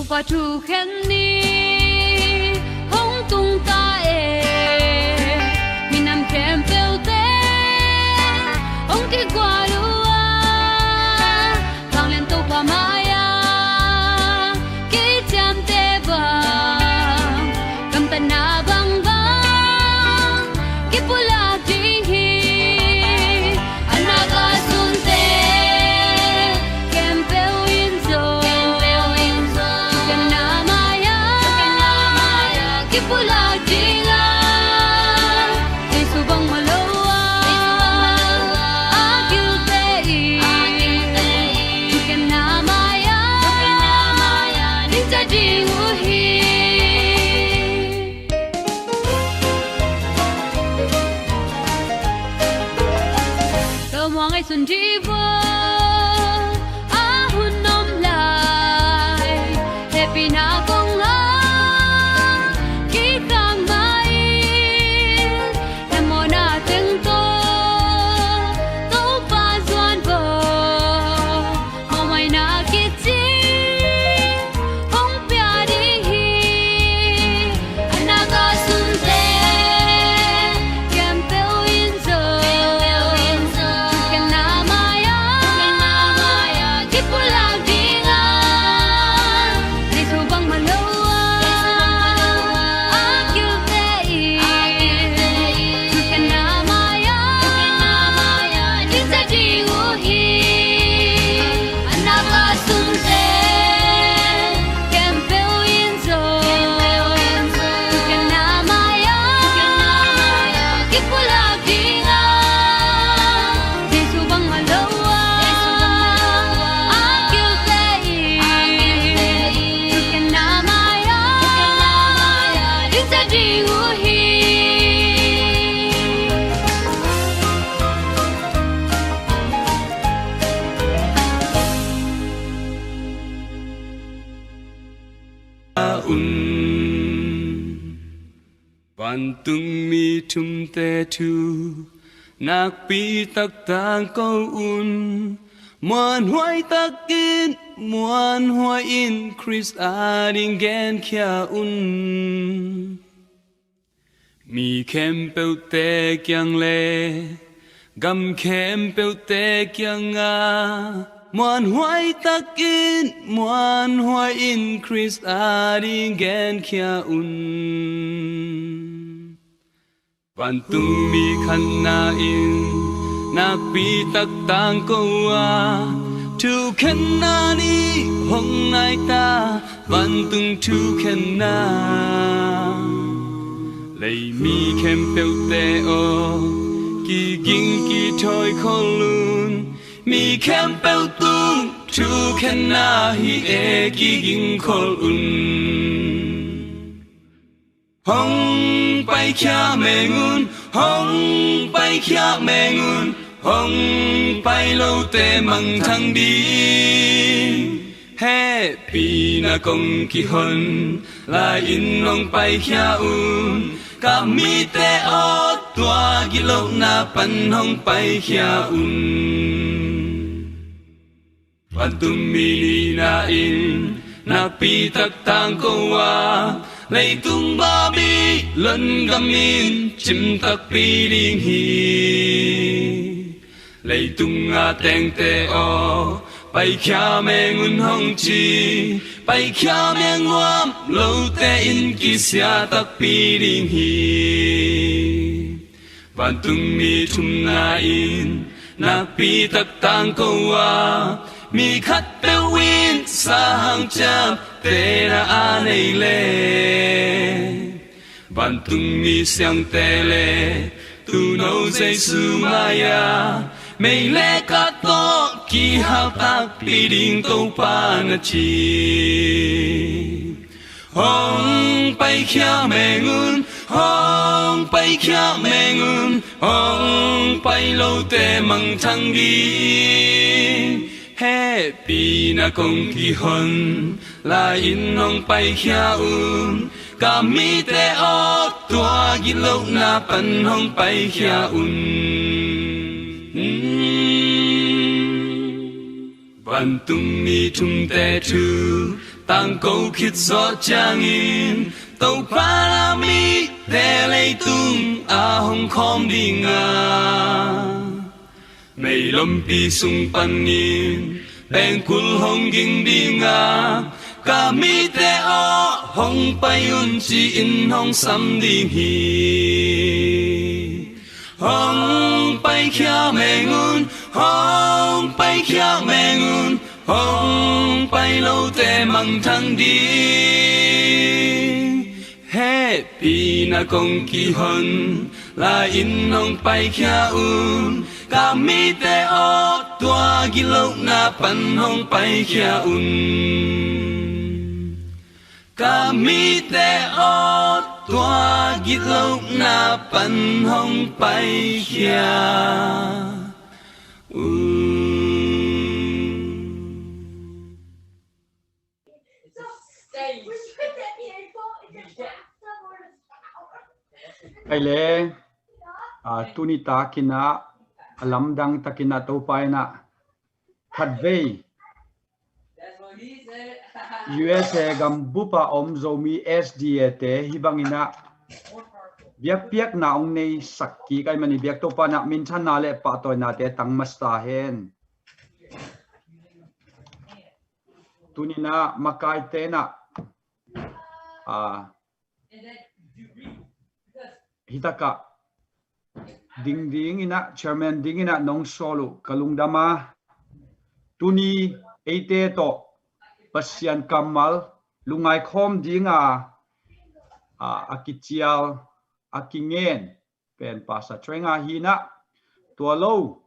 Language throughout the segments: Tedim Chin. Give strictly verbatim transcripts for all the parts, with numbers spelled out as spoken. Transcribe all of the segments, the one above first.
Pa thukhen ni hong tung ta e, minam khempeuh te hong kigual uh a, Vanglian Topa mai-ah kiciamteh bang, gamtatna bangbang kipulak ding hi. A nak a sunte khempeuh in zong, thukhenna mai-ah kipulak ding a, Jesu bangmah lo a, a kilte in thukhenna mai-ah dingcia ding uh hi. Tua muang ei sun dih vua, a hun om lai, hehpihna kong a kikhak mai, hehmawhna teng tawh Topa zuan vua, mawhmaina kici hong pia ding hi. A nak a sunte khempeuh in zong, thukhenna mai-ah kipulak ding a, Jesu bangmah lo a, a kilte in thukhenna mai-ah dingcia ding uh hi. A nak a sunte khempeuh in zong, thukhenna mai-ah kipulak ding a, Jesu bangmah lo a, a kilte in thukhenna mai-ah dingcia ding uh hi. A un. Vantungmi thumte thu nakpi tak tangko un. Muanhuai takin muanhuai in Khrist ading genkhia un. Mi khempeuhte kiang le gam khempeuhte kiangah muanhuai takin muanhuai in Khrist ading genkhia un. Vantungmi khatna in nakpi tak tangko a, thukhenna nih hong nai ta, vantung thukhenna. Leimi khempeuhte aw, kiging kithawi khol un. Mi khempeuh tung thukhenna hi e, kiging khol un. Hong paikhia meng un, hong paikhia meng un, hong pai lote mangthang ding. Hehpihna kong kihon lai-in hong paikhia un, ka mite aw, tua gitlohna pan hong paikhia un. Vantungmi nihna in nakpi tak tangko a, leitung Babylon gam in cim takpi ding hi. Leitung a tengte aw, paikhia meng un hong ci, paikhia meng nuam lote in kisia takpi ding hi. Vantungmi thumna in nakpi tak tangko a, mi khatpeuh in sahang ciaptehna a nei le, vantungmi siangte le tuuno Jesu mai-ah meilek ah tawh kihal takpi ding Topa na ci. Hong paikhia meng un, hong paikhia meng un, hong pai lote mangthang ding. Hehpihna kong kihon lai-in hong paikhia un, ka mite aw, tua gitlohna pan hong paikhia un. Vantungmi thumte thu Tangko khit zawh ciangin Topa na mite leitung a hong khawm ding a, meilompi sung panin pengkul hong ging ding a, ka mite aw hong pai un ci-in hong sam ding hi. Hong paikhia meng un, hong paikhia meng un, hong pai lote mangthang ding. Hehpihna kong kihon lai-in hong paikhia un, ka mite aw tua gitlohna pan hong paikhia un. Ka mite aw tua gitlohna pan hong paikhia un. Ai le, a, tuni takin ah, a lamdang takin ah Topa in ah khatvei U S A gambup a om Zomi S D A te hih bangin ah biakpiakna hong neisak kik ahih manin biak Topa in ah minthanna le pahtawinate tang masa hen. Tuni in ah makaite in ah, a, hih takah ding dingin ah, chairman dingin ah nong sawl uh ka lungdam a, tuni eite tawh Pasian kammal lungngai khawm ding a, a, a kicial, a kingen pen Pastor Choi Nga hi in ah, tua lo,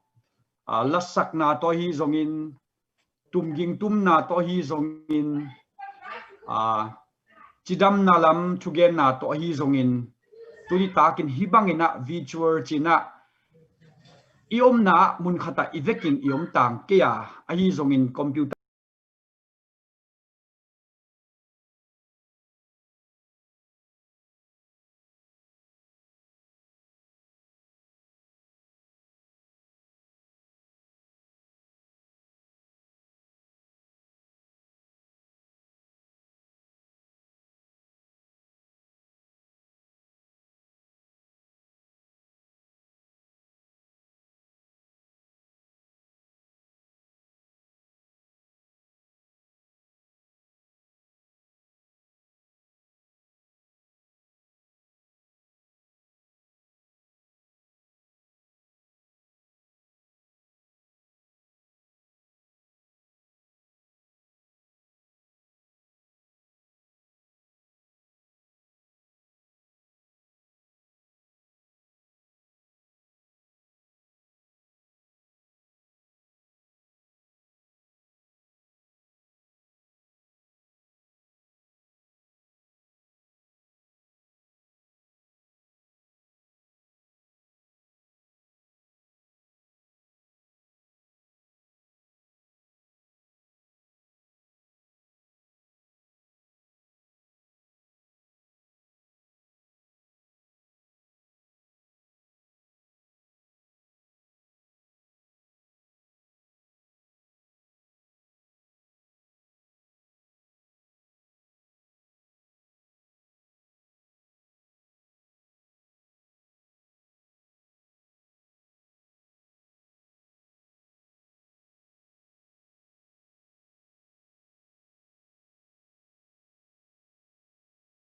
a, lasakna tawh ahi zongin, tumging tumna tawh ahi zongin, a, cidamna lam thugenna tawh ahi zongin, tuni takin hih bangin ah virtual ci-in ah i omna ah mun khat ah i vekin i om tang kei a, ahi zongin computer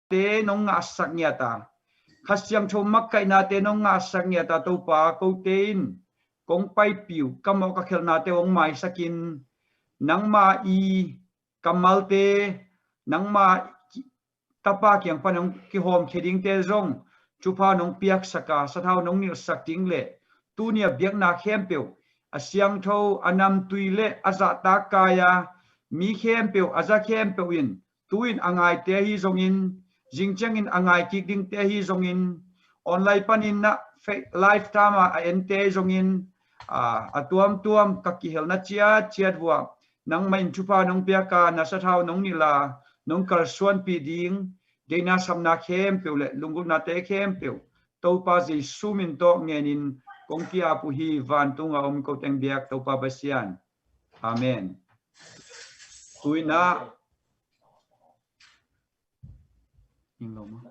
te nong ngahsak ngiat a, Kha Siangtho makkaihnate nong ngahsak ngiat a, Topa, kote in kong paipih uh, ka mawh ka khelhnate hong maisak in, nangma i kammalte, nangma Tapa kiang pan hong kihawmkhia dingte zong thupha nong piaksak a, sathau nong nilhsak ding le tuni a biakna khempeuh a siangtho, a namtui le a zahtak kai a, mi khempeuh, a za khempeuh in tu-in a ngaite ahi zongin, zing ciangin a ngai kik dingte ahi zongin, online panin na fe-, live tama a ente ahi zongin, a, a tuamtuam ka kihelna ciatciat vuah nangmah in thupha nong piak a, na sathau nong nilh a, nong kalsuanpih ding deihna sapna khempeuh le lunggulhnate khempeuh Topa Jesu min tawh ngenin kong ki-ap uh hi, vantung a om ko teng biak Topa Pasian. Amen. Tu-in ah Ing lo maw?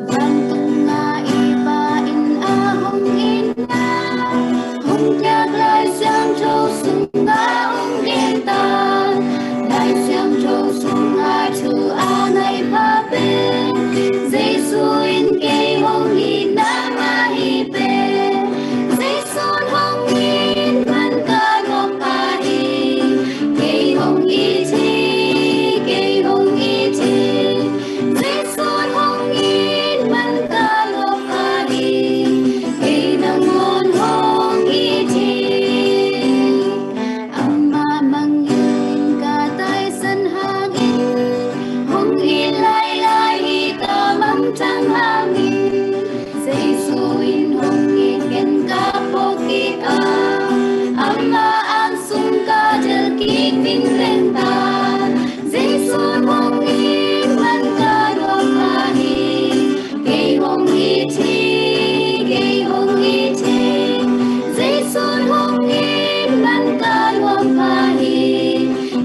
Vantung a i Pa in a hong itna hong piak Lai Siangtho sungah hong gen ta. Lai Siangtho sungah thu a nai pha pen Jesu in kei hong it nangmah hi pen. Jesu in hong it man ka lawm pah hi. Kei hong it hi, kei hong it hi. Jesu in hong it man ka lawm pah hi. Kei nangawn hong it hi. Amah mangngilh in ka taisan hangin hong it lailai hi. Ka mangthang hangin Jesu in hong it ken ka phawk kik a, amah ang sung ka delh kik vingveng ta. Jesu in hong it man ka lawm pah hi. Kei hong it hi, kei hong it hi. Jesu in hong it man ka lawm pah hi.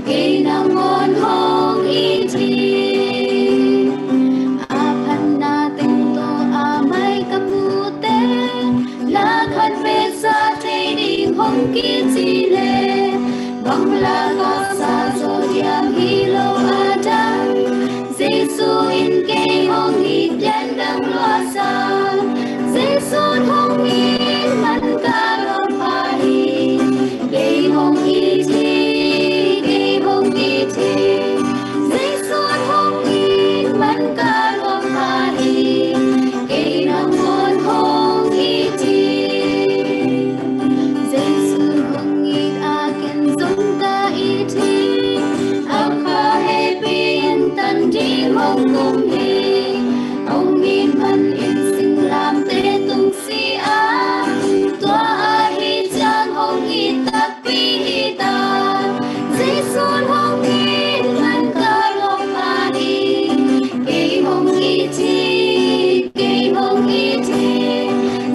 Kei nangawn hong it hi. A phatna teng tawh a mai ka mute, na khat vesa thei ding hong kici leh, bang lak a sa zaw diam hi lo a dang. Jesu in kei hong it lian dang lua sa. Jesu in hong it man ka lawm pah hi. Kei hong it hi, kei hong it hi. Jesu in hong it man ka lawm pah hi. Kei nangawn hong it hi. Jesu in hong it a ken zong ka it hi. A kha hehpih in tan ding hong kum hi. Hong it manin singlamteh tung si a, tua ahi ciang hong it takpi hi ta. Jesu in hong it man ka lawm pah hi. Kei hong it hi, kei hong it hi.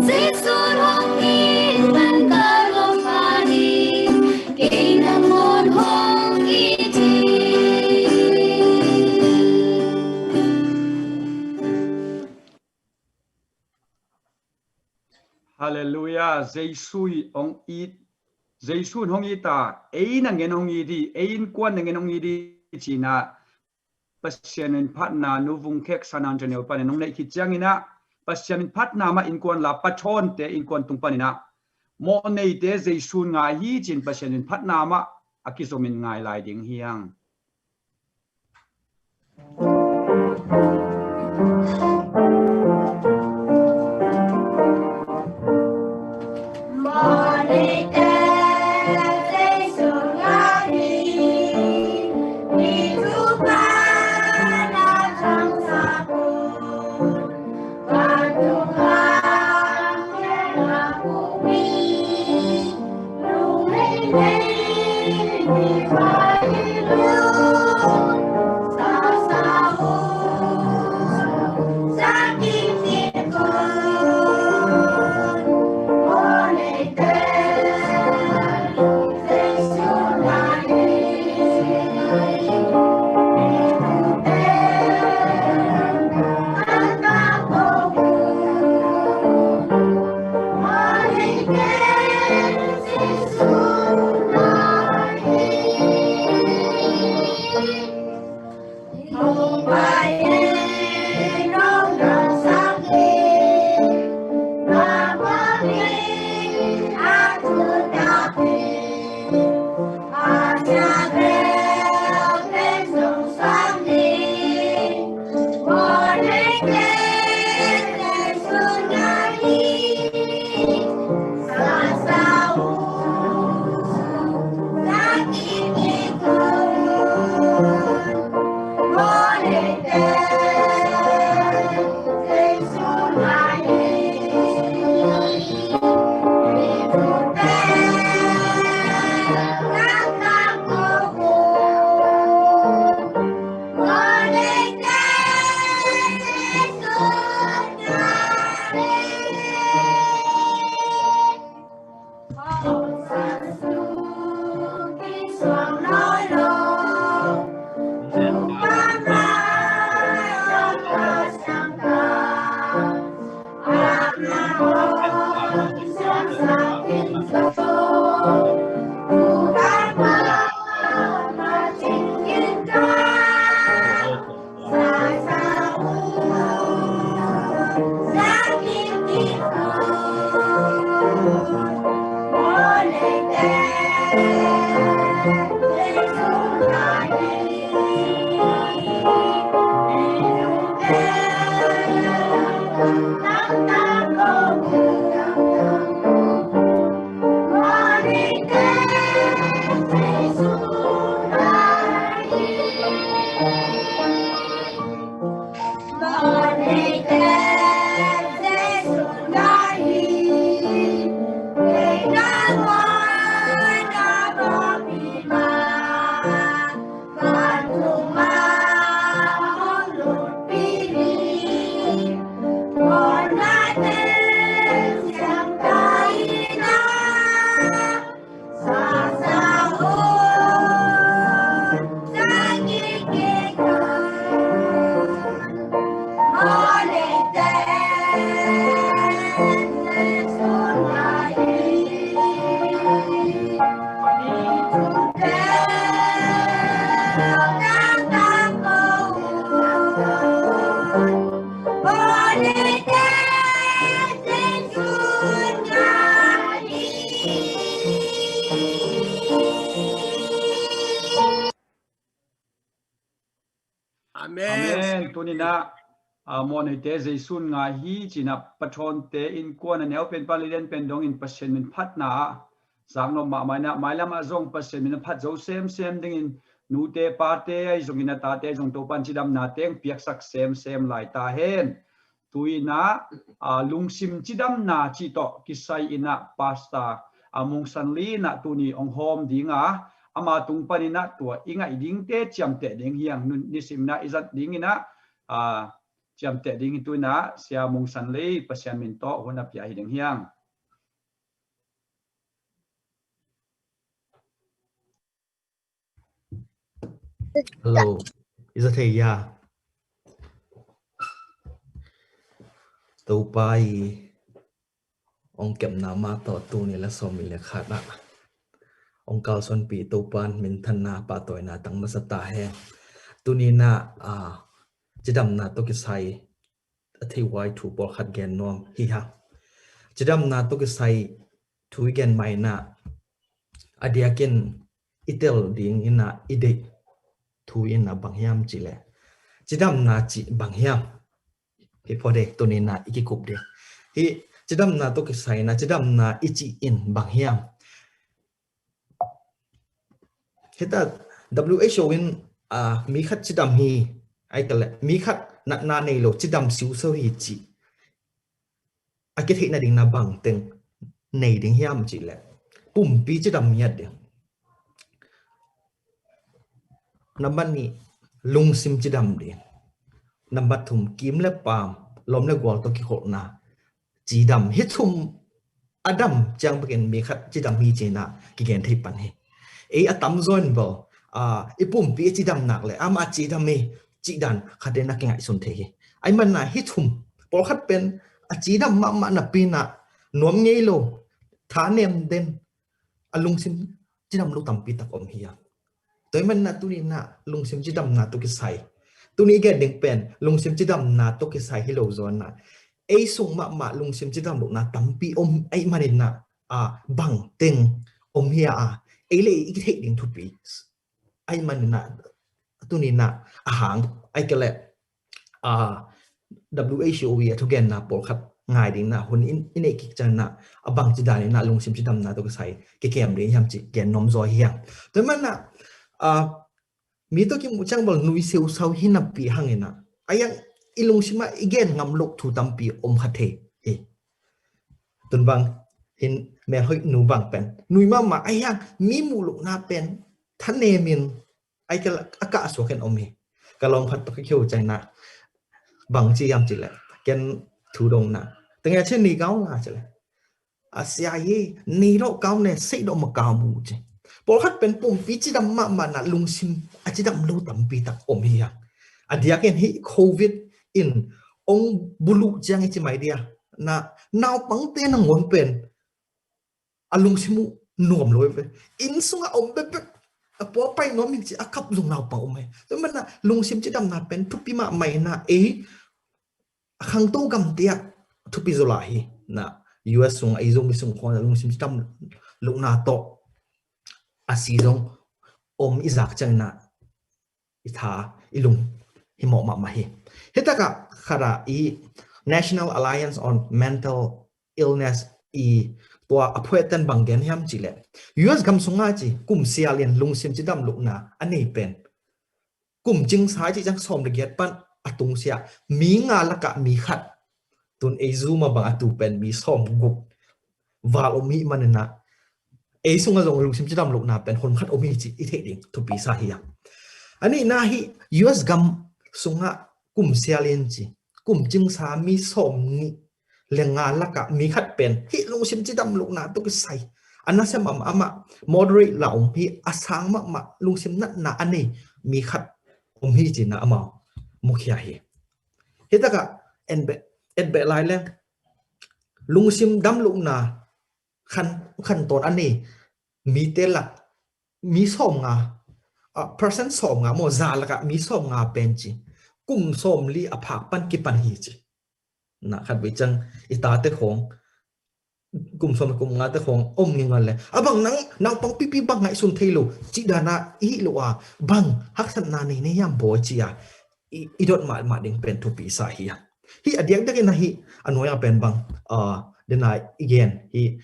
Jesu in hong it man ka lawm pah hi. Kei nangawn hong it hi. Halleluiah. Jesu in hong it, Jesu in hong it a, ei nangawn hong it hi, ei innkuan nangawn hong it hi, ci-in ah Pasian in phatna, Nu Vung Khek San Antonio panin hong neih khit ciangin ah, Pasian in phatna mah innkuan la, pathawnte innkuan tung panin ah, mawhneite Jesu in ngai hi ci-in Pasian in phatna mah a kizomin ngai lai ding hi hang. Tuninah, ah, Mawhneite Zeisun ngai hi cinah pathonte innkuan a neu pen pan lilen pen dongin Pasian min phatna ah zaknop mahmah inah mailamah zong Pasian min a phat zo semsem dingin nute pate ahi zongin a tate ahi zong Topan cidamna teng piaksak semsem lai ta hen. Tuinah, ah, lungsim cidamna cih tawh kisai inah Pastor, ah, Mungsan Li inah tuni ong hawm dinga ama tung paninah tua i ngaih dingte ciamteh ding hiang, nisim inah i zat dinginah, ah, ciamteh ding hi. Tuinah Sia Mungsan Li Pasian min tawh hun a pia hi ding hiang. Hello. I za thei hia? Topa i ong kepna mah tawh tuni la sawm i le khat ah ong kalsuanpih Topan minthanna pahtawina tang masa ta hen. Tuninah, ah, cidamna tawh kisai a theihhuai thu pawlkhat gen nuam hi hang. Cidamna tawh kisai thu i gen mainah a diakin i tel dinginah i deih thu inah bang hiam cihleh, cidamna cih bang hiam? Hi phaw dei, tuninah i kikup ding hi. Cidamna tawh kisai inah cidamna i cih in bang hiam? Hita W H O in, ah, mi khat cidam hi, ai ka le mi khat natna nei lo cidam siusiu hi cih a kitheih nading na bang teng nei ding hiam cihleh, pumpi cidam ngiat ding. Nambat nih, lungsim cidam ding. Nambat thum, kim le paam, lawm le gual tawh kikholhna cidam. Hih thum a dam ciang bekin mi khat cidam hi cinah kigen thei pan hi. Ei a tamzaw in bel, ah, i pumpi a cidam nak le amah a cidam hi cih dan khat in a kingaihsun thei hi. Ahih manah hih thum, pawlkhat pen a cidam mahmah napi inah nuam ngei lo, thanem den, a lungsim cidam lo tampi tak om hi a. Tua ahih maninah tuninah lungsim cidamna tawh kisai, tuni i gen ding pen lungsim cidamna tawh kisai hi lo zaw inah ei sung mahmah lungsim cidam lohna tampi om ahih maninah, a, bang teng om hi a, ei le ei i kitheih ding thupi ahih maninah tuninah a hang, ai ka le, a, W H O a thugenna pawlkhat ngai dingna hun in i neih kik cianginah a bangci daninah lungsim cidamna tawh kisai kikem ding hiam cih gen nuam zaw hi hang. Tua ahih manah, a, mi tawh kimuh ciang bel nui siusau hi napi hanginah a hiang i lungsimah i gen ngam loh thu tampi om kha thei hi. Tun bang hin melhoih nu bang pen nui mahmah a hiang mi muh lohna pen thanemin ai ka a kah suak in om hi. Ka lawm khat tawh ka khiu cianginah bang ci hiam cihleh, ken thu dong na, tenge chin ni kau la cihleh, a sia hi, ni lo kau ne, sei do ma kau mu ci. Pawlkhat pen pumpi cidam mahmah na lungsim a cidam lo tampi tak om hi hang. A diakin hih covid in ong buluh ciang i ci mai dia, na naupangte nangawn pen a lungsim uh nuam lo ve. Inn sungah om bekbek, a pua pai nuam in ci a kap zong naupang om hi. Tua manah lungsim cidamna pen thupi mahmah inah ei a khangto gamte ah thupi zaw lai hi. Na U S sung, ei Zomi sung khawng lungsim cidam lohna tawh a si zong om i zak cianginah i tha i lung hi mawh mahmah hi. Hitakah khat ah i National Alliance on Mental Illness i tua a phuaiten bang gen hiam cihleh, U S gam sungah ci kum sial in lungsim cidam lohna a nei pen kum cingsa i cih ciang sawm le giat pan a tungsiah mi nga lakah mi khat, tun ei Zoom a bang a tu pen mi sawm guk val om hi maninah ei sungah zong lungsim cidam lohna pen hon khat om hi cih i theih ding thupi sa hi hang. A nihna hih U S gam sungah kum sial in ci kum cingsa mi sawm nih le nga lakah mi khat pen hih lungsim cidam lohna tawh kisai a nasem amah, amah moderate la om hi, a sang mahmah lungsim natna a nei mi khat om hi cinah amau mukhia hi. Hitakah en beh, en beh lai leng lungsim dam lohna khan, khantawn a nei mite lak mi sawm nga, a, percent sawm nga maw, za lakah mi sawm nga pen ci kum sawm li a phak pan kipan hi ci. Na khat vei ciang i tate khawng kum sawm kum nga te khawng om ngingal le, a bang nang naupang pipi bang ngaihsun thei lo cih dana i hih lo a, bang haksatna nei nei hiam bawi ci a, i, i dot mahmah ding pen thupi sa hi a. Hi a diakdiak in a hi a nuai a pen bang, uh, dena i gen hi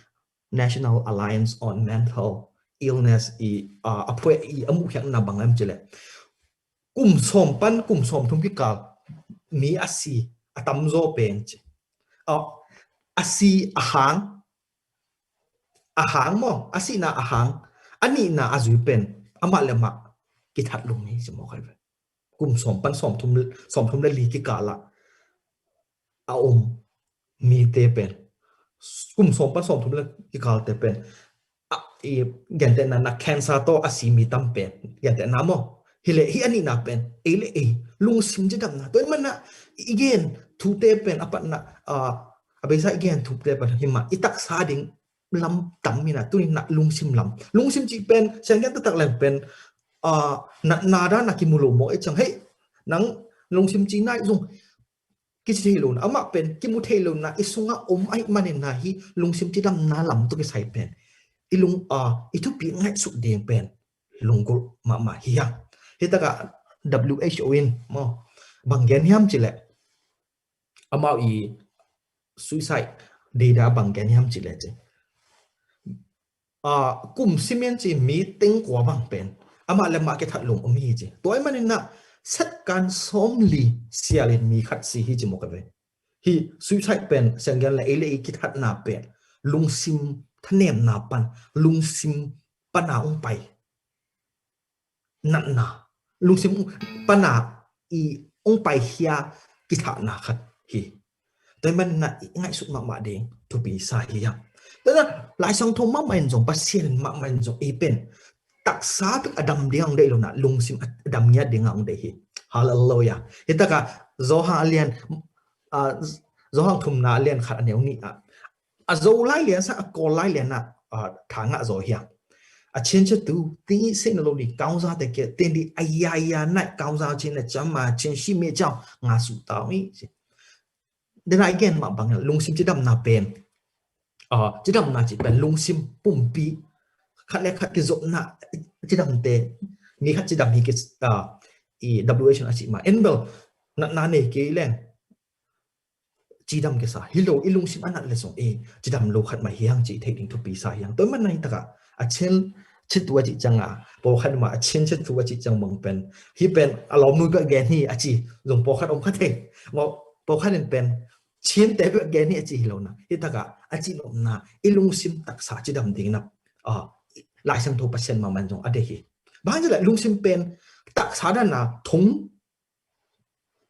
National Alliance on Mental Illness i, uh, a phuai i a muhkhiatna bang em cileh kum sawm pan kum sawm thum kikal mi a si a tamzaw pen ci. Uh, a si a hang, a hang maw, a sihna a hang, a nihna a zui pen amah le mah kithat lum hi ci maw khai ve. Kum sawm pan sawm thum, sawm thum le li kikalah a om mite pen, kum sawm pan sawm thum le kikalte pen, a, i gentehna na cancer tawh a si mi tam pen, gentehna maw. Hi le hi a nihna pen, ei le ei lungsim cidamna. Tua i manna i gen thute pen a patna, a, a beisa i gen thute pen hi mah i taksa ding lam tam mina, tuni na lungsim lam. Lungsim cih pen sianggen taktak leng pen, a, na, na dan a kimu lo maw e cang. Hei, nang lungsim cih nai zung kici thei lo na, amah pen kimu thei lo na, i sungah om ahi manin na hi lungsim cidamna lam tu kisai pen i lung, a, i thupi ngaihsut ding pen lunggulh mahmah hi hang. Hi takah W H O in maw bang gen hiam cileh, amau i suicide data bang gen hiam cileh ci. A, kum simin ci mi teng kua bang pen amah le mah kithat lum om hi ci. Tua i manin na satkan sawm li sialin mi khat si hi ci maw ka ve. Hi suicide pen sianggen le ei le ei kithatna pen lungsim thanemna pan, lungsim pana ung pai natna, lungsim pana i ung paikhia kithahna khat hi. Tua i manna i ngaihsut mahmah ding thupi sa hi hang. Tua na Lai Siangtho mahmah in zong, Pasian in mahmah in zong ei pen taksa bek a dam ding ang deih lo na, lungsim a dam ngiat ding ang deih hi. Hallelujah. Hi taka Johan a lian, a, Johan thumna a lian khat a neu nih ah a Zolai lian sang a Kawllai lian ah, a, thangah zaw hiam. အချင်းချစ်သူ သင်၏စိတ်နှလုံးသည် ကောင်းစားသကဲ့သို့ သင်သည် အရာရာ၌ ကောင်းစားခြင်းနှင့် ကျန်းမာခြင်းရှိမည်အကြောင်း ငါဆုတောင်း၏. Dena i gen mah bang lungsim cidamna pen, a, cidamna ci pen lungsim pumpi khat le khat kizopna cidamte, mi khat cidam hi ki, a, i W H O in a ci mah en bel natna nei kei leng cidam kisa hi lo, i lungsim a nat le zong e cidam lo khat mah hi hang ci thei ding thupi sa hi hang. Tua i manna hi takah a chin chitu a ci cianga pawlkhat mah a chin chitu a ci ciang bang pen hi pen a lawmnui bek gen hi a ci zong pawlkhat om kha thei. Mawh pawlkhat in pen chinte bek gen hi a ci hi lo na, hi takah a ci nopna i lungsim taksa cidam ding na, a, Lai Siangtho Pasian mahmah in zong a deih hi. Bang hang ci le lungsim pen taksa dana thong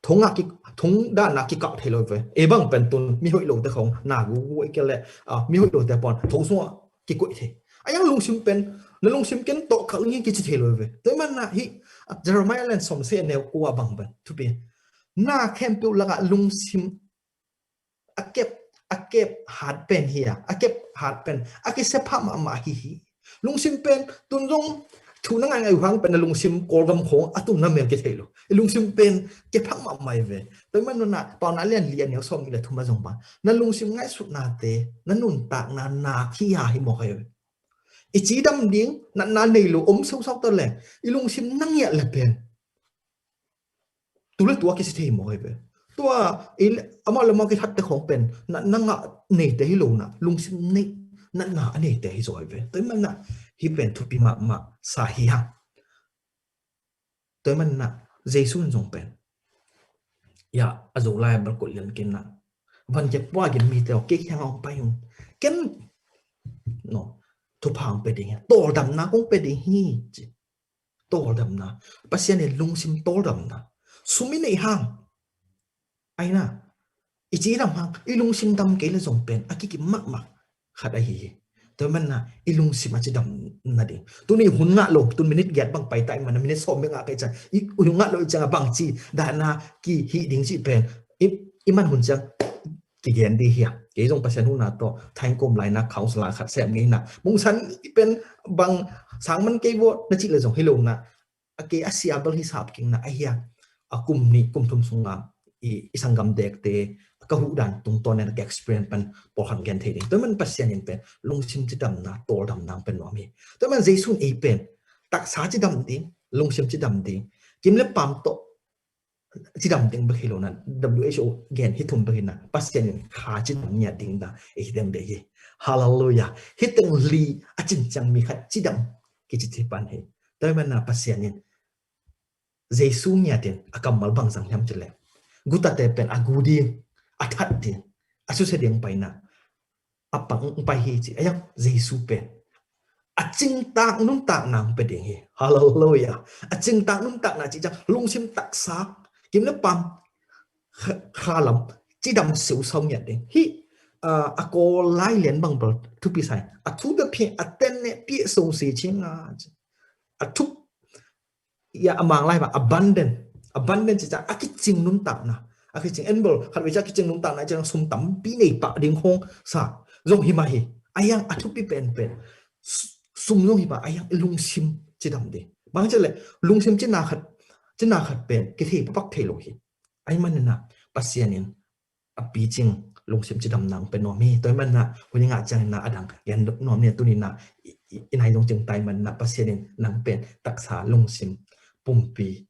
thong a ki, thong dana kikah thei lo ve. Ei bang pen tun mi hoih lote khong na gugu ei kei le, a, mi hoih lote pawn thong sungah kikoih thei. A yang lungsim pen na lungsim ken tawh kal ngi kici thei lo ve. Tua i manna hi, a, Jeremiah lian sawmsagih a neu kua bang pen thupi na khempeuh lakah lungsim a kep, a kep hat pen hi a, a kep hat pen a kisia pha mahmah hi hi. Lungsim pen tun zong thu na ngaingai uh hang pen na lungsim Kawlgam khong a tum na mel kithei lo. I lungsim pen kepha mahmah hi ve. Tua i manna Paunak lian li a neu sawm nih le thum a zong bang na lungsim ngaihsutnate na nuntakna nak hi a hi mawk hi ve. I cidam ding natna nei lo om sausau ta leng i lungsim na ngiat le pen tu le tua kisi thei maw hi ve. Tua amau le amau kithatte khong pen na, na ngah neite hi lo na, lungsim nei natna a neite hi zaw hi ve. Tua i manna hi pen thupi mahmah sa hi hang. Tua i manna Jesu in zong pen ya a Zolai a bel kut lian kinna van kep pua gin mite aw kei kiang a hong pai hong ken no thupha hong pe ding hi, tawldamna hong pe ding hi ci. Tawldamna, Pasian in lungsim tawldamna. Sum i neih hang aina i cidam hang i lungsim dam kei le zong pen a kikim mahmah khat ahi hi. Tua i manna i lungsim a cidam nading tuni hun ngah lo, tun minit giat bang paita i manna minit sawm bek ngah kei ciang i hun ngah lo i ciang a bangci dahna kihih ding cih pen i, i man hun ciang kigen dih hiam. Kei zong Pasian huhna tawh thaingkom laina counsellor khat sem ngei na mungsan i pen bang sangman kei vawt na cih le zong hi lo na a kei a sia bel hi sap kingna a hia a kum nih kum thum sunga i, i sanggam dekte ka huhdan tungtawn in ka experience pen pawlkhat gen thei ding. Tua man Pasian in pen lungsim cidamna tawldamna pen nuam hi. Tua man Jesu in ei pen taksa cidam ding, lungsim cidam ding, kim le pam tawh cidam ding bek hi lo na, W H O gen hi thum bek hi na, Pasian in kha cidam ngiat ding na, ei hi ding ding hi. Hallelujah. Hi teng li a cin ciang mi khat cidam kici ci pan hi. Tua ahih manin na Pasian in Jesu ngiat in a kammal bang zang hiam cih leh, gutate pen a gu ding, a that ding, a susia ding pai na a pang pai hi ci. Ahi zong Jesu pen a cingtak nuntakna hong pia ding hi. Hallelujah. A cingtak nuntakna cih ciang lungsim taksa, kim le pam, kha, kha lam cidam siusau ngiat ding hi. Ah, a Kawl lai lian bang bel thupi sa hi. A thu bia phi a ten ne pi so si cing a, a thu ia a Mang lai bang abundant. Abundant cih ciang a kicing nuntakna. A kicing en bel khat vei ciang a kicing nuntakna ciang sum tampi nei pah ding khong sa zong hi mah hi. Ahi zong a thupi penpen, s-, sum zong hi mah, ahi zong i lungsim cidam ding. Bang cih leh lungsim cina khat, cina khat pen kithei pakpak thei lo hi. Ahih manin na Pasian in a picing lungsim cidamna hong pia nuam hi. Tua ahih manin na hun i ngah ciangin na a dang gen nuam ni, tuni na i, i, i nai zong cing ta ahih manin na Pasian in nang pen taksa, lungsim, pumpi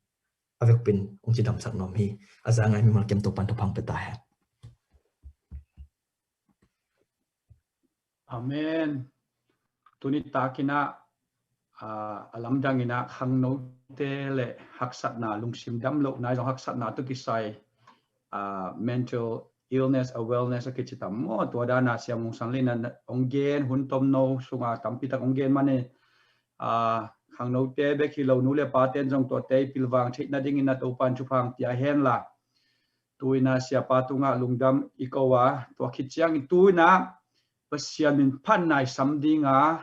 a vekpi in hong cidamsak nuam hi. A za ngai mimal kim Topa'n thupha hong pia ta hen. Amen. Tuni takin ah, ah, a lamdang in ah khangnote le haksatna, lungsim dam lohna zong haksatna tawh kisai, ah, mental illness, a wellness a kici tam maw? Tua dan a Sia Mung San Lin in hong gen, hun tomno sungah tampi tak hong gen man hi. Ah, khangnote bek hi lo, nu le pate'n zong tuate i pilvang theihna dingin ah Topa'n thupha hong pia hen la. Tu-in ah Siapa tungah lungdam i ko a, tua khit ciangin tu-in ah Pasian min phatna i sam ding a,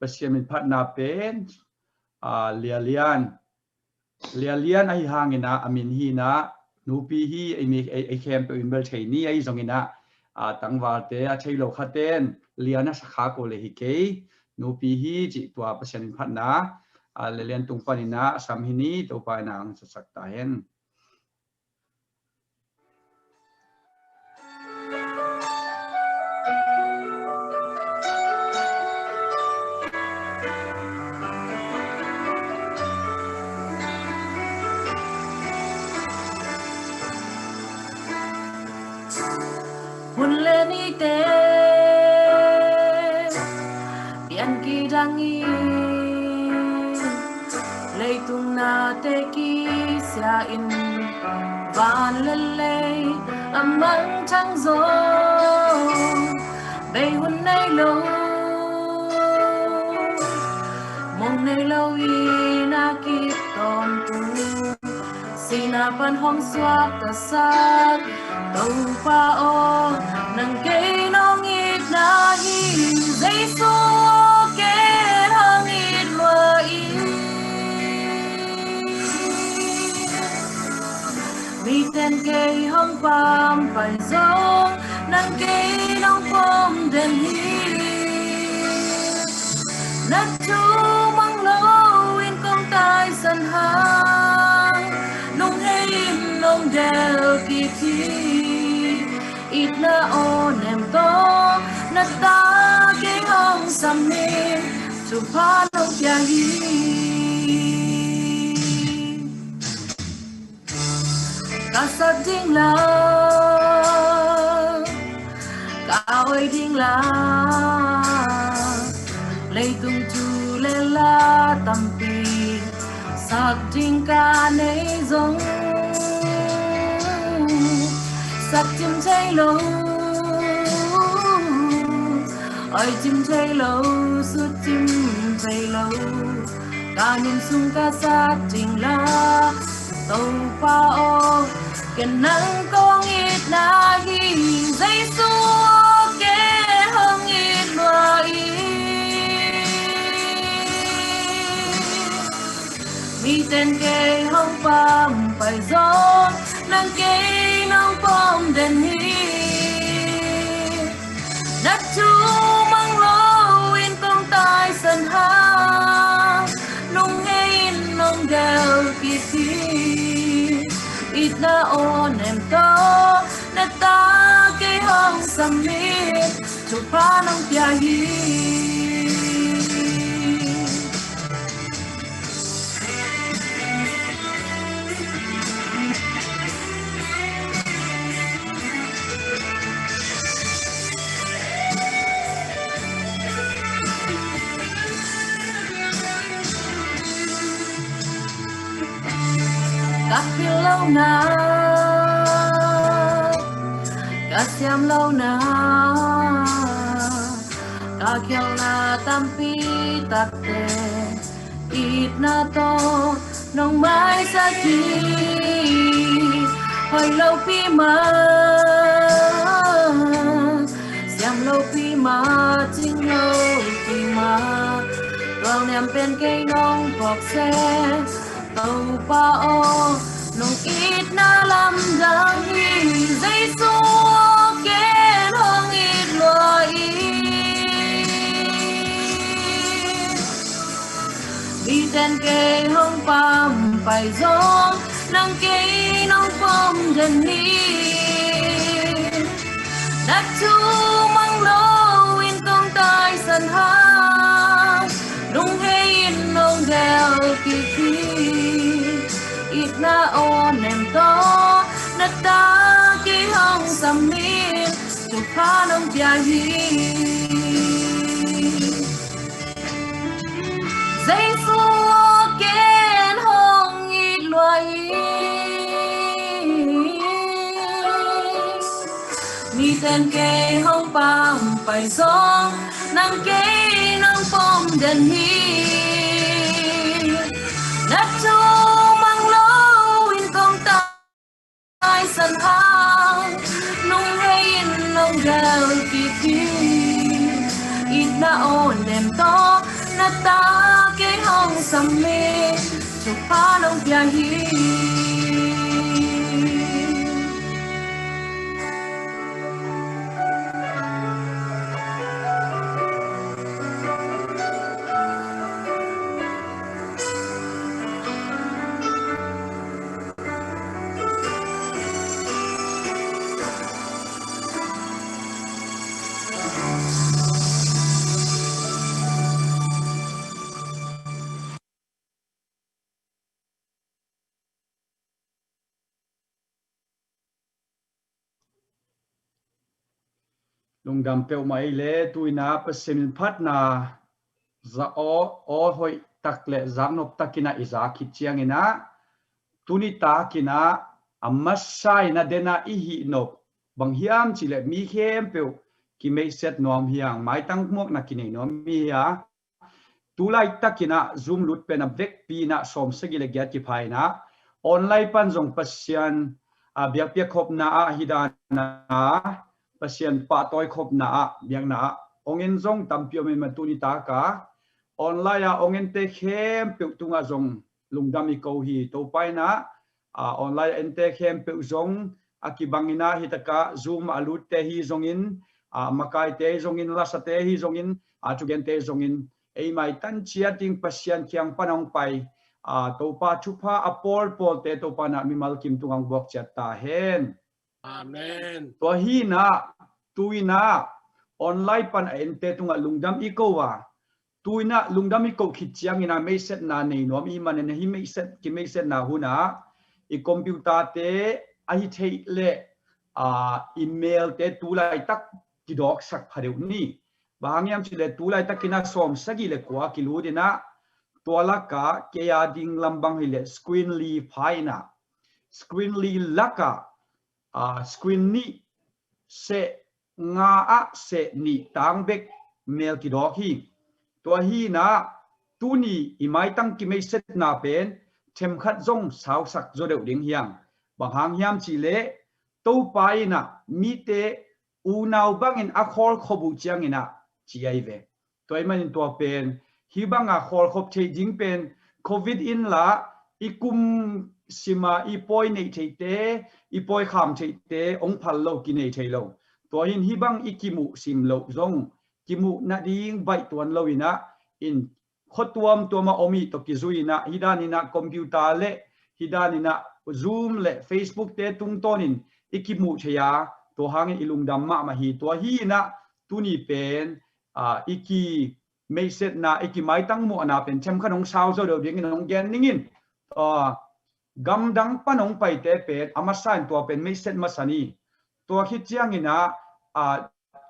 Pasian min phatna pen, ah, Lia Lian. Lia Lian ahi hangin ah a min hi in ah, nupi hi, ei mi, ei, ei khempeuh in bel thei ni, ahi zongin ah, ah, tangvalte a thei lo khate'n Lian a sa kha ko le hi kei, nupi hi cih tua Pasian min phatna, ah, Lia Lian tung panin ah a sam hi ni, Topa in ah hong zatsak ta hen. Hun le nite pian kidang in, leitung nate kisia in, van le lei a mangthang zong, bei hun nei lo, mong nei lo in a kip tawntung. Sihna pan hong suaktasak Topa aw, nang kei nong itna hi. Jesu aw, kei hong it lua hi. Mite'n kei hong pampai zong, nang kei nong pom den hi. Na thu mang lo in kong taisan hang, lunghei in nong del kik hi. Itna aw nem tawh na ta kei hong sam in, thupha nong pia hi. Ka sat ding la, ka oi ding la, leitung thu le la tampi sak ding ka nei zong, sak cim thei lo, oi cim thei lo, sut cim thei lo. Ka nun sung ka sat ding la, Topa aw, ken nang kong itna hi. Jesu aw, kei hong it lua hi. Mite'n kei hong pampai zong, nang kei nong pom den hi. Na thu mang lo in kong taisan hang, lunghei in nong del kik hi. Itna aw nem tawh na ta kei hong sam in, thupha nong pia hi. Ka pil lohna, ka siam lohna, ka khialhna tampi takte itna tawh nong maisak hi. Hoih lopi mah, siam lopi mah, cing lopi mah, tualniam pen kei nong phawk se. Topa aw, nong itna lamdang hi. Jesu aw, ken hong it lua in. Miten kei hong pampai zong, nang kei nong pom den hi. Na thu mang loin kong taisan hang, lunghei in nong del kik hi. Itna aw nem tawh, na ta kei hong sam in, thupha nong pia hi. Jesu aw, ken hong it lua in. Miten kei hong pampai zong, nang kei nong pom den hi. Na thu mang loin kong taisan hang, lunghei in nong del kik hi. Itna aw nem tawh, na ta kei hong sam in, thupha nong pia hi. Lungdam peuhmah ei le, tu-in ah Pasian min phatna za aw, aw hoih tak le zaknop takin ah i za khit ciangin ah, tuni takin ah a masa in ah den ah i hih nop bang hiam cih leh mi khempeuh kimeihset nuam hi hang, maitang muakna kinei nuam hi a, tu laitakin ah Zoom lut pen a vekpi in ah sawmsagih le giat kipha in ah, online pan zong Pasian, a, biakpiak khopna ah hi dan a, Pasian pahtawi khopna ah, biakna ah ong en zong tampi om in, ma tuni tak a online ah ong ente khempeuh tungah zong lungdam i ko hi. Topa in ah, a, online a ente khempeuh zong a kibang in ah, hi tak a Zoom a lutte hi zongin, a, makaite hi zongin, lasate hi zongin, a, thugente hi zongin, ei maitan ciat ding Pasian kiang pan hong pai, a, Topa thupha a pawlpawlte Topa in ah mimal kim tungah hong buak ciat ta hen. Amen. Tua hi in ah, tu-in ah online pan a ente tungah lungdam i ko a, tu-in ah lungdam i koh khit ciangin ah meihsetna nei nuam i hih manin ah, hih meihset, kimeihsetna hun ah i computer-te ahi theih leh, a, i mail-te tu laitak kidawksak phadeuh ni. Bang hang hiam cih leh tu laitakin ah sawmsagih le kua kilut in ah, tua lakah kei a ding lam bang hi leh screen li pha in ah, screen li lakah, a, screen nih seh nga ah seh nih tang bek mail kidawk hi. Tua hi in ah tuni i maitang kimeihsetna pen themkhat zong sausak zaw deuh ding hi hang. Bang hang hiam cih leh Topa in ah mite unau bangin a khawlkhop uh ciangin ah ci ahi ve. Tua ahih manin tua pen hih banga khawlkhop theih ding pen Covid in lah i kum sim a i pawi neih theihte, i pawi kham theihte ong phal lo, kinei thei lo. Tua hi in hih bang i kimuh sim loh zong kimuh nading baih tuan lo in ah, in khua tuamtuam a om i tawh kizui in ah, hih dan in ah computer le hih dan in ah Zoom le Facebook-te tungtawnin i kimuh thei a, tua hangin i lungdam mahmah hi. Tua hi in ah tuni pen, a, i kimeihsetna, i kimaitang muahna pen themkhat hong sau zaw deuh dingin hong gen ning in, a, gamdang pan hong paite pen a masa in tua pen meihset masa ni. Tua khit ciangin ah, a,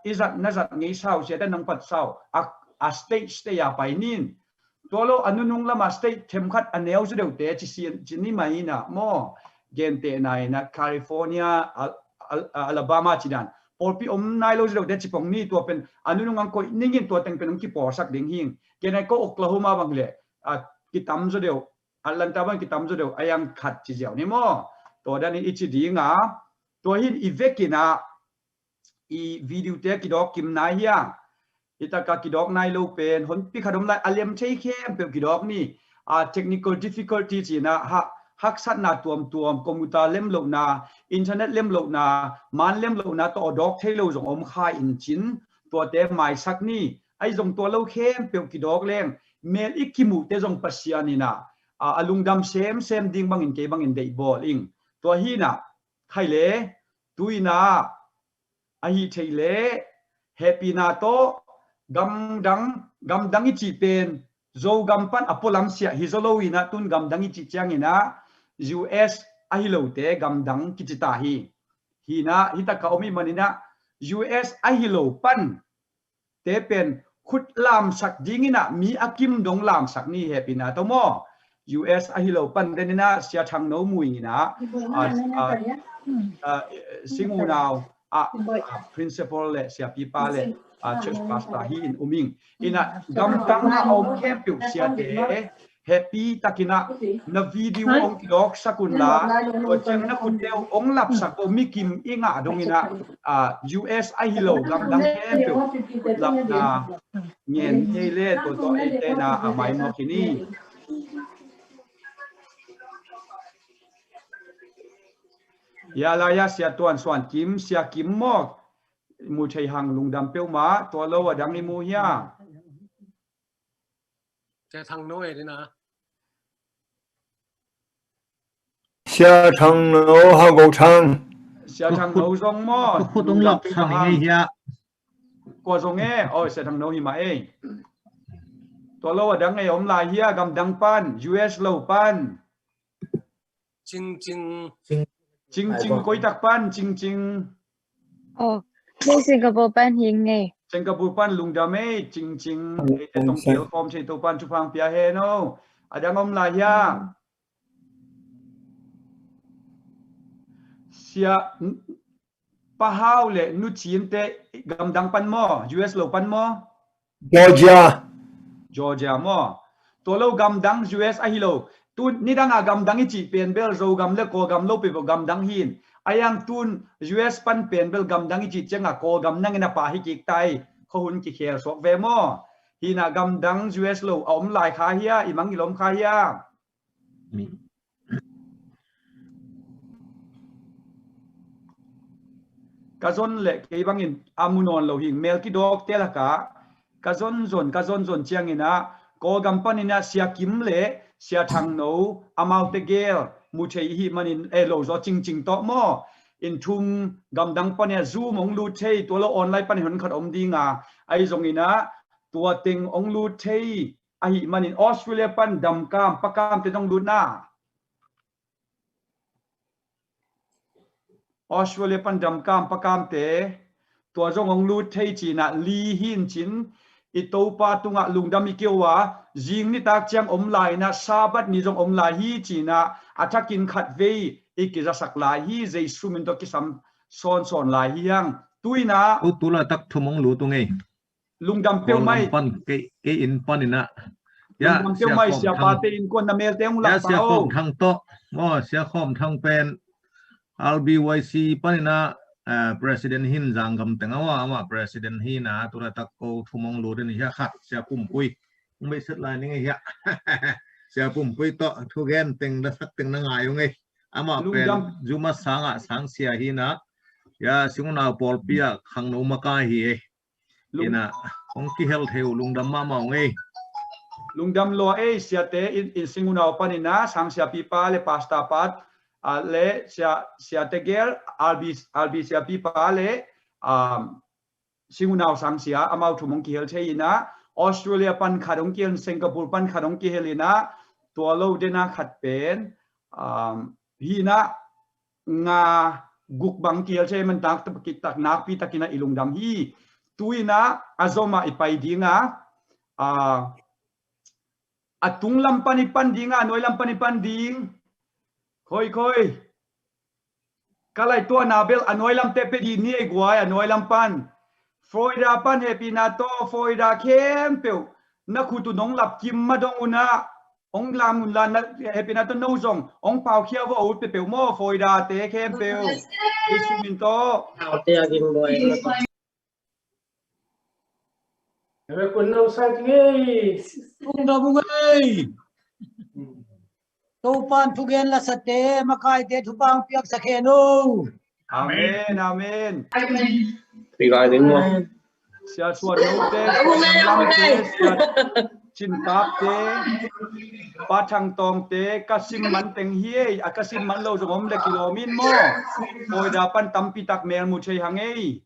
i zat na zat ngei sau, siate nang pat sau, a, a stage stage a pai ning. Tua lo a nunung lama state themkhat a neu zaw deuhte ci si, ci ni mah inah maw, gentehna inah California, Al-, Al-, Alabama ci dan pawlpi om nai lo zaw deuhte ci pong ni. Tua pen a nunung ang koih ningin tua teng pen hong kipawlsak ding hing. Gentehna ko Oklahoma bang hileh a kitam zaw deuh, Atlanta bang kitam zaw deuh, a yang khat ci ziau ni maw. Tua danin i ci dinga, tua hin i vekinah i video te kidawk kim nai hia? Hi taka kidawk nai lo pen honpi khat om lai, a lem thei khempeuh kidawk ni. A technical difficulty cina ha, haksatna tuamtuam, computer lem lohna, internet lem lohna, man lem lohna tawh a dawk thei lo zong om kha in cin, tuate maisak ni. Ahi zong tua lo khempeuh kidawk leng mel i kimuhte zong Pasian inah a, a lungdam semsem ding bangin kei bangin deih bawl ing. Tua hinah khai le, tu inah ahi thei le, hehpihna tawh gamdang, gamdang i cih pen Zogam pan a pualam siah hi zaw lo inah, tun gamdang i cih cianginah U S ahi lote gamdang kici ta hi. Hinah hi taka om ih maninah U S ahi lo pan te pen khut lamsak dinginah mi a kim dong lamsak ni, hehpihna tawh maw. U S ahi lo pan teninah Sia Thangno Muing inah a, a, a, Singunau a, a principal le siapipa le a church pastor hi in um ing. Inah gamdang a om khempeuh siate hehpih takinah na video hong kidawksak unla, tua ciang na khutte uh hong lapsak uh, mi kim i ngah donginah, a, U S ahi lo gamdang khempeuh lapna ngen thei le tua tawh eite na a maimuak hi ni. Ia lai-a Sia Tuan Suan Kim, Sia Kim maw, mu thei hang lungdam peuhmah, tua lo a dang i mu hia? Sia Thangno e dina. Sia Thangno, ha go thang. Sia Thangno zong maw. Ka khut ung lap sang ngei hia. Kua zong e, oi Sia Thangno hi mah e. Tua lo a dang e om lai hia, gamdang pan, U S lo pan. Cing Cing. Cing Cing koi tak pan, Cing Cing. Oh, kei Singapore pan hi ngei. Singapore pan lungdam ei, Cing Cing. Ei te tong tel khawm thei to pan thupha pia hen o. A dang om lai hia? Sia Pa Hau le Nu Cin te gamdang pan maw, U S lo pan maw? Georgia. Georgia maw? Tua lo gamdang U S ahi lo. Tu nidang a gamdang i cih pen bel Zogam le Kawlgam lo peuhpeuh gamdang hi in. A yang tun U S pan pen bel gamdang i cih ciangah Kawlgam nangin a pha hi kik ta hi. Khuahun kikhel suak ve maw? Hinah gamdang U S lo a om lai kha hia, i mangngilh om kha hia? Ka zon le kei bangin a mu nawn lo hing, mel kidawkte lakah ka zonzon, ka zonzon cianginah Kawlgam paninah Sia Kim le Sia Thangno amaute gel mu thei i hih manin, e lo zaw Cing Cing tawh maw? In thum gamdang paninah Zoom hong lut thei, tua lo online panin hun khat om dinga, ahi zonginah tua teng hong lut thei ahih manin Australia pan Damkam, Pakam te zong lutna. Australia pan Damkam, Pakam te tua zong hong lut thei cinah li hi in cin, i Topa tungah lungdam i keu a, zing nitak ciang om lai inah Sabbath ni zong om lai hi cinah a thakin khat vei i kizasak lai hi, Jesu min tawh kisam sawnsawn lai hi hang. Tu inah tu, tu laitak thum hong lut ung ei. Lungdam peuhmah ei. Kei, kei inn paninah. Lungdam peuhmah ei, Sia Pate innkuan na melte hong lak ta o. Sia Khawm Thang tawh. Aw, Sia Khawm Thang pen R B Y C paninah, eh, president hin zanggam teng a, amah president hinah tu laitak ko thum hong lut in hia khat, Sia Pumpui. Hong beiset lai ning ei hia. Sia Pumpui tawh thugen teng, lasak teng na ngai ung ei. Amah pen Zuma sangah sangsia hinah. Ia Singunau pawlpi ah khangno makai hi ei. Inah hong kihel thei uh lungdam mahmah ung ei. Lungdam lua ei, siate in, in Singunau paninah sang siapipa le pastor pa, ah, le sia, siate gel, R B, R B siapipa le, ah, Singunau sang sia amau thum hong kihel thei inah, Australia pan khat hong kihel, Singapore pan khat hong kihel inah, tua lo dena khat pen, ah, hinah nga guk bang kihel thei man tak, tak, tak nakpi takinah i lungdam hi. Tu inah a zomah i pai dinga, ah, A tung lam pan i pan ding a, a nuai lam pan i pan ding. Khoi, khoi. Ka laituahna bel a nuai lamte pe dih ni ei guai, a nuai lam pan. Florida pan hehpihna tawh, Florida khempeuh. Na khut uh nong lap kim ma dong un ah. Hong lam un la, na hehpihna tawh no zong hong paukhia vo, a ut peuhpeuh maw, Florida te khempeuh. Jesu min tawh. Hau te a ging buai. Reverend Nosa kei ngei. Tung dam ung ei. Topan thugen lasate, makaite thupha piaksak hen o. Amen, amen. Pi gai ding maw? Sia Suan Note, Sia Lam Lamte, Sia Cin Tap te, Pa Thang Tawng te, ka sim man teng hi ei, a ka sim man lo zong om le kilawm in maw. Florida pan tampi tak mel mu thei hang ei.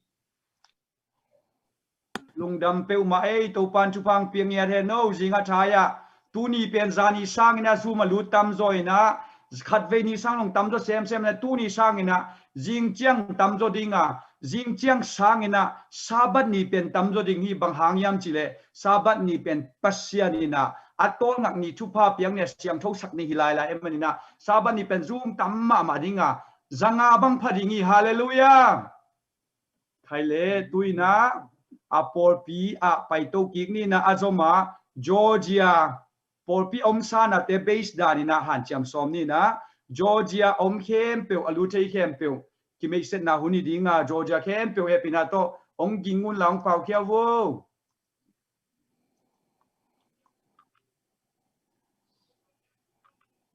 Lungdam peuhmah ei, Topan thupha piak ngiat hen o, zing a thai ah. Tuni pen zani sangin ah Zoom a lut tamzaw in ah, khatvei ni sang long tamzaw semsem in ah, tuni sangin ah, zing ciang tamzaw ding a, zing ciang sangin ah, Sabbath ni pen tamzaw ding hi. Bang hang hiam cih leh, Sabbath ni pen Pasian in ah, a tawlngak ni, thupha piak ni, a siangthosak ni hi lailai ahih manin ah, Sabbath ni pen Zoom tam mahmah ding a, zanga bang pha ding hi. Halleluiah. Khai le, tu in ah, a pawlpi ah paito kik ni in ah, a zom ah, Georgia pawlpi om san ah te base dan in ah hanciam sawm ni in ah, Georgia om khempeuh, a lut thei khempeuh, kimeihsetna hun hi ding a, Georgia khempeuh hehpihna tawh hong ging un la, hong paukhia vo.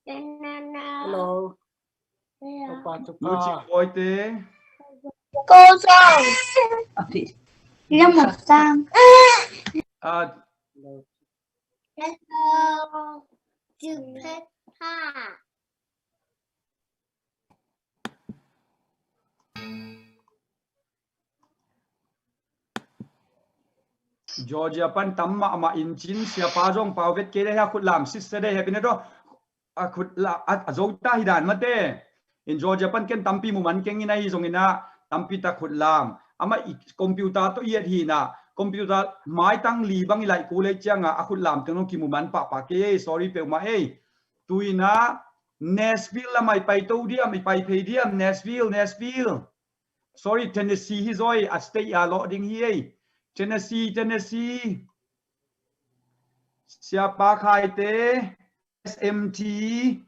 Hello. Tupa, tupa. Luci Boy te. Go song. Lâm Ngọc Sang. À. Hello. Chữ Pet Pha. Georgia pan tam mahmah in cin, siapa zong pau vet kei le, hia khut lam sitsa de, hehpihna tawh a khut la, a, a zo ta hi dan mate. In Georgia pan ken tampi mu man keng in, ahi zongin ah tampi tak khut lam. Amah i computer tawh i et hi in ah, computer maitang li bang i laih kul ei ciang ah, a khut lam teng zong kimu man pahpah kei ei, sorry peuhmah ei. Tu in ah Nashville lam ah i paito diam, i pai phei diam, Nashville, Nashville. Sorry, Tennessee hi zaw ei, a state a lawh ding hi ei. Tennessee, Tennessee. Siapa Khai te, S M T.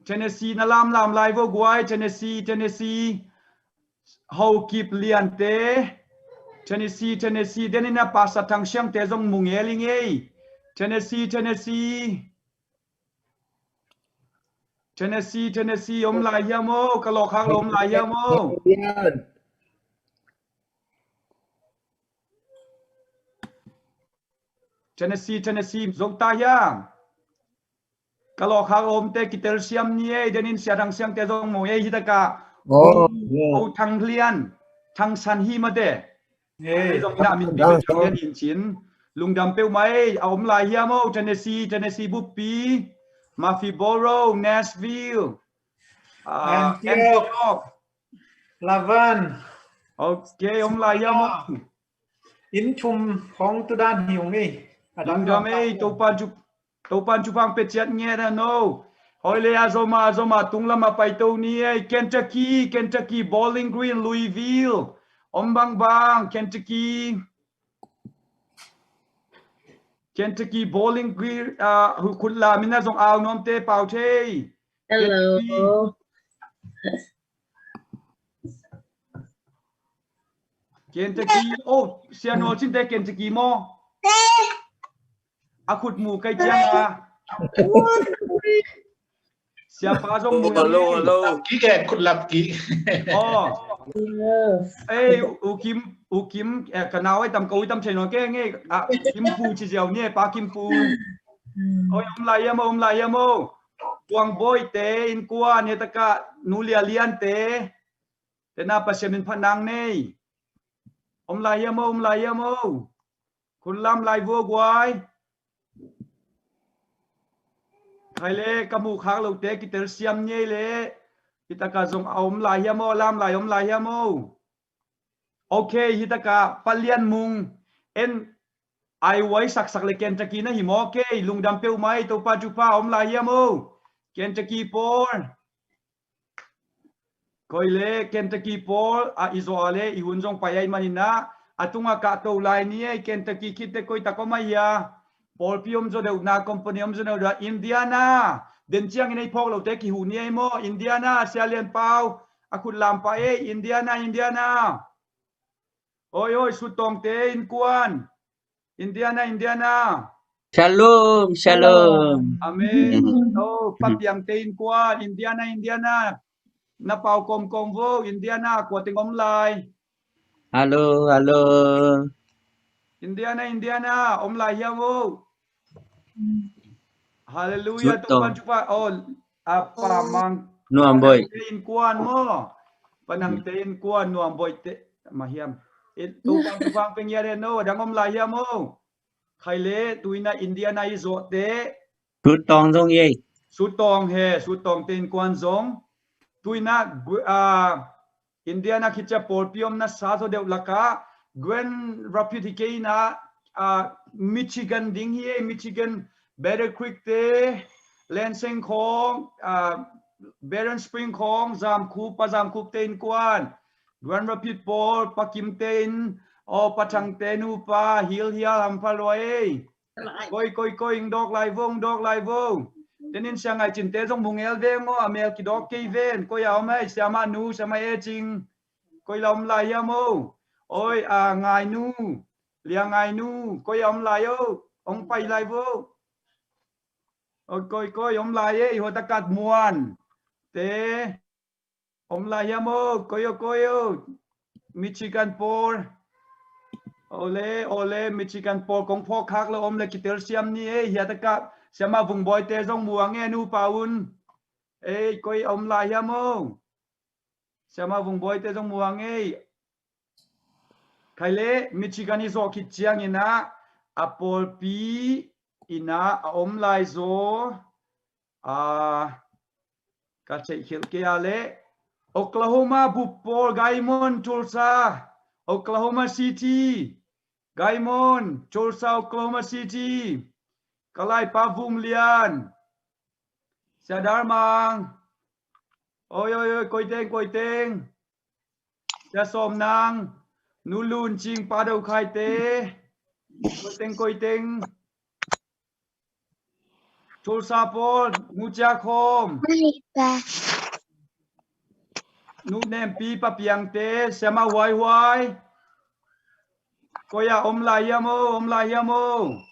Tennessee na lamlam lai vo guai, Tennessee, Tennessee. Ho Kip Lian te, Tennessee, Tennessee. Den in ah Pastor Thang Siang te zong mu ngel ing ei. Tennessee, Tennessee. Tennessee, Tennessee, om lai hiam o, ka lawhkhak lo om lai hiam o. Tennessee, Tennessee, zong ta hiam. Ka lawhkhak lo omte kitel siam ni ei, den in Sia Thang Siang te zong mu ei, hi tak ah. Oh, yeah. Ho Thang Lian, Thang San hi mate. Ei, zong na min pi pen cin. Lungdam peuhmah ei, a om lai hiam o, Tennessee, Tennessee buppi, Murfreesboro, Nashville, ah, Antioch. Antioch. Lavan. Ok, om lai hiam o. Inn thum hong tu dan hi ung ei. Lungdam ei, Topan thu Topan thupha pia ciat ngen a no. Hoi le, a zom a, a zom a, tung lam a paito ni ei. Kentucky, Kentucky, Bowling Green, Louisville. Om bangbang, Kentucky. Kentucky, Bowling Green, ah, hu khut lam in ah zong au nuamte pau thei. Hello. Kentucky. Kentucky, oh, Sia Nual Cin te Kentucky maw? A khut mu kei ciang a. Siapa zong mu. Hello, hello. Ki ke khut lap ki. Oh. Ei, U Kim, U Kim, eh, ka nau ei tam ko ei tam thei no ke ngei, ah, Kim Pu ci ziau ni, Pa Kim Pu. Oi, om lai hiam o, om lai hiam o. Tuang Boy te, innkuan, hi tak ah, Nu Lia Lian te. Te na Pasian min phat nang nei. Om lai hiam o, om lai hiam o. Khut lam lai vo guai. Khai le, ka muh khak lote kitel siam ni ei le. Hi tak ah zong a om lai hiam o, lam lai om lai hiam o. Ok, hi tak ah Pa Lian Mung, en Ai uai saksak le Kentucky na hi maw kei, lungdam peuhmah ei, Topa thupha. Om lai hiam o? Kentucky pawl. Koi le Kentucky pawl a i zawh a le i hun zong pai ai manin ah, a tungah kahto lai ni ei, Kentucky khit teh koi tak om ai hia? Pawlpi om zaw deuh na, company om zaw deuh na, Indiana. Den ciangin ei phawk lote kihuh ni ei maw? Indiana, Sia Lian Pau a khut lam pah ei, Indiana, Indiana. Oi, oi, Sutawngte innkuan. Indiana, Indiana. Shalom, shalom. Amen. Oh, Pa Piangte innkuan, Indiana, Indiana. Na pau kawmkawm vo, Indiana, kua teng om lai? Hello, hello. Indiana, Indiana, om lai hiam o? Hallelujah, Topan thupha. Oh, a Pa Mang. Nuam Boih. Panangte innkuan maw? Panangte innkuan, Nuam Boih te. Mah hiam? Topan thupha pia ngiat hen o, a dang om lai hiam o? Khai le, tu-in ah Indiana i zawhte. Sutawng zong ei. Sutawng he, Sutawngte innkuan zong. Tu-in ah, ah, Indiana khit ciang pawlpi omna sa zaw deuh lakah Grand Rapids hi kei in ah, ah, Michigan ding hi ei, Michigan, Battle Creek te, Lansing khawng, ah, Barron Spring khawng, Zamkhup, Pa Zamkhupte innkuan, Grand Rapids pawl, Pa Kimte inn, aw, Pa Thangte nupa, Hial Hial, hampha lua ei. Koi, koi, koi, ing dawk lai vo, ing dawk lai vo. Tenin Sia Ngai Cinte zong mu ngel veng aw, a mel kidawk kei ven. Koi a om ei, Siamah nu, Siamah E Cing. Koi la om lai hiam o? Oi, a Ngai nu, Lia Ngai nu, koi a om lai o? Ong pai lai vo. Oi, koi, koi, om lai ei, Hua Takat Muan te. Om lai hiam o, koi o, koi o. Michigan pawl. Ole, ole, Michigan pawl, kong phawk khak lo om le kitel siam ni ei, hiatakah Siamah Vung Bawite zong muang ei, nupa un. Ei, koi om lai hiam o? Siamah Vung Bawite zong muang ei. Khai le, Michigan i zawh khit ciangin ah, a pawlpi in ah, a om lai zaw. Ah, ka theih khilh kei a le. Oklahoma bup pawl, Guymon, Tulsa, Oklahoma City. Guymon, Tulsa, Oklahoma City. Ka lai Pa Vung Lian. Sia Dar Mang. Oi, oi, oi, koi teng, koi teng. Sia Sawm Nang, Nu Lun Cing, Pa Do Khai te. Koi teng, koi teng. Tulsa pawl, Nu Cia Khawm. Nu Nempi, Pa Piang te, Siamah Huai Huai. Koi a om lai hiam o, om lai hiam o?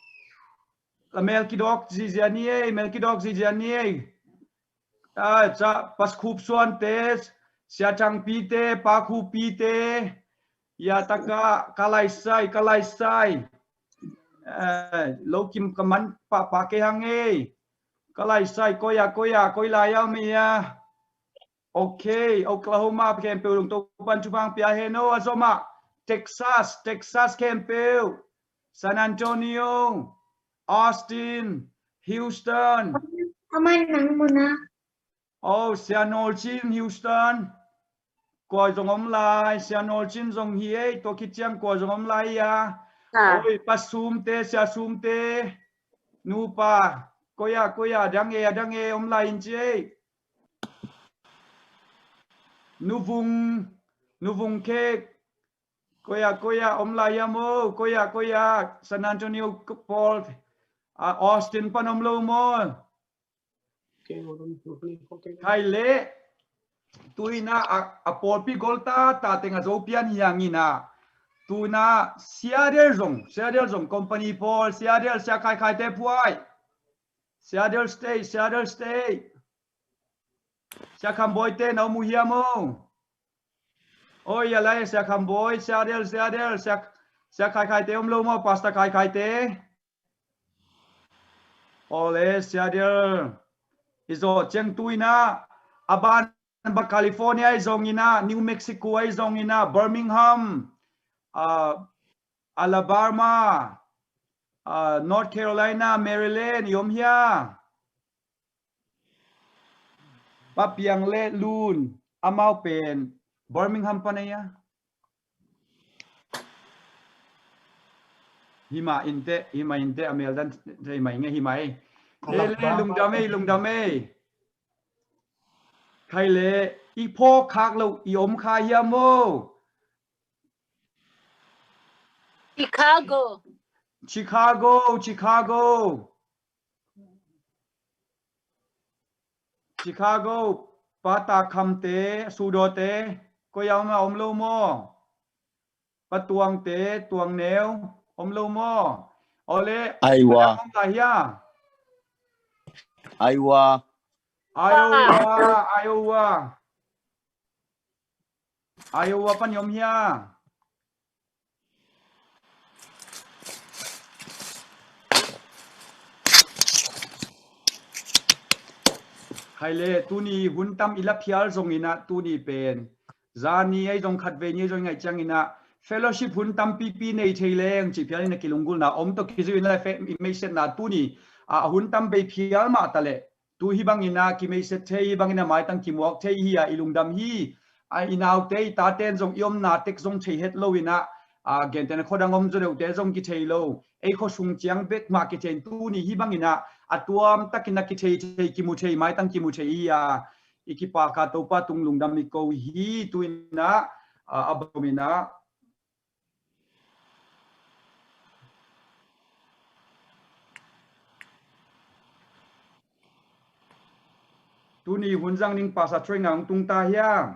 La mel kidawk zizia ni ei, mel kidawk zizia ni ei. Ah, ca, Pa Khup Suan te, Sia Thang Pi te, Pa Khup Pi te. Hiatakah, ka lai sai, ka lai sai. Eh, lo kim ka man pahpah kei hang ei. Ka lai sai, koi a, koi a, koi lai a om ei a. Ok, Oklahoma khempeuh zong Topan thupha pia hen o, a zomah Texas, Texas khempeuh, San Antonio, Austin, Houston. Aman nang muna. Oh, Sia Nawl Cin, Houston. Kua zong om lai, Sia Nawl Cin zong hi ei, tua khit ciang kua zong om lai a. Oi, Pa Sum te, Sia Sum te. Nupa, koi a, koi a, dang e, a dang e, om lai in ci ei. Nu Vung, Nu Vung Khek. Koi a, koi a, om lai hiam o, koi a, koi a, San Antonio pawl, a, Austin pan om lo maw? Khai le, tu-in ah, a, a pawlpi gol ta, ta teng a Zopian hi hang in ah. Tu-in ah, Seattle zong, Seattle zong, company pawl, Seattle, Sia Khai Khai te phuai. Seattle State, Seattle State. Sia Kham Bawi te na om uh hiam o? Oi, a lai Sia Kham Bawi, Seattle, Seattle, Sia, Sia Khai Khai te om lo maw, Pastor Khai Khai te. Ole, Seattle. I zawh ciang tu-in ah, a ban bang California i zong in ah, New Mexico i zong in ah, Birmingham, ah, Alabama, ah, North Carolina, Maryland, i om hia? Pa Piang le Lun, amau pen Birmingham pan ei a. Himah inteh, himah inteh, a mel dan thei mah inge himah ei. Le, le, lungdam ei, lungdam ei. Khai le, i phawk khak lo, i om kha hiam maw? Chicago. Chicago, Chicago. Chicago, Pa Ta Kham te, Sudo te, koi a om a om lo maw? Pa Tuang te, Tuang Neu, om lo maw? Ole, Iowa. Om ta hia? Iowa. Iowa, Iowa. Iowa pan i om hia? Khai le, tuni hun tam i la phial zongin ah, tuni pen zani ei zong khatvei ni ei zong i ngaih ciangin ah, fellowship hun tampipi nei thei leng cih phial in a kilunggulhna om tawh kizui in ah, fe-, i meihsetna tuni, a, a hun tam bei phial mah ta leh, tu hih bangin ah kimeihset thei, hih bangin ah maitang kimuak thei hi a, i lungdam hi. A, i naute, i tate in zong i omna tek zong thei het lo in ah, a, gentehna khuadang om zaw deuhte zong kithei lo. Ei khuasung ciang bek mah kithei in tuni hih bangin ah a tuamtakin ah kithei thei, kimu thei, maitang kimu thei hi a, i kipak a Topa tung lungdam i ko hi. Tu in ah, a, a bang in ah tuni hun zang ning Pastor Treng a hong tung ta hiam?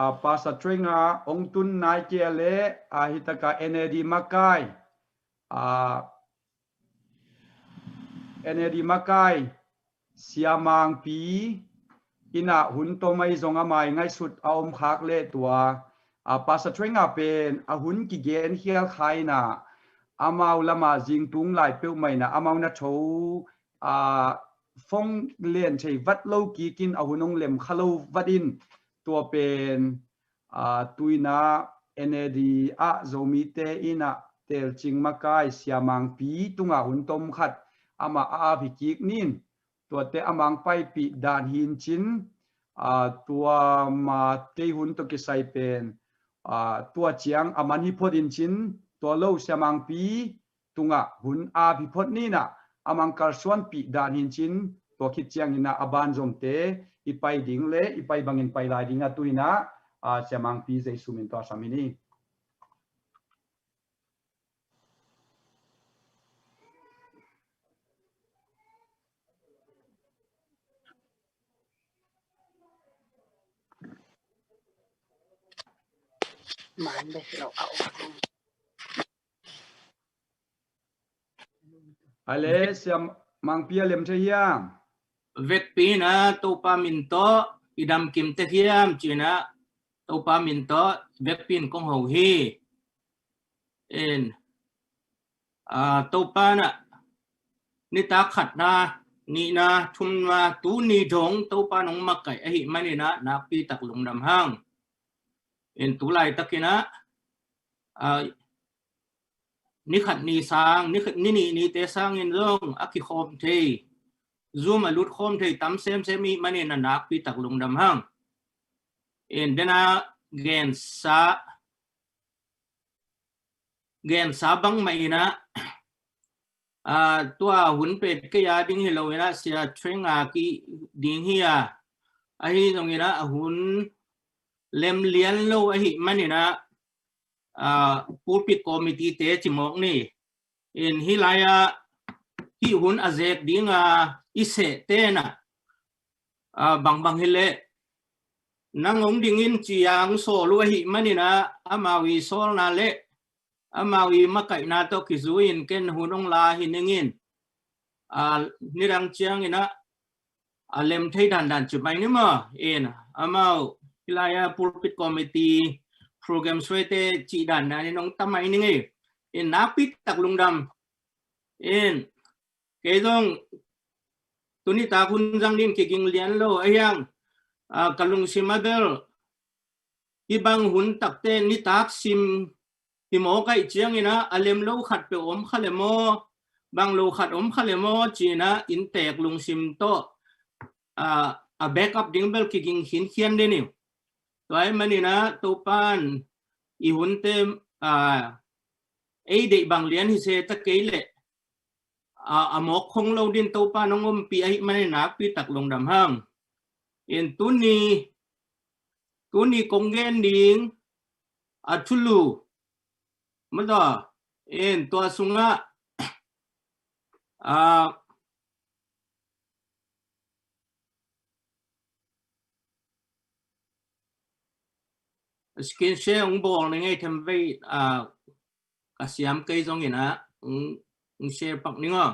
A, Pastor Treng a hong tun nai kei leh, a, hi taka N A D makai, a, N A D makai, Sia Mangpi in ah hun tom ei zong a mai ngaihsut a om khak leh tua, a, Pastor Treng a pen a hun kigen hial kha in ah, amau lamah zingtung lai peuhmah in ah amau na tho, a, phone len thei vat lo kik in a hun hong lem kha lo vat in, tua pen, a, tu in ah N A D ah Zomite in ah telcing makai Sia Mangpi tungah hun tom khat amah a ap hi kik ning. Tuate a mang paipih dan hi in cin, a, tua ma kei hun tawh kisai pen, a, tua ciang a man hi phot in cin, tua lo Sia Mangpi tungah hun ap hi phot ni in ah, a mang kalsuanpih dan hi in cin, tua khit ciangin ah a ban zomte i pai ding le i pai bangin pai lai ding a tu in ah, a, Sia Mangpi Zeisu min tawh a sam hi ni. Ale, Sia Mangpi a lem thei hiam? Vekpi in ah Topa min tawh i dam kim tek hiam ci in ah Topa min tawh vekpi in kong ho hi. In, a, Topa in ah nitak khatna, nihna, thumna, tuni dong Topa in hong makaih ahih manin ah nakpi tak lungdam hang. In tu laitakin ah, a, ni khat ni sang, ni khat, ni nih nite sangin zong a kikhawm thei, Zoom a lut khawm thei tam semsem i hih manin ah nakpi tak lungdam hang. In den a gensa, gensa bangmah in ah, a, tua hun pen kei a ding hi lo in ah Sia Treng a ki ding hi a, ahi zongin ah a hun lem lian lo ahih manin ah, a, pulpit committee te ci mawk ni. In hih lai-ah hih hun a zek ding a i sehte in ah, a, bangbang hi leh nang hong ding in ci a hong sawl uh ahih manin ah amau i sawlna le amau i makaihna tawh kizui in ken hun hong la hi ning in, a, nidang ciangin ah a lem thei dandan ci mai ni maw. In amau hih lai-ah pulpit committee program suaite cih dandan in hong ta mai ning ei. In nakpi tak lungdam. In kei zong tuni tak hun zang ding kiging lian lo ahi hang, a, ka lungsim a bel hih bang hun takte nitak sim hi mawk ahih ciangin ah a lem lo khat peuh om kha le maw, bang lo khat om kha le maw ci-in ah inntek lungsim tawh, ah, a backup ding bel kiging khinkhian den uh. Tua ahih manin ah Topa'n i hunte, ah, ei deih bang lian hi se ta kei leh, a, a mawk khong lo din Topa'n hong ompih ahih manin nakpi tak lungdam hang. In tuni, tuni kong gen ding a thulu, mata, in tua sungah, a, screen share hong bawl ning ei, them vei, a, ka siam kei zongin ah, hong, hong share pak ning aw.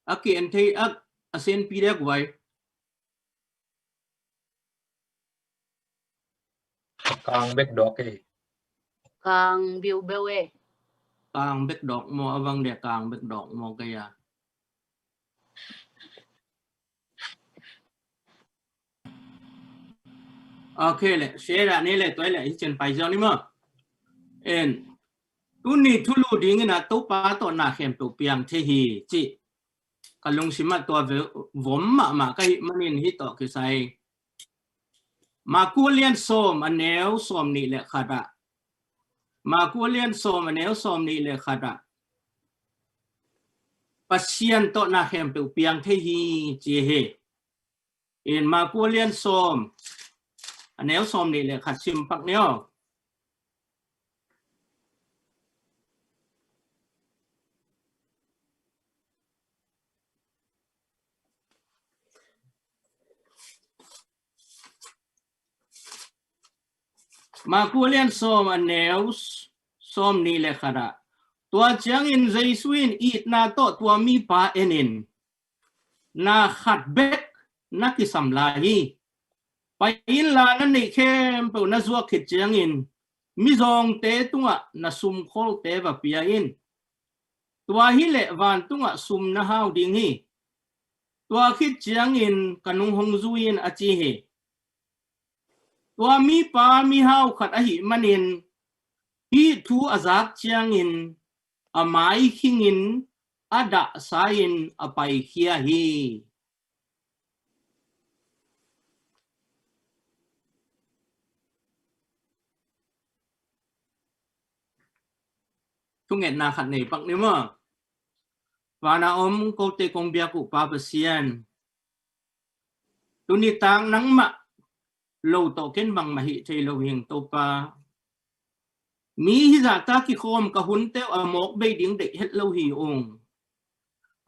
A ki en thei, a, a sen pi dek vai. Kang bek dawk e. Kang biu beu e. Kang bek dawk maw, a vang dia kang bek dawk maw kei a. Ok le, share dah ni le, tua le, hi cen pai ziau ni maw. En, tuni thulu dingin ah Topa tawh na khempeuh piang thei hi, ci. Ka lungsim ah tua ve-, vom mahmah ka hih manin hih tawh kisai. Maku a lian sawm a neu sawm nih le khat ah. Maku a lian sawm a neu sawm nih le khat ah. Pasian tawh na khempeuh piang thei hi, ci hi. In Maku a lian sawm a neu sawm nih le khat sim pak ni aw. Maku a lian sawm a neu sawm nih le khat ah. Tua ciangin Jesu in itna tawh tua mipa en in, na khat bek na kisam lai hi. Pai inla na neih khempeuh na zuak khit ciangin mizawngte tungah na sumkholte va pia in. Tua hi leh vantungah sum na hau ding hi. Tua khit ciangin ka nung hong zui in, a ci hi. Tua mipa mihau khat ahih manin hih thu a zak ciangin a mai khingin a dahsa-in a paikhia hi. Thungetna khat nei pak ni maw. Vana om kote kong biak uh Pa Pasian, tuni tak nangmah lo tawh ken bangmah hih thei lo hing Topa. Mi hizahta kikhawm ka hunte uh a mawk bei ding deih het lo hi ung.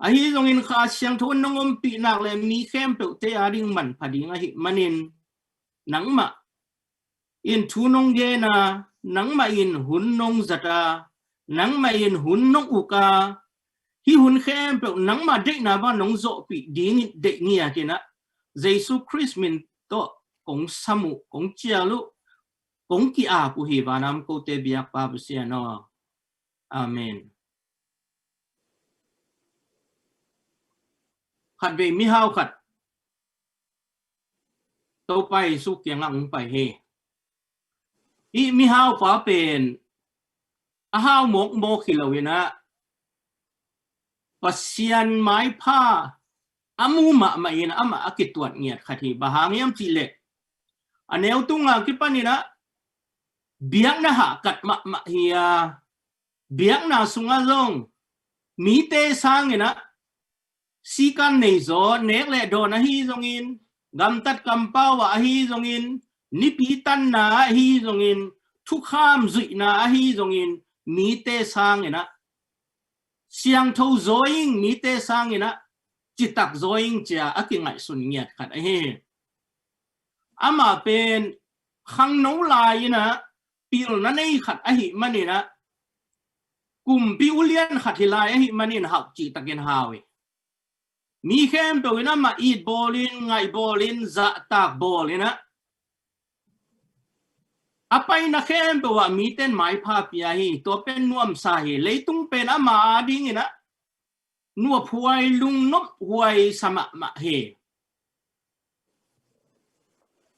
Ahi zongin Kha Siangtho nong ompih nak le mi khempeuhte a ding manpha ding ahih manin nangmah in thu nong gen a, nangmah in hun nong zat a, nangmah in hun nong uk a, hih hun khempeuh nangmah deihna bang nong zawhpih dingin deih ngiat in ah, Jesu Khrist min tawh kong sam uh, kong cial uh, kong ki-ap uh hi, vana om kote biak Pa Pasian aw. Amen. Khatvei mihau khat Topa Jesu kiangah hong pai hi. Hih mihaupa pen a hau mawkmawk hi lo in ah, Pasian maipha a mu mahmah in amah a kituat ngiat khat hi. Bang hang hiam cih leh, a neu tunga kipan in ah biakna hahkat mahmah hi a, biakna sungah zong mite sangin ah sikan nei zaw, nek le dawn ahi zongin, gamtat kampau ah ahi zongin, nipi tanna ah ahi zongin, thukham zuihna ahi zongin, mite sangin ah siangtho zaw ing, mite sangin ah citak zaw ing ci-a a kingaihsun ngiat khat ahi hi. Amah pen khangno lai in ah pilna nei khat ahih manin ah, kumpi ulian khat hi lai ahih manin hauh cihtakin hau hi. Mi khempeuh in amah it bawlin, ngaih bawlin, zahtak bawlin ah, a paina khempeuh ah mite in maipha pia hi. Tua pen nuamsa hi. Leitung pen ama adingin ah nuaphuai, lungnophuai sa mahmah hi.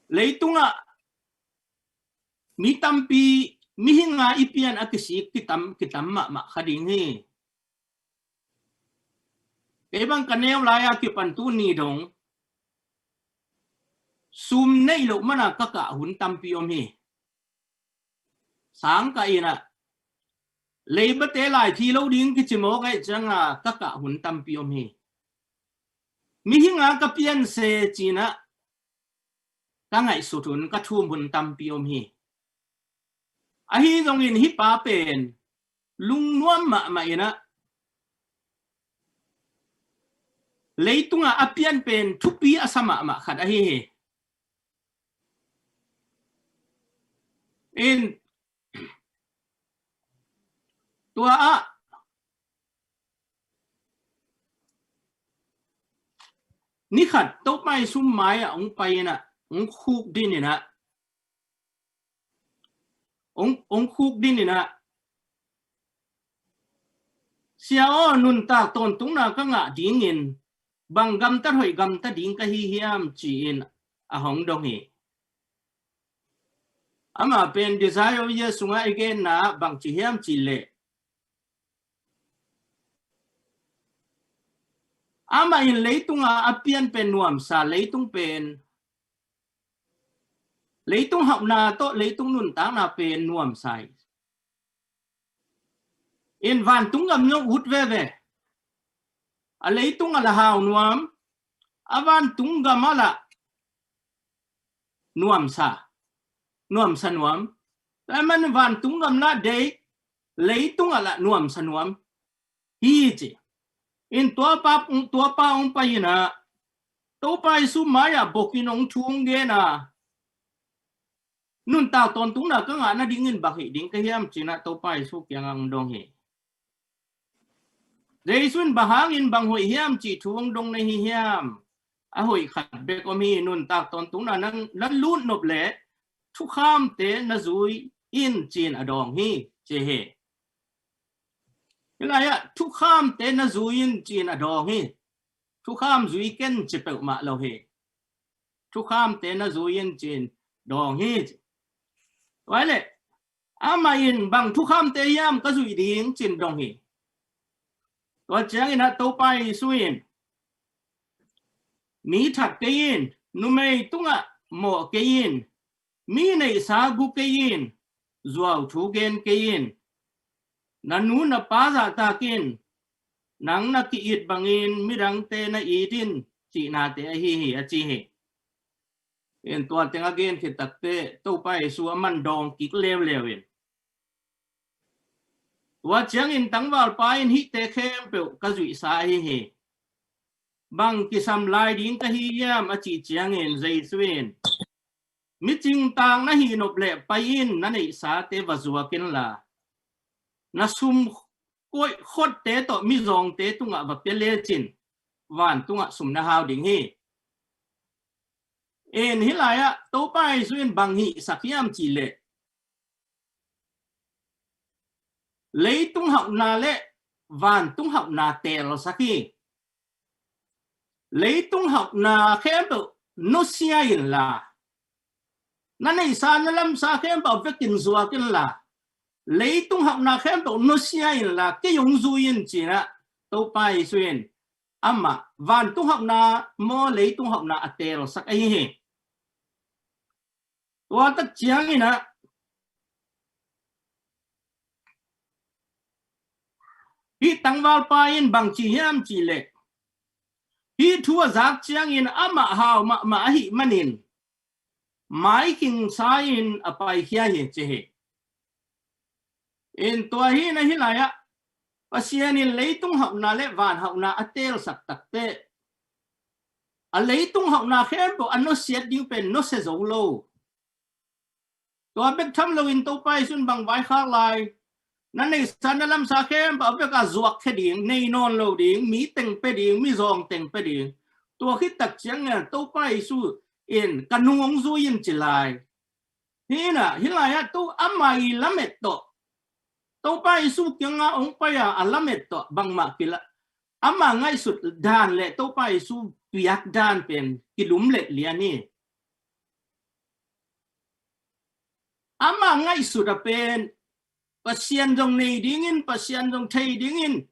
Leitungah Mi tampi, mihinga i pian a kisik kitam, kitam mahmah kha ding hi. Kei bang ka neu lai-a kipan tuni dong sum neih loh mana ka kah hun tampi om hi. Sang ka ina leibate lai thi lo ding kici mawk aih cianga ka kah hun tampi om hi. Mihinga ka pian se cina ka ngaihsut hun, ka thum hun tampi om hi. Ahi zongin hih pa pen lungnuam mahmah ina leitunga a pian pen thupi a sa mahmah khat ahi hi. In tua ah ni khat Topa Jesu mai-ah hong pai ina hong khuk din ina hong, hong khuk din ina, "Sia aw, nuntak tawntungna ka ngah dingin bang gamtat hoih gamta ding ka hi hiam?" ci-in a hong dong hi. Amah pen Desire of Year sungah i genna bang ci hiam cih leh, amah in leitunga a pian pen nuamsa, leitung pen, leitung hauhna tawh leitung nuntakna pen nuamsa hi. In vantung gam zong ut veve. A leitung a la hau nuam, a vantung gam a la nuamsa, nuamsa nuam. Tua man vantung gam la dei, leitung a la nuamsa nuam hi ci. In tua pa, tua pa hong pai ina Topa Jesu mai-ah bokin hong thu hong gen a, "Nuntak tawntungna ka ngah nadingin bang hih ding ka hiam?" cina Topa Jesu kiangah hong dong hi. Jesu in, "Bang hangin bang hoih hiam cih thu hong dong na hi hiam? A hoih khat bek om hi, nuntak tawntungna nang, nan lut nop leh thukhamte na zui in," ci-in a dawng hi, ci hi. Hih lai-ah thukhamte na zui in ci-in a dawng hi. Thukham zui ken ci peuhmah lo hi. Thukhamte na zui in ci-in dawng hi. Tua leh amah in, "Bang thukhamte hiam ka zuih ding?" ci-in dong hi. Tua ciangin ah Topa Jesu in, "Mi that kei in, numei tungah mawh kei in, mi neihsa gu kei in, zuau thu gen kei in, na nu na pa zahtak in, nang na ki-it bangin midangte na it in," cihnate ahi hi, a ci hi. In tua teng a gen khit takteh Topa Jesu a man dawng kik leuleu in, tua ciangin tangvalpa in, "Hihte khempeuh ka zuihsa ahi hi. Bang kisam lai ding ka hi hiam?" a cih ciangin Jesu in, "Micingtaak na hih nop leh pai in, na neihsate va zuak inla, na sum khotte tawh mizawngte tungah va pia lecin vantungah sum na hau ding hi." In hih lai-ah Topa Jesu in bang hihsak hiam cih leh leitung hauhna le vantung hauhna teelsak hi. Leitung hauhna khempeuh nusia inla, na neihsa na lamsa khempeuh vekin zuak inla, leitung hauhna khempeuh nusia inla, kei hong zui in, ci-in ah Topa Jesu in amah vantung hauhna maw leitung hauhna a teelsak ahi hi. Tua tak ciangin ah hih tangvalpa in bang ci hiam cih leh, hih thu a zak ciangin amah hau mahmah ahih manin maikhingsa in a paikhia hi, ci hi. In tua hi na hih lai-ah Pasian in leitung hauhna le van hauhna a teelsak takteh a leitung hauhna khempeuh a nusiat ding pen nusia zo lo. Tua bek tham loin Topa Jesu in bang vaikhak lai, na neihsa na lamsa khempeuh a vek a zuak khia ding, nei nawn lo ding, mi teng pia ding, mizawng teng pia ding. Tua khit tak ciangin Topa Jesu in, "Ka nu hong zui in," ci lai. Hi na, hih lai-ah tu ama i lamet tawh, Topa Jesu kiangah hong pai a, a lamet tawh bangmah kila, ama ngaihsut dan le Topa Jesu piak dan pen kilumlet lian hi. Ama ngaihsut a pen Pasian zong nei dingin, Pasian zong thei dingin,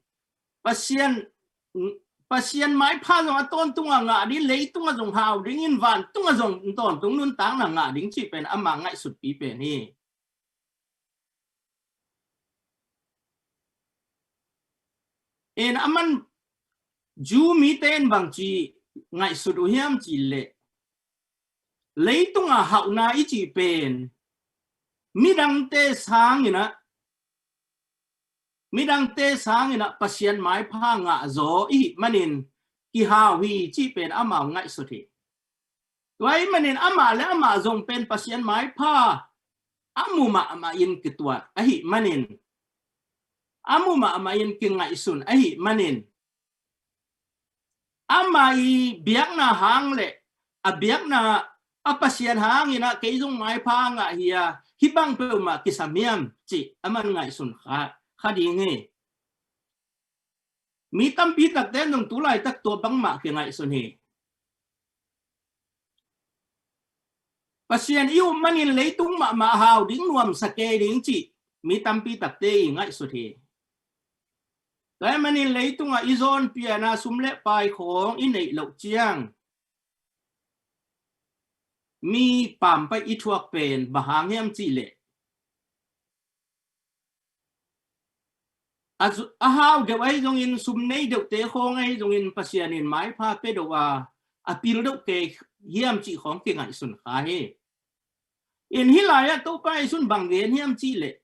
Pasian, Pasian maipha zong a tawntunga ngah ding, leitunga zong hau dingin, vantunga zong tawntung nuntakna ngah ding cih pen ama ngaihsutpi pen hi. En aman Jew mite in bangci ngaihsut uh hiam cih leh, leitunga hauhna i cih pen midangte sanginah, midangte sanginah Pasian maipha ngahzaw i hih manin kihau hi cih pen amau ngaihsut hi. Tua ahih manin amah le amah zong pen Pasian maipha a mu mahmah in kituat ahih manin, a mu mahmah in kingaihsun ahih manin, ama i biakna hang le a biakna a Pasian hanginah kei zong maipha ngah hi a, hih bang peuhmah kisam hiam cih aman ngaihsun kha, kha ding hi. Mi tampi takte in zong tu laitak tua bangmah kingaihsun hi. Pasian i up manin leitung mahmah hau ding, nuamsa kei ding cih mi tampi takte i ngaihsut hi. Tua ahih manin leitungah i zawn piana sum le pai khawng i neih loh ciang mi pampai i thuak pen bang hang hiam cih leh, a zu-, a hau deuh ahi zongin, sum nei deuhte khawng ahi zongin Pasian in maipha pia deuh a, a pil deuh kei hiam cih khawng kingaihsun kha hi. In hih lai-ah Topa Jesuh in bang gen hiam cih leh,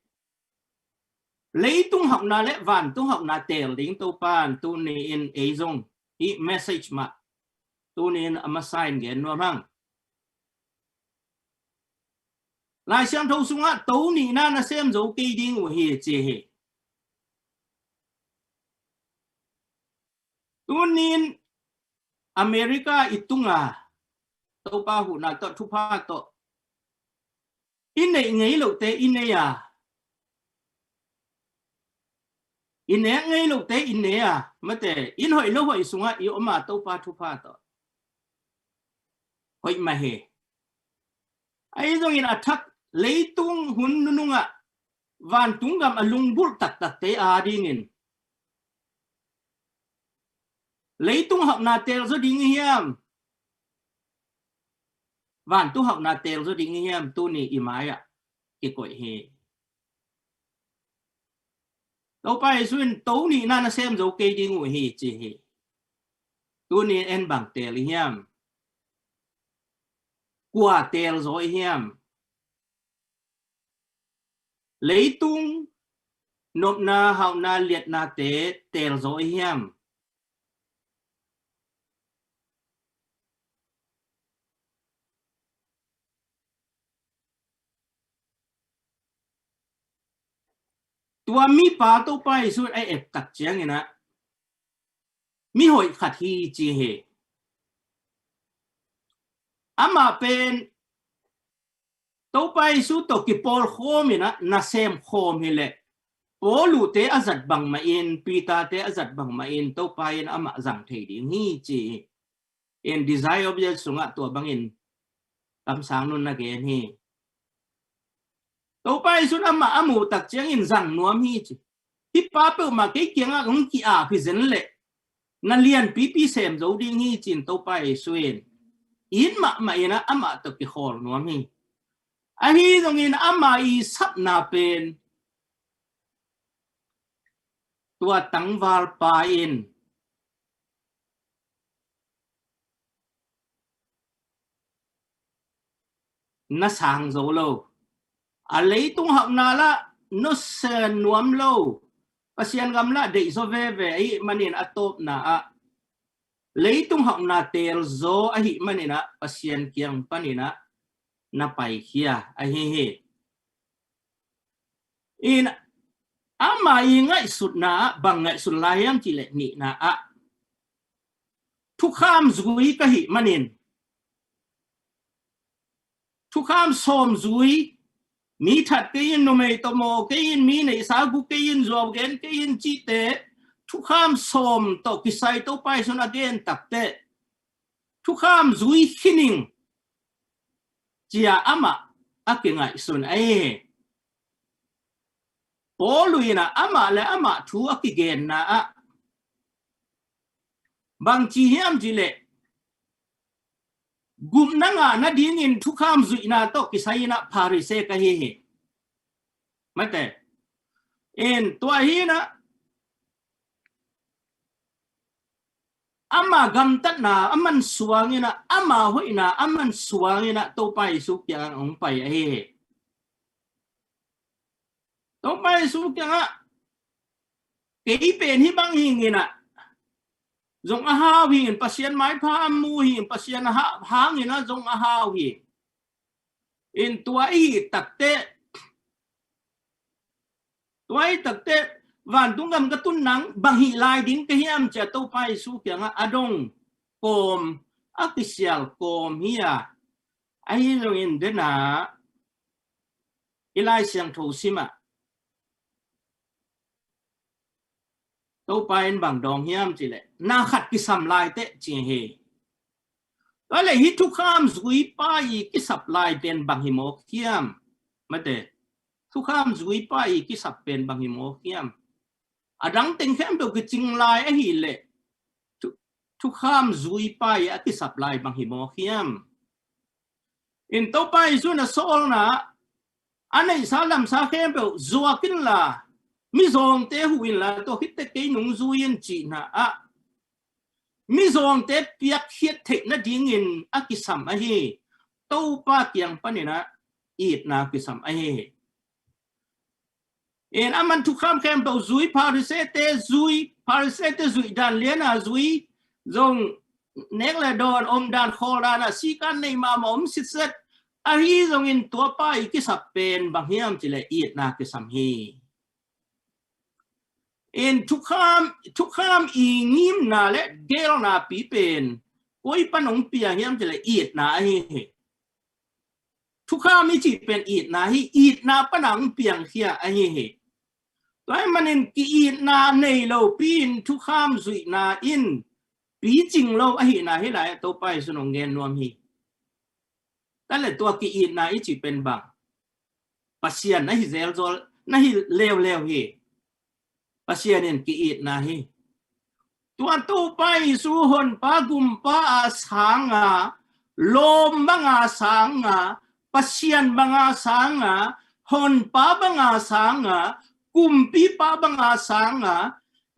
leitung hauhna le vantung hauhna teel ding Topa in tuni in ei zong hih message mah tuni in a masa in gen nuam hang. Lai Siangtho sungah to nihna na sem zo kei ding uh hi ci hi. Tuni in America i tunga Topa huhna tawh, thupha tawh i neih ngei lohte i nei a, i nek ngei lohte i nei a, mate, in hoih lo hoih sungah i om a, Topa thupha tawh hoih mah hi. Ahi zongin a thak leitung hun nunungah vantung gam a lungbulh taktakte a dingin leitung hauhna teel zaw ding i hiam? Vantung hauhna teel zaw ding i hiam? Tuni i mai-ah kikoih hi. Topa Jesuh in to nihna na sem zo kei ding uh hi ci hi. Tuni en bang teel i hiam? Kua teel zaw i hiam? Leitung nopna, hauhna, liatnate teel zaw i hiam? Tua mipa Topa Jesuh in a et tak ciangin ah mihoih khat hi ci hi. Amah pen Topa Jesuh tawh kipawl khawm in ah nasem khawm hi leh, Paul uh te a zat bangmah in, Peter te a zat bangmah in Topa in amah zang thei ding hi ci hi. In Desire of Ages sungah tua bangin kamsang nun na gen hi. Topa Jesuh in amah a muh tak ciangin zang nuam hi ci. Hih pa peuhmah kei kiangah hong ki-ap hi zen leh na lianpipi sem zo ding hi ci-in Topa Jesuh in it mahmah in ah amah tawh kikhawl nuam hi. Ahi zongin ama i sapna pen tua tangvalpa in na sang zo lo. A leitung hauhna lah nusia nuam lo. Pasian gam lah deih zaw veve ahih manin a tawpna ah leitung hauhna teel zaw ahih manin ah Pasian kiang panin ah na paikhia ahi hi. In ama i ngaihsutna ah bang ngaihsun lai hiam cih leh nihna ah thukham zui ka hih manin, thukham sawm zui, mi that kei in, numei tawh maw kei in, mi neihsa gu kei in, zuau gen kei in cihte, thukham sawm tawh kisai Topa Jesuh in a gen takte thukham zui khin ing cia amah a kingaihsun ahi hi. Paul in ah amah le amah thu a kigenna ah bang ci hiam cih leh gupna ngah nadingin thukham zuihna tawh kisai in ah Pharisee ka hi hi. Mate. In tua hi in ah ama gamtatna a mansuang in ah, ama hoihna a mansuang in ah Topa Jesu kiangah hong pai ahi hi. Topa Jesu kiangah kei pen hih bang hi ing in ah zong a hau hi ing, Pasian maipha a mu hi ing, Pasian a ha-, hang in ah zong a hau hi ing. In tua i hih takteh, tua i hih takteh vantung gam ka tun nang bang hih lai ding ka hiam ci a Topa Jesu kiangah a dong kawm, a kisial kawm hi a, ahi zongin den ah i Lai Siangtho sim ah Topa in bang dawng hiam cih leh na khat kisam lai teh ci hi. Tua leh hih thukham zuipa i kisap lai pen bang hi mawk hiam? Mate. Thukham zuipa i kisap pen bang hi mawk hiam? A dang teng khempeuh kicing lai ahih leh thu-, thukham zuipa i a kisap lai bang hi mawk hiam? In Topa Jesu in a sawlna a neihsa lamsa khempeuh zuak inla, mizawngte huh inla, tua khit teh kei nung zui in cihna ah mizawngte piakkhiat theih nadingin a kisam ahi, Topa kiang panin ah itna kisam ahi hi. In aman thukham khempeuh zui, Pharisee-te zui, Pharisee-te zuih dan lian a zui, zong nek le dawn om dan, khawl dan ah sikan nei mahmah om sitset, ahi zongin tuapa i kisap pen bang hiam cih leh itna kisam hi. In thukham, thukham i ngimna le geelnapi pen koi pan hong pia hiam cih leh itna ahi hi. Thukham i cih pen itna hi, itna pan a hong piangkhia ahi hi. Tua ahih manin ki-itna nei lopi in thukham zuihna in picing lo ahihna hih lai ah Topa Jesu in hong gen nuam hi. Tua leh tua ki-itna i cih pen bang? Pasian na hi zelzel, na hi leuleu hi. Pasian in ki-itna hi. Tua Topa Jesu honpa gumpa a sang a, lawm bang a sang a, Pasian bang a sang a, honpa bang a sang a, kumpipa bang a sang a,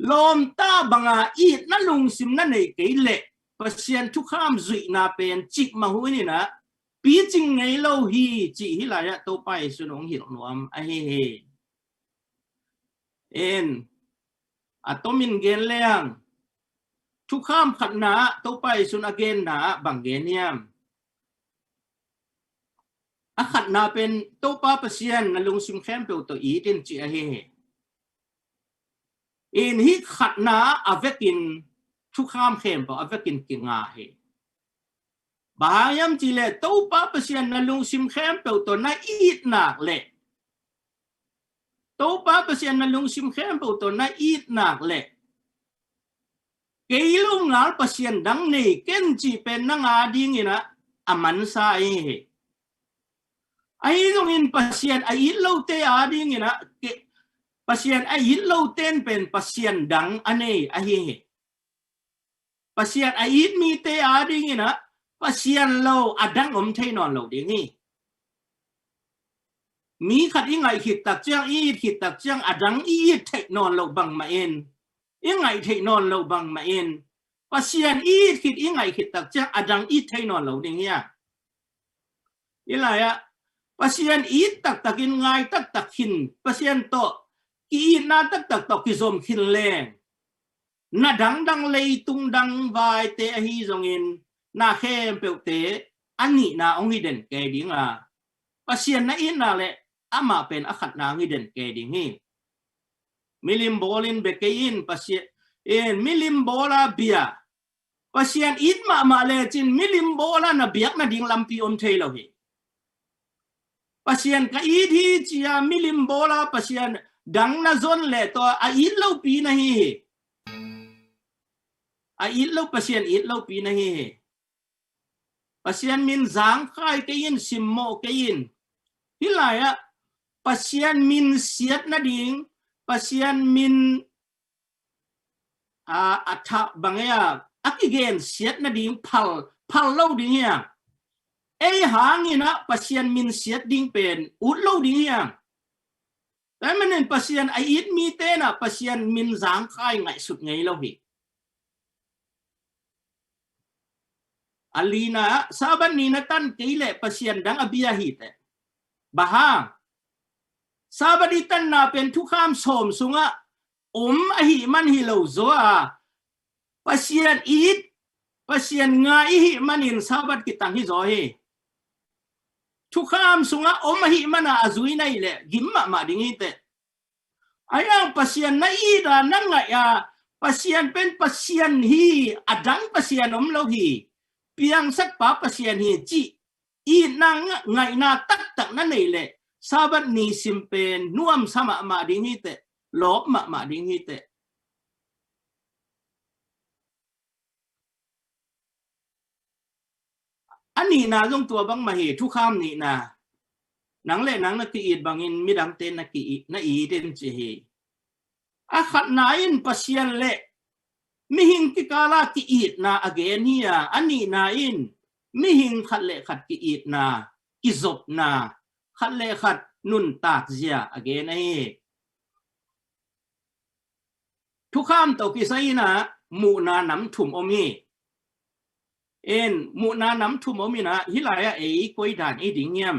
lawmta bang a itna lungsim na nei kei leh Pasian thukham zuihna pen cikmah hun in ah picing ngei lo hi cih hih lai ah Topa Jesu in hong hilh nuam ahi hi. En, a tomin gen leng, thukham khatna ah Topa Jesu in a genna ah bang gen hiam? A khatna pen Topa Pasian na lungsim khempeuh tawh it in cih ahi hi. In hih khatna a vekin thukham khempeuh a vekin kinga hi. Bang hang hiam cih leh Topa Pasian na lungsim khempeuh tawh na it nak leh, Topa Pasian na lungsim khempeuh tawh na it nak leh, kei lo ngal Pasian dang nei ken cih pen nang a dingin ah a mansa ahi hi. Ahi zongin Pasian a it lote a dingin ah ke-, Pasian a it lote in pen pasian dang a nei ahi hi. Pasian a it mite a dingin ah Pasian lo a dang om thei nawn lo ding hi. Mi khat i ngaih khit tak ciang, i it khit tak ciang a dang i it theih nawn lo bangmah in, i ngaih theih nawn lo bangmah in, Pasian i it khit, i ngaih khit tak ciang a dang it thei nawn lo ding hi a. Hih lai ah Pasian it taktak in, ngai taktak khin, Pasian tawh ki-itna taktak tawh kizom khin leng, na dangdang, leitung dang vaite ahi zongin na khempeuhte a nihna hong hi den kei ding a, Pasian na it nak leh amah pen a khatna hong hi den kei ding hi. Milim bawl in bia kei in, Pasian, in milim bawl a bia. Pasian it mahmah lecin milim bawl a na biak nading lampi om thei lo hi. Pasian ka it hi ci a milim bawl a Pasian dang na zon leh tua a it lopi na hi hi. A it lo, Pasian it lopi na hi hi. Pasian min zangkhai kei in, simmawh kei in. Hih lai ah Pasian min siat nading, Pasian min a, a thah bang e a, a kigen siat nading phal, phal lo ding hi a. Ei hangin ah Pasian min siat ding pen ut lo ding hi a. Tua manin Pasian a it mite in ah Pasian min zangkhai ngaihsut ngei lo hi. A lina ah, Sabbath ni na tan kei leh pasian dang a bia hi teh. Bang hang? Sabbath i tanna pen thukham sawm sungah om ahih man hi lo zaw a, Pasian it, Pasian ngai i hih manin Sabbath kitang hi zaw hi. Thukham sungah om ahih mana a zui na hih leh gim mahmah ding hi teh. Ahi hang Pasian na it a, na ngaih a, Pasian pen Pasian hi, a dang Pasian om lo hi, piangsakpa Pasian hi cih itna nga-, ngaihna taktak na neih leh Sabbath nisim pen nuamsa mahmah ding hi teh, lawp mahmah ding hi teh. A nihna zong tua bang mah hi, thukham nihna. Nang le nang na ki-it bangin midangte na ki-it, na it in ci hi. A khatna in Pasian le mihing kikala ki-itna a gen hi a, a nihna in mihing khat le khat ki-itna, kizopna, khat le khat nuntak zia a gen ahi hi. Thukham tawh kisai in ah muhna nam thum om hi. In, muhna nam thum om in ah, hih lai-ah ei koi dan i ding hiam?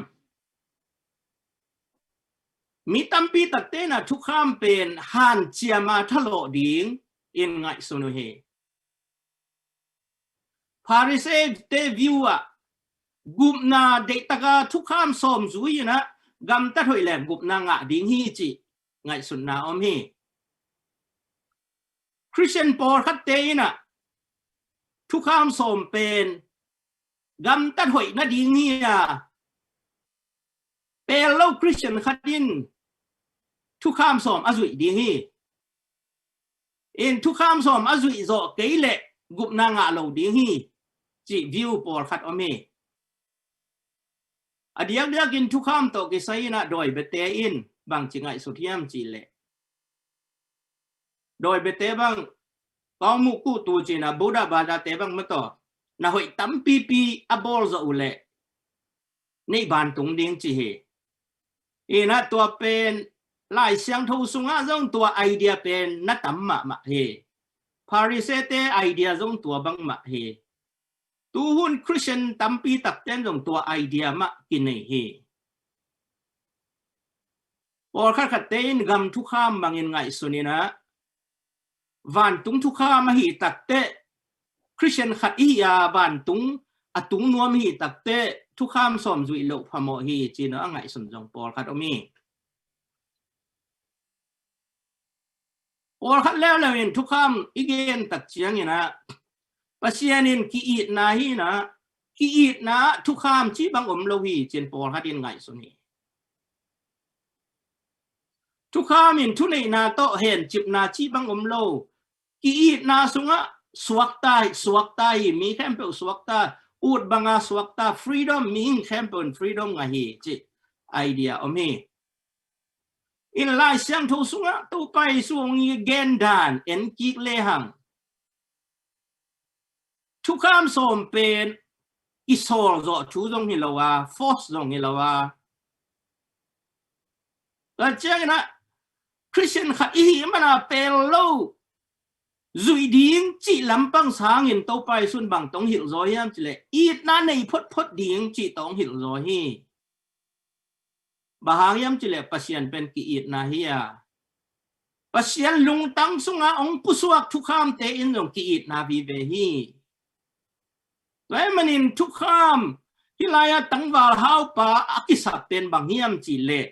Mi tampi takte in ah thukham pen hanciam a thalawh ding in ngaihsun uh hi. Pharisee-te view ah gupna deihtaka thukham sawm zui in ah gamtat hoih le gupna ngah ding hi cih ngaihsutna om hi. Christian pawlkhatte in ah thukham sawm pen gamtat hoih nading hi a, pel lo Christian khat in thukham sawm a zuih ding hi. In, thukham sawm a zuih zawh kei leh gupna ngah lo ding hi cih view pawlkhat om hi. A diakdiakin thukham tawh kisai in ah dawi biate in bangci ngaihsut hiam cih leh, dawi biate bang, Paung Muk Kuthu ci-in ah Buddha bazar-te bang mah tawh, na hoih tampipi a bawl zawh uh leh neih bantung ding ci hi. In ah tua pen Lai Siangtho sungah zong tua idea pen na tam mahmah hi. Pharisee-te idea zong tua bang mah hi. Tuhun Christian tampi takte in zong tua idea mah kinei hi. Pawlkhat khatte in gam thukham bangin ngaihsun in ah, vantung thukham ahi takteh, Christian khat i hi a, vantung a tung nuam ahi takteh thukham sawm zuih loh phamawh hi ci-in ah a ngaihsun zong pawlkhat om hi. Pawlkhat leuleu in thukham i gen tak ciangin ah, Pasian in ki-itna hi in ah, ki-itna ah thukham cih bang om lo hi ci-in pawlkhat in ngaihsun hi. Thukham in thuneihna tawh hencipna cih bang om lo. Ki-itna sungah suakta, suakta hi, mi khempeuh suakta, ut banga suakta, freedom, mihing khempeuh in freedom ngah hi cih idea om hi. In Lai Siangtho sungah Topa Jesu hong i gen dan en kik lehang, thukham sawm pen i sawl zawh thu zong hi lo a, force zong hi lo a. Tua ciangin ah Christian khat i hih mana pel lo zuih ding cih lampang sangin Topa Jesu in bang tawh hong hilh zaw hiam cih leh, itna nei photphot ding cih tawh hong hilh zaw hi. Bang hang hiam cih leh Pasian pen ki-itna hi a, Pasian lungtang sungah hong pusuak thukhamte in zong ki-itna vive hi. Tua ahih manin thukham, hih lai-ah tangval haupa a kisap pen bang hiam cih leh,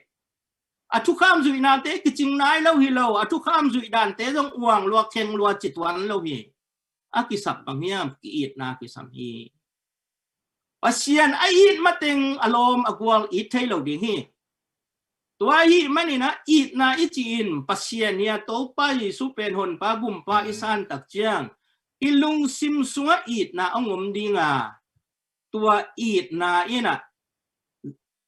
a thukham zuihnate kicing nai lo hi lo, a thukham zuih dante zong uang lua kheng lua ci tuan lo hi. A kisap bang hiam? Ki-itna kisam hi. Pasian a it mateng a lawm a gual it thei lo ding hi. Tua ahih manin ah itna i cih in Pasian hi a, Topa Jesu pen Honpa Gumpa i san tak ciang i lungsim sungah itna hong om ding a, tua itna in ah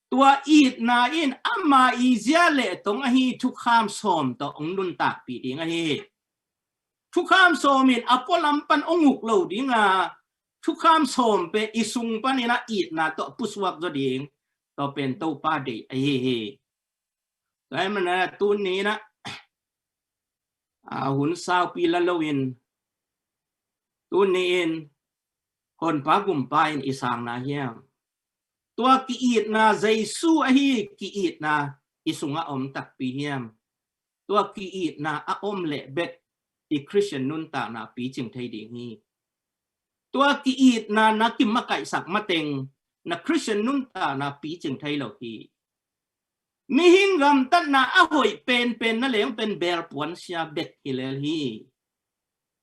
Tua itna in ama i zia le tong ahi thukham sawm tawh hong nuntakpih ding ahi hi. Thukham sawm in a pualam pan hong uk lo ding a, thukham sawm pen i sung panin a itna tawh pusuak zaw ding, tua pen Topa deih ahi hi. Tua ahih manin a tuni-in a, a hun saupi la loin, tuni-in Honpa Gumpa in i sangna hiam? Tua ki-itna Jesu ahi ki-itna i sungah om takpi hiam? Tua ki-itna a om leh bek i Khristian nuntakna picing thei ding hi. Tua ki-itna na kimakaihsak mateng na Khristian nuntakna picing thei lo hi. Mihing gamtatna a hoih penpen na leng pen belpuan sia bek hi lel hi.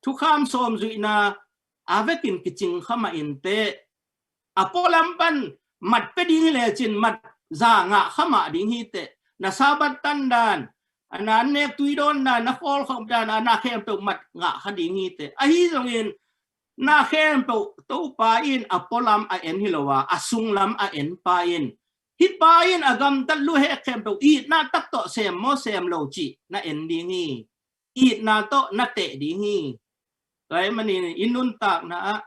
Thukham sawm zuihna a vekin kicing kha mah inteh, a pualam pan mat pia ding hi lecin mat za ngah kha mah ding hi teh. Na Sabbath tan dan, a na nek tui dawn dan, na khawlkhop dan, a na khempeuh mat ngah kha ding hi teh. Ahi zongin na khempeuh Topa in a pualam a en hi lo a, a sunglam a en pa in, hih pa in a gamtat luhek khempeuh itna tak tawh sem maw sem lo cih na en ding hi. Itna tawh na teh ding hi. Tua ahih manin i nuntakna ah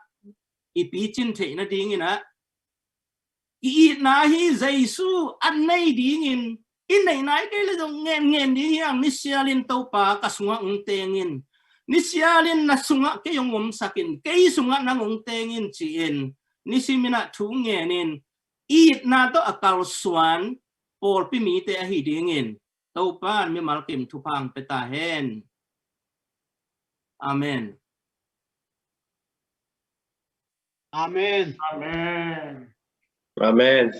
i picin theih nadingin a, ki-itna hi Jesu a nei dingin, i neih nai kei le zong ngen ngen ding hi hang. Nisialin Topa ka sungah hong tengin, nisialin na sungah kei hong omsakin, kei sungah nang hong tengin ci-in nisimin a thu ngenin, itna tawh a kalsuan pawlpi mite ahi dingin Topa in mimal kim thupha hong pia ta hen. Amen. Amen. Amen. Amen.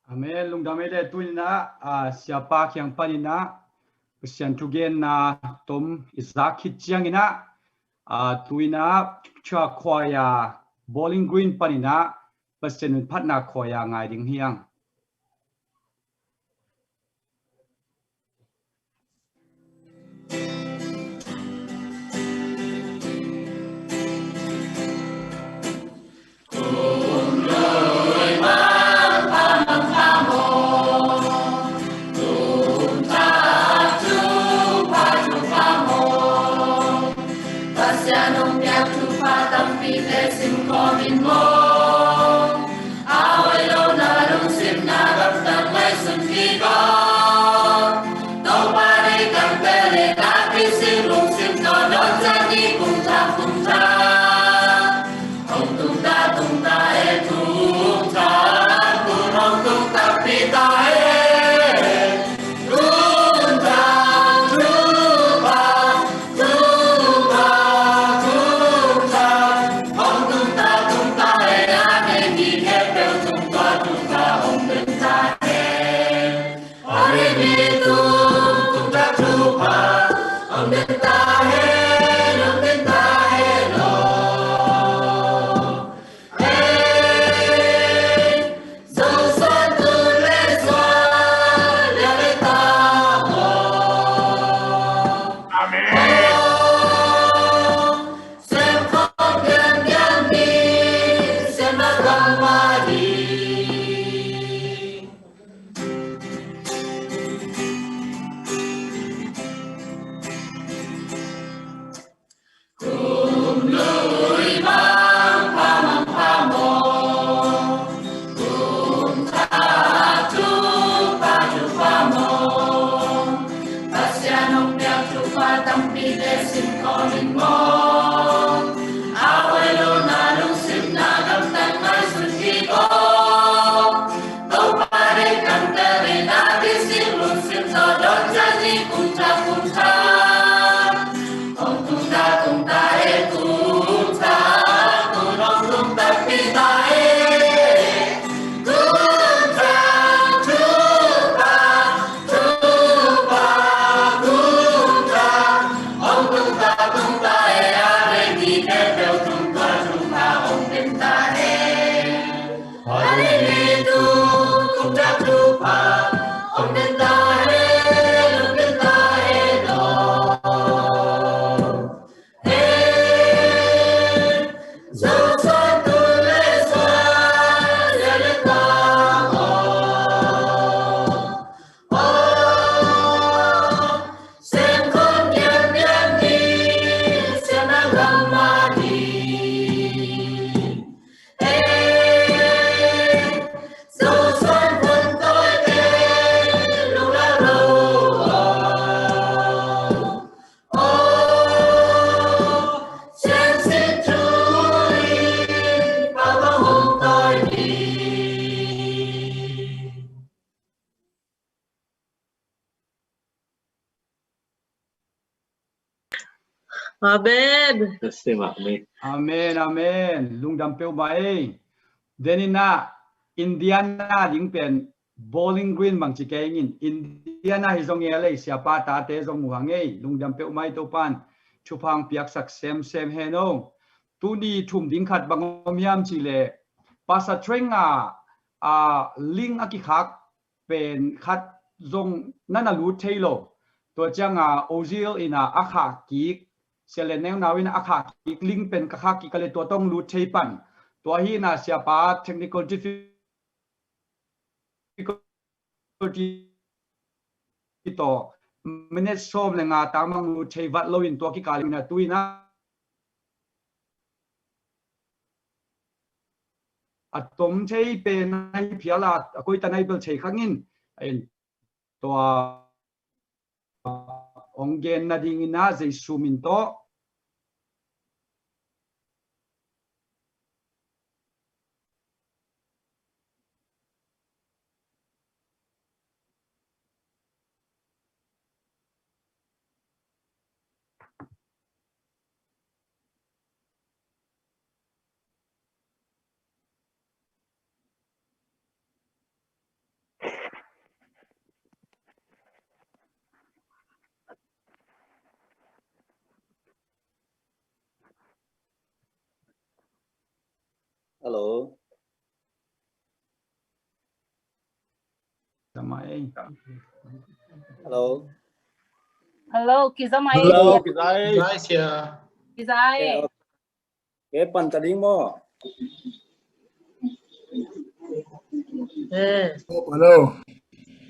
Amen. Lungdam ei le. Tuni-in a, a, Siapa kiang panin a Pasian thugenna tom i zak khit ciangin a, a, tuni-in a Church Choir, Bowling Green panin a Pasian min phatna khawi a ngai ding hi hang. Pasian hong piak thupha tampi te sim kawmin maw? A hoih lo na lungsim na gamtat ngaihsun kik a, Topa deih tangte le takpi sim lungsim tawh dawn ciat ni. Kum thak kum thak hong tung ta, tung ta e, tung ta, tung hong tung takpi ta e. Amen. Amen, amen. Lungdam peuhmah ei. Deninah Indiana ding pen Bowling Green bang ci kei ing. Indiana hi zong ei, siapa tate zong uh hang ei. Lungdam peuhmah ei, Topan thupha piaksak semsem hen o. Tuni thum ding khat bang om hiam cih leh Pastor Treng a, a link a kikhak pen khat zong na na lut thei lo. Tua cianga Ozil ina a khah kik, Sia Lian Neu Nau ina a khah kik link pen ka khah kik a le tua tong lut thei pan. Tua hi ina siapa technical difficulty tawh minute sawm le nga tang bang lut thei vat lo in tua kikal ina tu ina a tom thei pen a hi phial a, a koita nai bel thei khang in, a in tua ong gen nading ina Jesu min tawh. Hello. Zamai. Hello. Hello, kizamai. Hello, kizai. Kizai sia. Kizai. Ke pan ta ding maw? Eh. Hello.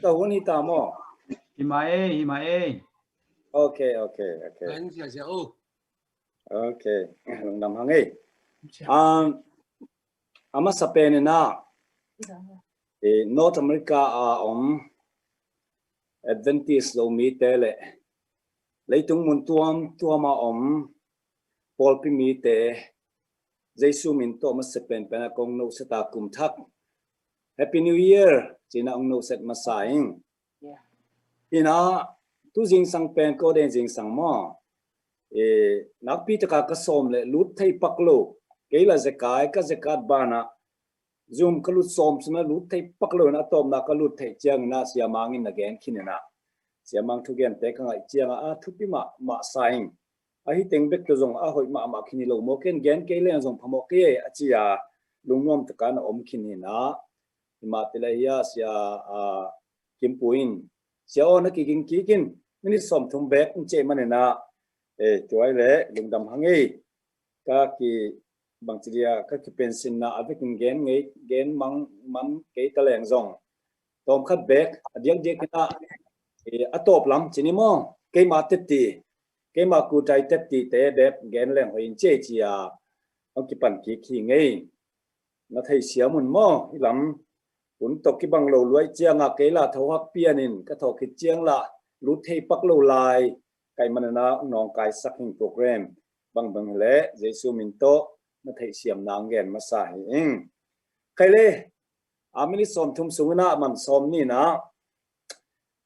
Ka hun hi ta maw? Hi mah ei, hi mah ei. Ok, ok, ok. Kan sia sia, oh. Ok. Lungdam hang ei. Um, a masa pen ina, eh, North America a om Adventist Zomite le leitung mun tuamtuam a om pawlpi mite, Jesu min tawh masa penpen a kong noset a kum thak Happy New Year ci-in a kong noset masa ing. Ina tu zingsang pen ko den zingsang maw? Eh, nakpi taka ka sawm le lut thei pak lo. Kei la zekai, ka zekat banah Zoom ka lut sawm sungah lut thei pak lo in a tawpna ka lut theih ciangin a Sia Mang in na gen khin ina, Sia Mang thugente ka ngaih ciangah a thupi mahmah sa ing. Ahi teng bek tawh zong a hoih mahmah khin hi lo maw, ken gen kei leng zong phamawh kei ei a ci a lungnuam taka na om khin hi ina. Hi mah te le hi a Sia, a, Kimpu in, Sia aw na kiging kik in, minute sawm thum bek in cih man ina, eh, tua hi le lungdam hang ei. Ka ki bangci dia ka kipensinna a vekin gen ngei, gen mang man kei ta leng zong tawm khat bek a diakdiak ina, eh, a tawp lam ci ni maw? Keima tetti, keima kutai tetti te bek gen leng hoih in ci ei ci a hong kipan kik hi ngei. Na theisiam un maw? Hi lam hun tawh kibang lo luai cianga kei la tho hak pianin ka thawh khit ciang la lut thei pak lo lai. Kaih man ina nawngkaisak hing program bangbang hi le Jesu min tawh na theisiam nang gen masa hi ing. Khaile, a minute sawm thum sung ina man sawm ni ina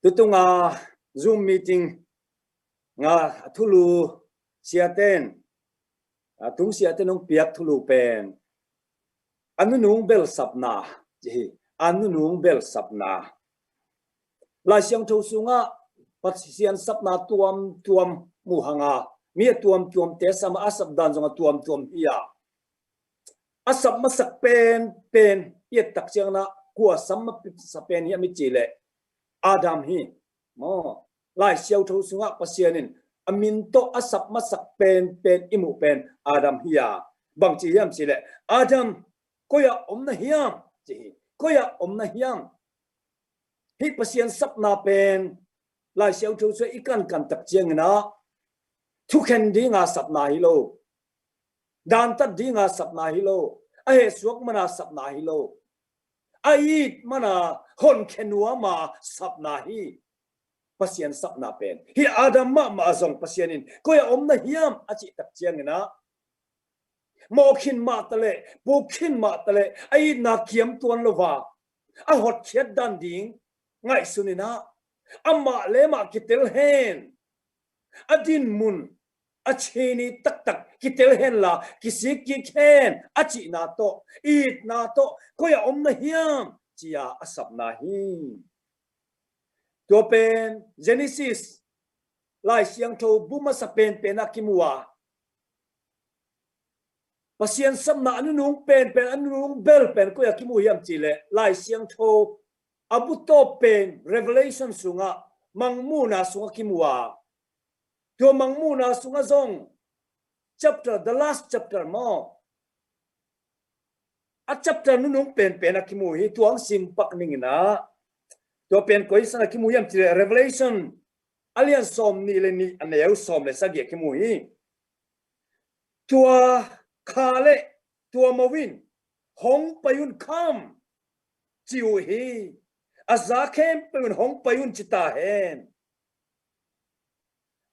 tutunga Zoom meeting nga thulu siaten, a tung siaten hong piak thulu pen a nunung belsapna ci hi. A nunung belsapna. Lai Siangtho sungah Pasian sapna tuamtuam mu hanga mi a tuamtuamte sama a sap dan zong a tuamtuam hi a, a sap masak penpen i et tak ciangin a kua sap masa pen hiam i cih leh Adam hi. Maw, Lai Siangtho sungah Pasian in a min tawh a sap masak penpen i muh pen Adam hi a, bangci hiam cih leh Adam, koi ah om na hiam? Ci hi. Koi ah om na hiam? Hih Pasian sapna pen Lai Siangtho sungah i kankan tak ciangin a thukhen dinga sapna hi lo. Dantat dinga sapna hi lo. A hehsuak mana sapna hi lo. A it mana honkhia nuama sapna hi. Pasian sapna pen hi. Adam mahmah zong Pasian in koi ah om na hiam a cih tak ciangin a mawh khin mah taleh, puk khin mah taleh, a itna kiam tuan lo va, a hotkhiat dan ding ngaihsun in a, amah le amah kitel hen, a dinmun, a chini taktak kitel henla kisik kik hen a cihna tawh, itna tawh, koi ah om na hiam ci-a a sapna hi. Tua pen Genesis Lai Siangtho bu masa penpen ah kimu a, Pasian sapna a nunung penpen, a nunung bel pen koi ah kimu hiam cihleh, Lai Siangtho a bu tawp pen Revelation sungah, Mangmuhna sungah kimu a, tua Mangmuhna sungah zong chapter, the last chapter maw, a chapter nunung penpen ah kimu hi. Tua hong simpak ning in ah, tua pen koi san ah kimu hiam cihleh, Revelation a lian sawmnih le nih, a neu sawm le sagih ah kimu hi. Tua kha le tua mo in, "Hong pai un, come," ci uh hi. A za khempeuh in, "Hong pai un," ci ta hen.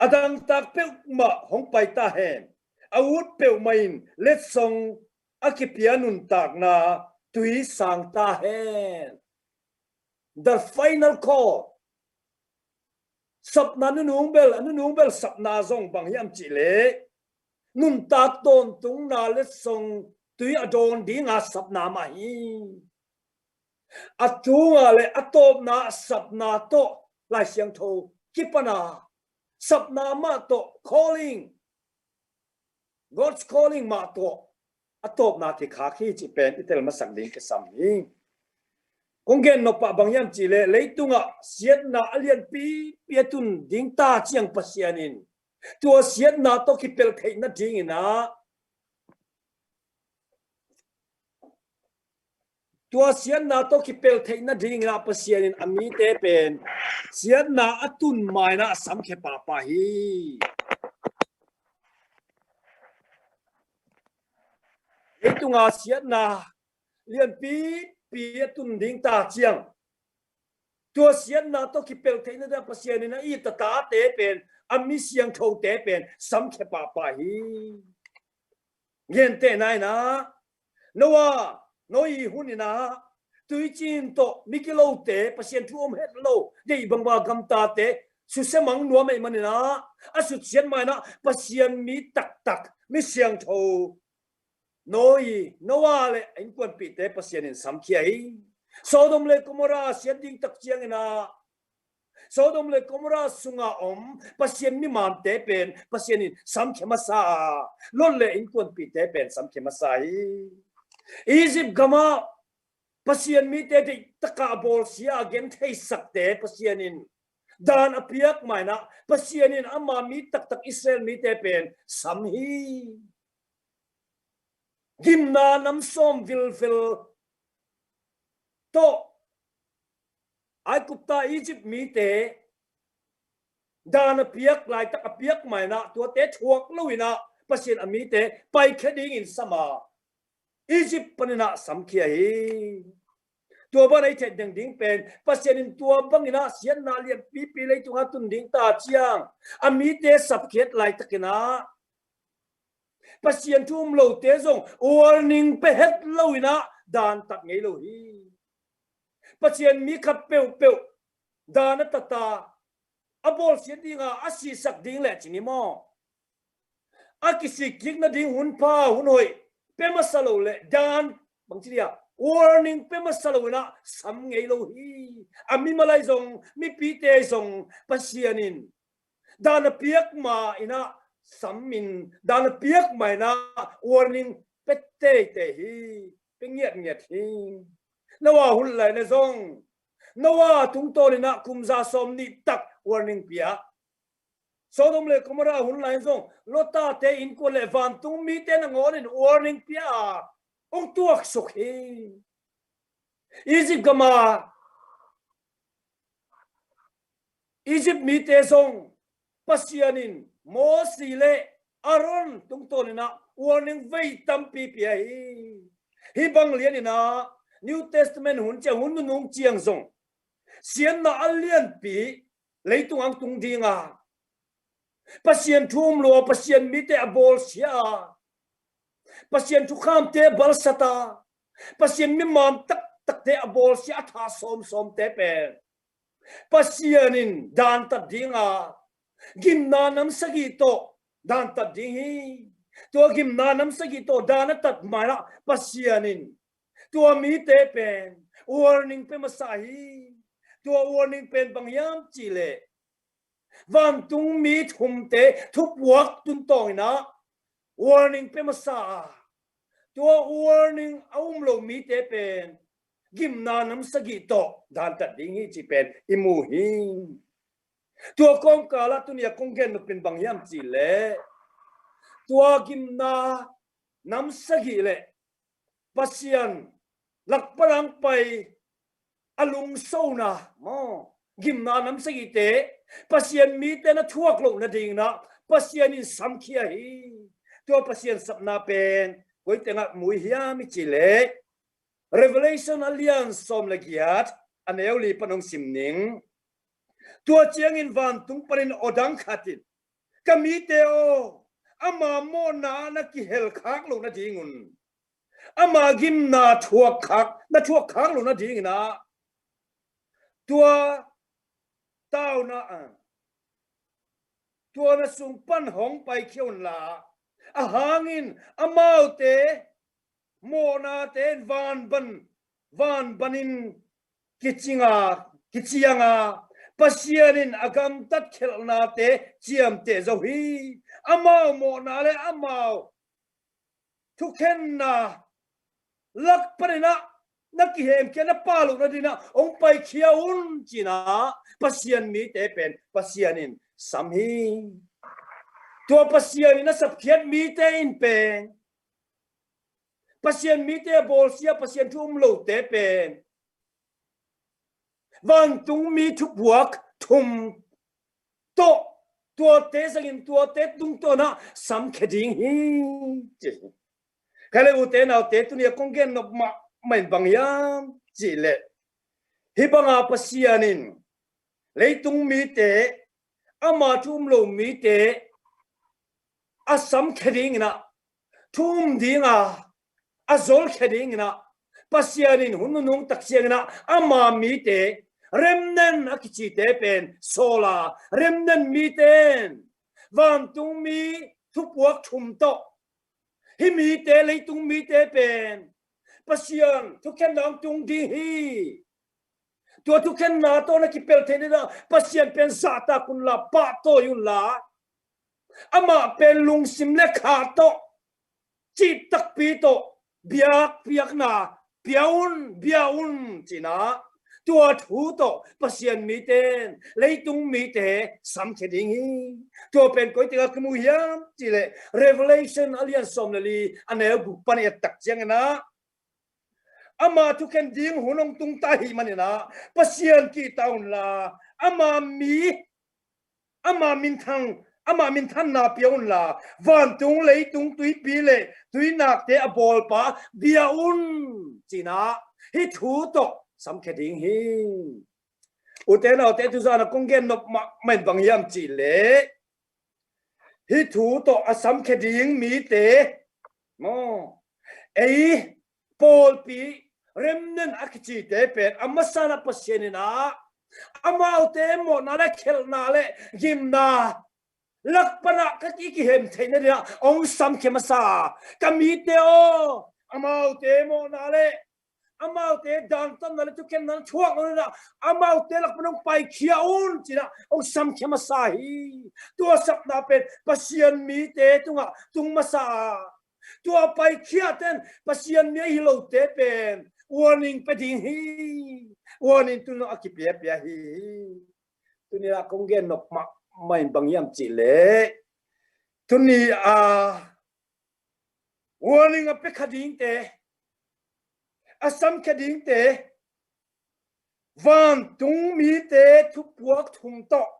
A dangtak peuhmah hong pai ta hen. A ut peuhmah in letsong a kipia nuntakna tui sang ta hen. The final call. Sapna nunung bel, a nunung bel sapna zong bang hiam cihleh, nuntak tawntungna letsong tui a dawn dinga sapna mah hi. A tunga le a tawpna sapna tawh Lai Siangtho kipan a, sapna mah tawh, calling, God's calling mah tawh a tawpna kikhak hi cih pen i tel masak ding kisam hi. Kong gen nop ah bang hiam cihleh, leitungah siatna a lianpipi a tun ding ta ciang Pasian in tua siatna tawh kipelh theih nadingin ah, tua siatna tawh kipelh theih nadingin ah Pasian in a mite pen siatna a tun ma-in ah a samkhia pahpah hi. Leitunga siatna lianpipi a tun ding ta ciang, tua siatna tawh kipelh theih nadingin ah Pasian in a it a tate pen, a mi siangthote pen samkhia pahpah hi. Gentehna in ah, Noah, Noah hun in ah, tuicin tawh migilote, Pasian thu om het lo, deih bangbang gamtate susia mang nuam ahih manin ah, a suksiat ma-in ah Pasian mi taktak, mi siangtho Noah, Noah le a innkuanpihte Pasian in samkhia hi. Sodom le Gomorrah siat ding tak ciangin ah, Sodom le Gomorrah sunga om Pasian mimamte pen Pasian in samkhia masa a, Lot le innkuanpihte pen samkhia masa hi. Egypt gamah Pasian mite deih takah a bawlsia a gentheisakte Pasian in dan a piak ma-in ah, Pasian in ama mi taktak Israel mite pen sam hi. Gimna nam sawm vilvel tawh Aigupta, Egypt mite dan a piak laitak a piak ma-in ah, tuate thuak lo-in ah Pasian a mite paikhia dingin sam a, Egypt panin ah samkhia hi. Tua bang a i theih ding pen, Pasian in tua bangin ah siatna lianpipi leitung a tun ding ta ciang, a mite sapkhiat laitakin ah Pasian thu um lote zong warning pia het lo-in ah dan tat ngei lo hi. Pasian mi khat peuhpeuh dan a tat a, a bawlsiat dinga a sisak ding leh ci ni maw, a kisik kik nading hun pha, hun hoih pia masa lo leh dan, bangci dia, warning pia masa lo-in ah sam ngei lo hi. A mimal ahi zong, mipite zong Pasian in dan a piak ma-in ah sam in, dan a piak ma-in ah warning pia teitei hi, pia ngiatngiat hi. Noah hun lai-in ah zong, Noah tungtawnin ah kum za sawmnih tak warning pia. Sodom le Gomorrah hun lai-in zong Lot tate innkuan le vantung mite nangawn in warning pia a, hong tuaksuk hi. Egypt gama Egypt mite zong Pasian in Mosi le Aaron tungtawnin ah warning vei tampi pia hi. Hih bang lianin ah New Testament hun ciang, hun nunung ciang zong siatna a lianpi leitung ang tung ding a, Pasian thu um lo a, Pasian mite a bawlsia a, Pasian thukhamte a balsat a, Pasian mimam taktakte a bawlsia a, tha sawmsawmte pen Pasian in dan tat ding a, gimna nam sagih tawh dan tat ding hi. Tua gimna nam sagih tawh dan a tat ma-in ah Pasian in tua mite pen warning pia masa hi. Tua warning pen bang hiam cih leh vantung mi thumte thupuak tungtawnin ah warning pia masa a, tua warning a um lo mite pen gimna nam sagih tawh dan tat ding hi cih pen i mu hi. Tua kawmkal ah tuni a kong gen nop pen bang hiam cih leh tua gimna nam sagih leh Pasian lak pan a pai a lungsona maw, gimna nam sagihte Pasian mite na thuak loh nadingin ah Pasian in samkhia hi. Tua Pasian sapna pen koi tengah mu hiam i cih leh Revelation a lian sawm le giat a neu li pan hong sim ning. Tua ciangin vantung panin aw dang khat in, "Ka mite aw, ama mawhna na kihel khak loh nadingun, ama gimna thuak khak, na thuak khak loh nadingin ah tua tauna, a, tua na sung pan hong paikhia unla, ahang in amaute mawhnate in vanban, vanban in kicing a, kiciang a, Pasian in a gamtat khelhnate ciamteh zo hi. Amau mawhna le amau thukhenna lak panin ah na kihemkhia, na pha loh nadingin ah hong paikhia un," ci-in ah Pasian mite pen Pasian in sam hi. Tua Pasian in a sapkhiat mite in pen, Pasian mite a bawlsia, Pasian thu um lote pen vantung mi thupuak thum tawh, tuate zangin tuate tungtawn ah samkhia ding hi, ci hi. Ka leh ute naute, tuni a kong gen nop mahmah in bang hiam cih leh, hih banga Pasian in leitung mite, ama thu um lo mite a samkhia dingin ah, thu um ding a, a zolkhia dingin ah Pasian in hun nunung tak ciangin ah ama mite, remnant a kicite pen sawl a, remnant mite in vantung mi thupuak thum tawh, hih mite, leitung mite pen Pasian thukhenna hong tung ding hi. Tua thukhenna tawh na kipel theih nadingin ah Pasian pen zahtak unla, pahtawi unla, amah pen lungsim le kha tawh, cih takpi tawh biakpiakna pia un, bia un, ci-in ah tua thu tawh Pasian mite in leitung mite samkhia ding hi. Tua pen koi tengah kimu hiam cih leh, Revelation a lian sawm le li a neu guk pan i et tak ciangin ah, ama thukhen ding hun hong tung ta ahih manin ah Pasian kihta unla, ama mi, ama minthang, ama minthanna pia unla, vantung leitung tuipi le tuinakte a bawlpa bia un, ci-in ah hih thu tawh samkhia ding hi. Ute naute, tuzan a kong gen nop mahmah in bang hiam cih leh, hih thu tawh a samkhia ding mite maw, ei pawlpi remnant a kicite pen a masa-in ah Pasian in ah amaute mawhna le khelhna le gimna lak pan ah ka ki, kihem theih nadingin ah hong samkhia masa. Ka mite aw, amaute mawhna le amaute dantatna le thukhenna thuak loh nadingin ah amaute lak pan hong paikhia un, ci-in ah hong samkhia masa hi. Tua sapna pen Pasian mite tungah tung masa a, tua paikhiate in Pasian mi ahi lote pen warning pia ding hi. Warning tuni a kipiapia hi. Tuni a kong gen nop mahmah in bang hiam cih leh, tuni a warning a pia kha dingte, a samkhia dingte, vantung mite thupuak thum tawh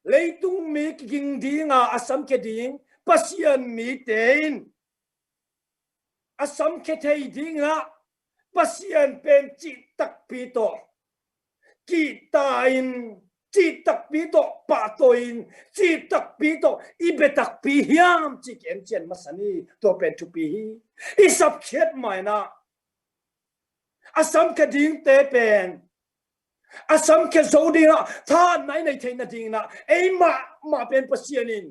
leitung mi kiging ding a a samkhia ding Pasian mite in a samkhia thei dingin ah Pasian pen cih takpi tawh kihta in, cih takpi tawh pahtawi in, cih takpi tawh i bia takpi hiam cih ki-en cian masa ni. Tua pen thupi hi. I sapkhiat ma-in ah a samkhia dingte pen a samkhia zo dingin ah thahatna i nei theih nadingin ah eimah mah pen Pasian in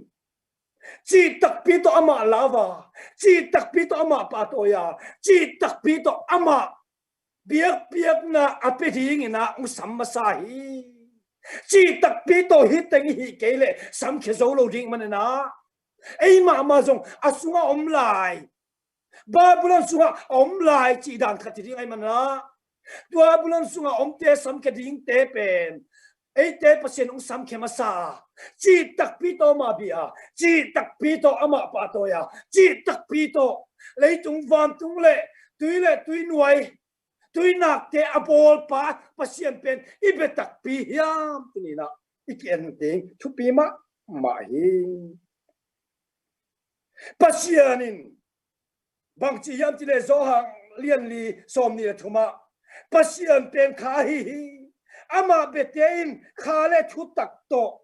Cih takpi tawh amah lava, cih takpi tawh amah pahtawi a, cih takpi tawh amah biakpiakna a pia dingin ah hong sam masa hi. Cih takpi tawh hih teng i hih kei leh samkhia zo lo ding manin ah, ei mahmah zong a sungah om lai, Babylon sungah a om lai cih dan khat hi ding ahih manin ah, tua Babylon sungah omte samkhia dingte pen eite Pasian hong samkhia masa a, cih takpi tawh amah bia, cih takpi tawh amah pahtawi a, cih takpi tawh leitung vantung le tui le tuinuai, tuinakte a bawlpa Pasian pen i bia takpi hiam? Tuni-in ah i ki-en ding thupi mahmah hi. Pasian in bangci hiam cih leh Johan lian li sawmnih le thumah, Pasian pen kha ahi hi. Amah biate in kha le thutak tawh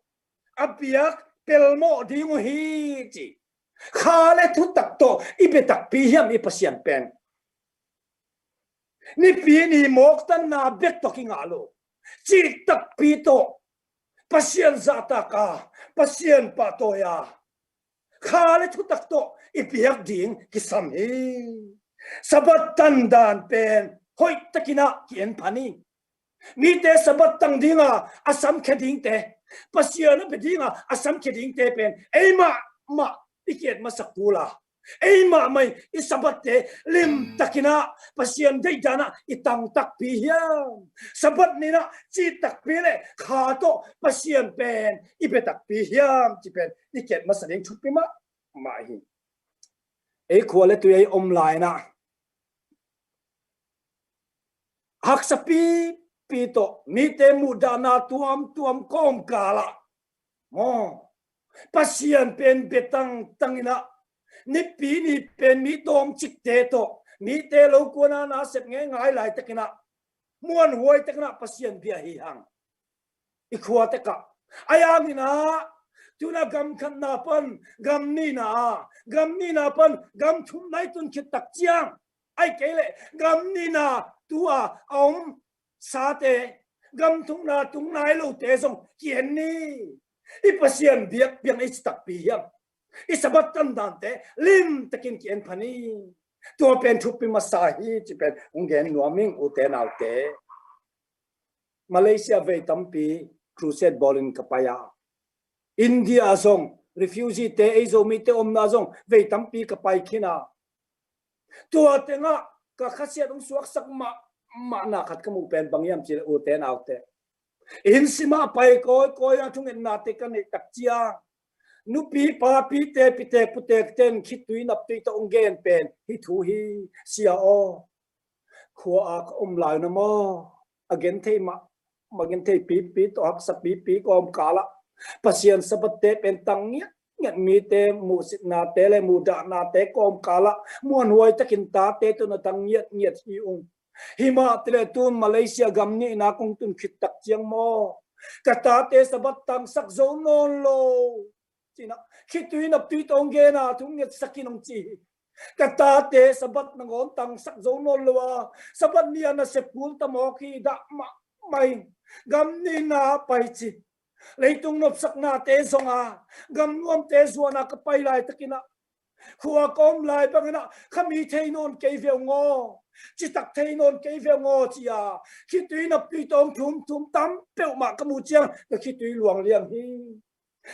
a biak pelmawh ding uh hi, ci. Kha le thutak tawh i bia takpi hiam i Pasian pen? Nipi ni mawktanna bek tawh kingah lo, cih takpi tawh Pasian zahtak a, Pasian pahtawi a, kha le thutak tawh i biak ding kisam hi. Sabbath tandan pen hoihtakin ah ki-en pha ni. Mite Sabbath tang dinga a samkhia dingte, Pasian a pia dinga a samkhia dingte pen ei mahmah i ki-et masak kul a, ei mahmah in i Sabbath-te limtakin ah Pasian deihdan ah i tang takpi hiam? Sabbath ni-in ah cih takpi le kha tawh Pasian pen i bia takpi hiam, cih pen i ki-et masa ding thupi mahmah hi. Ei khua le tui ei om lai-in ah haksa pipi tawh mite muhdahna tuamtuam kawmkal ah maw, Pasian pen bia tangtangin ah, nipi ni pen mi tawmcikte tawh mite lo kuana nasep ngeingai laitakin ah, muanhuai takin ah Pasian bia hi hang. I khua tek ah, ahi hangin ah, tu-in ah gam khatna pan gam nihna, gam nihna pan gam thumna i tun khit tak ciang, ahih kei leh gam nihna tu-a a om sate, gam thumna tung nai lote zong ki-en ni. I Pasian biakpiakna i ci takpi hiam? I Sabbath tandante limtakin ki-en pha ni. Tua pen thupi masa hi, cih pen hong gen nuam ing, ute naute. Malaysia vei tampi crusade bawlin ka pai a, India zong refugee-te, ei Zomite omna zong vei tampi ka pai khin a, tua tengah ka khasiat hong suaksak mahmahna khat ka muh pen bang hiam cih leh, ute naute, inn simah pai kawikawi a thungetnate ka neih tak ciang, nupi papite, pitek putekte in khitui naptui tawh hong gen pen hih thu hi. Sia aw, khua-a ka om lai na maw, a genthei mah, a genthei pipi tawh haksa pipi kawmkal ah Pasian Sabbath-te pen tang ngiatngiat, mite muhsitnate le muhdahnate kawmkal ah muanhuai takin tate tawh na tang ngiatngiat hi ung. Hi mah taleh tu-in Malaysia gam nihna kong tun khit tak ciang maw, ka tate Sabbath tangsak zo nawn lo, ci-in ah, khitui naptui tawh hong gen a, thu hong ngetsak in hong ci hi. Ka tate Sabbath nangawn tangsak zo nawn lo a, Sabbath ni-a nasep kul ta mawk hi, dah mahmah ing. Gam nihna pai ci. Leitung nopsaknate zong a, gam nuamte zuan a ka pai laitakin ah, khua ka om lai bangin ah, kha mi thei nawn kei ve ung aw, citak thei nawn kei ve ung aw, ci-a, khitui naptui tawh hong thum thum tam peuhmah ka muh ciang ka khitui luang liang hi.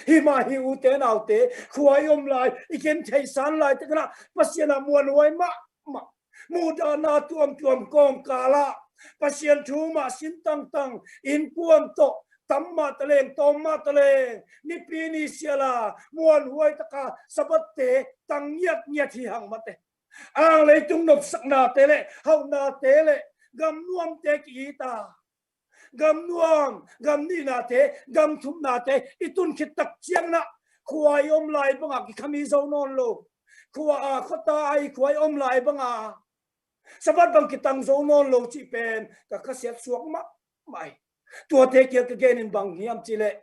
Hi mah hi, ute naute, khua i om lai, i gentheihsan laitakin ah Pasian ah muanhuai mahmah, muhdahna tuamtuam kawmkal ah Pasian thu mah sin tangtang, innkuan tawh, tam mah taleng, tawm mah taleng, nipi ni sial a muanhuai taka Sabbath-te tang ngiatngiat hi hang mate. Ang leitung nopsaknate le hauhnate le gam nuamte ki-it a, gam nuam, gam nihnate, gam thumnate i tun khit tak ciangin ah, khua i om lai banga kikhami zo nawn lo, khua-a khuata a i khua i om lai banga Sabbath bang kitang zo nawn lo cih pen ka khasiat suak mahmah hi. Tuate kiang ka genin bang hiam cih leh,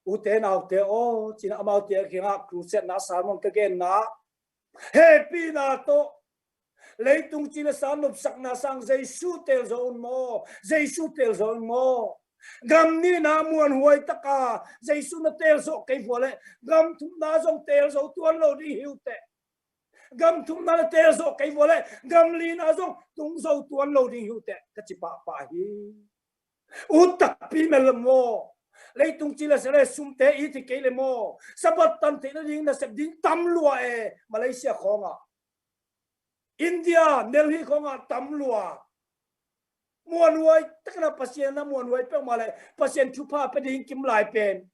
ute naute aw, ci-in ah amaute kiangah crusade-na sermon ka genna, hehpihna tawh, leitung ci le sa nopsakna sang Jesu tel zo un maw, Jesu tel zo un maw, Gam nihna muanhuai taka Jesu na teel zawh kei vua leh gam thumna zong teel zo tuan lo ding hi uh teh. Gam thumna na teel zawh kei vua leh gam lina zong tung zo tuan lo ding hi uh teh ka ci pahpah hi. Ut takpi mel maw? Leitung ci le se le sumte it hi kei le maw? Sabbath tan theih nading nasep ding tam lua e. Malaysia khawngah, India, Delhi khawngah tam lua. Muanhuai takna Pasian na muanhuai peuhmah le Pasian thupha pe ding kim lai pen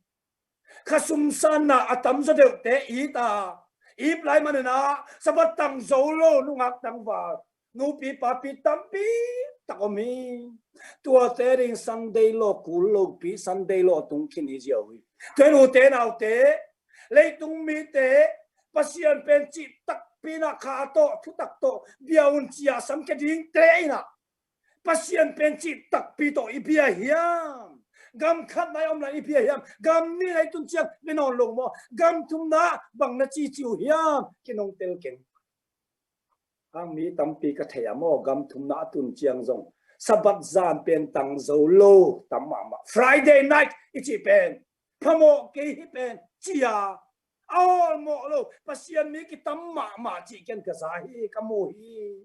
kha sumsanna a tamzaw deuhte it a, it lai manin ah Sabbath tang zo lo nungak tangval nupi papi tampi tak om hi. Tuate ding Sunday law kul lopi Sunday law tung khin hi ziau hi. Tua hi ute naute, leitung mite Pasian pen cih takpi inah kha tawh thutak tawh bia un cia samkhia dingte inah Pasian pen cih takpi tawh i bia hiam? Gam khatna i om lai i bia hiam? Gam nihna i tun ciang bia nawn lo maw? Gam thumna bang na cici uh hiam? Kinongtel keng. Ang mi tampi ka thei a maw, gam thumna a tun ciang zong Sabbath zan pen tang zo lo tam mahmah. Friday night i cih pen phamawh kei hi pen cia a awlmawh lo Pasian mi kitam mahmah cih ken ka za hi, ka mu hi.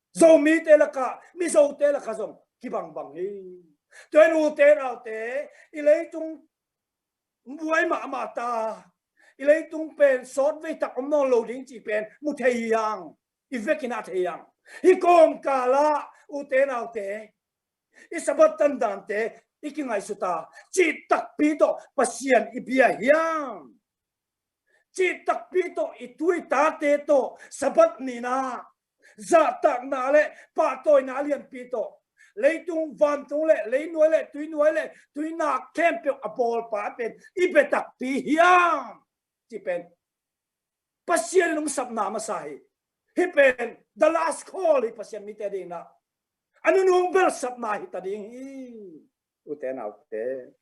Zomite lakah, Mizote lakah zong kibangbang hi. Tua hi ute naute, i leitung buai mahmah ta, i leitung pen sawtvei tak om nawn lo ding cih pen mu thei hi hang, i vekin a thei hang. Hi kawmkalah ute naute, i Sabbath tandante i kingaihsut a, cih takpi tawh Pasian i bia hiam? Cih takpi tawh i tu i tate tawh Sabbath nihna zahtakna le pahtawina lianpi tawh leitung vantung le leinuai le tuinuai le tuinak khempeuh a bawlpa pen i bia takpi hiam? Cih pen Pasian in hong sapna masa hi. Hih pen the last call hi Pasian mite dingin ah. A nunung belsapna hi ta ding hi. Ute naute,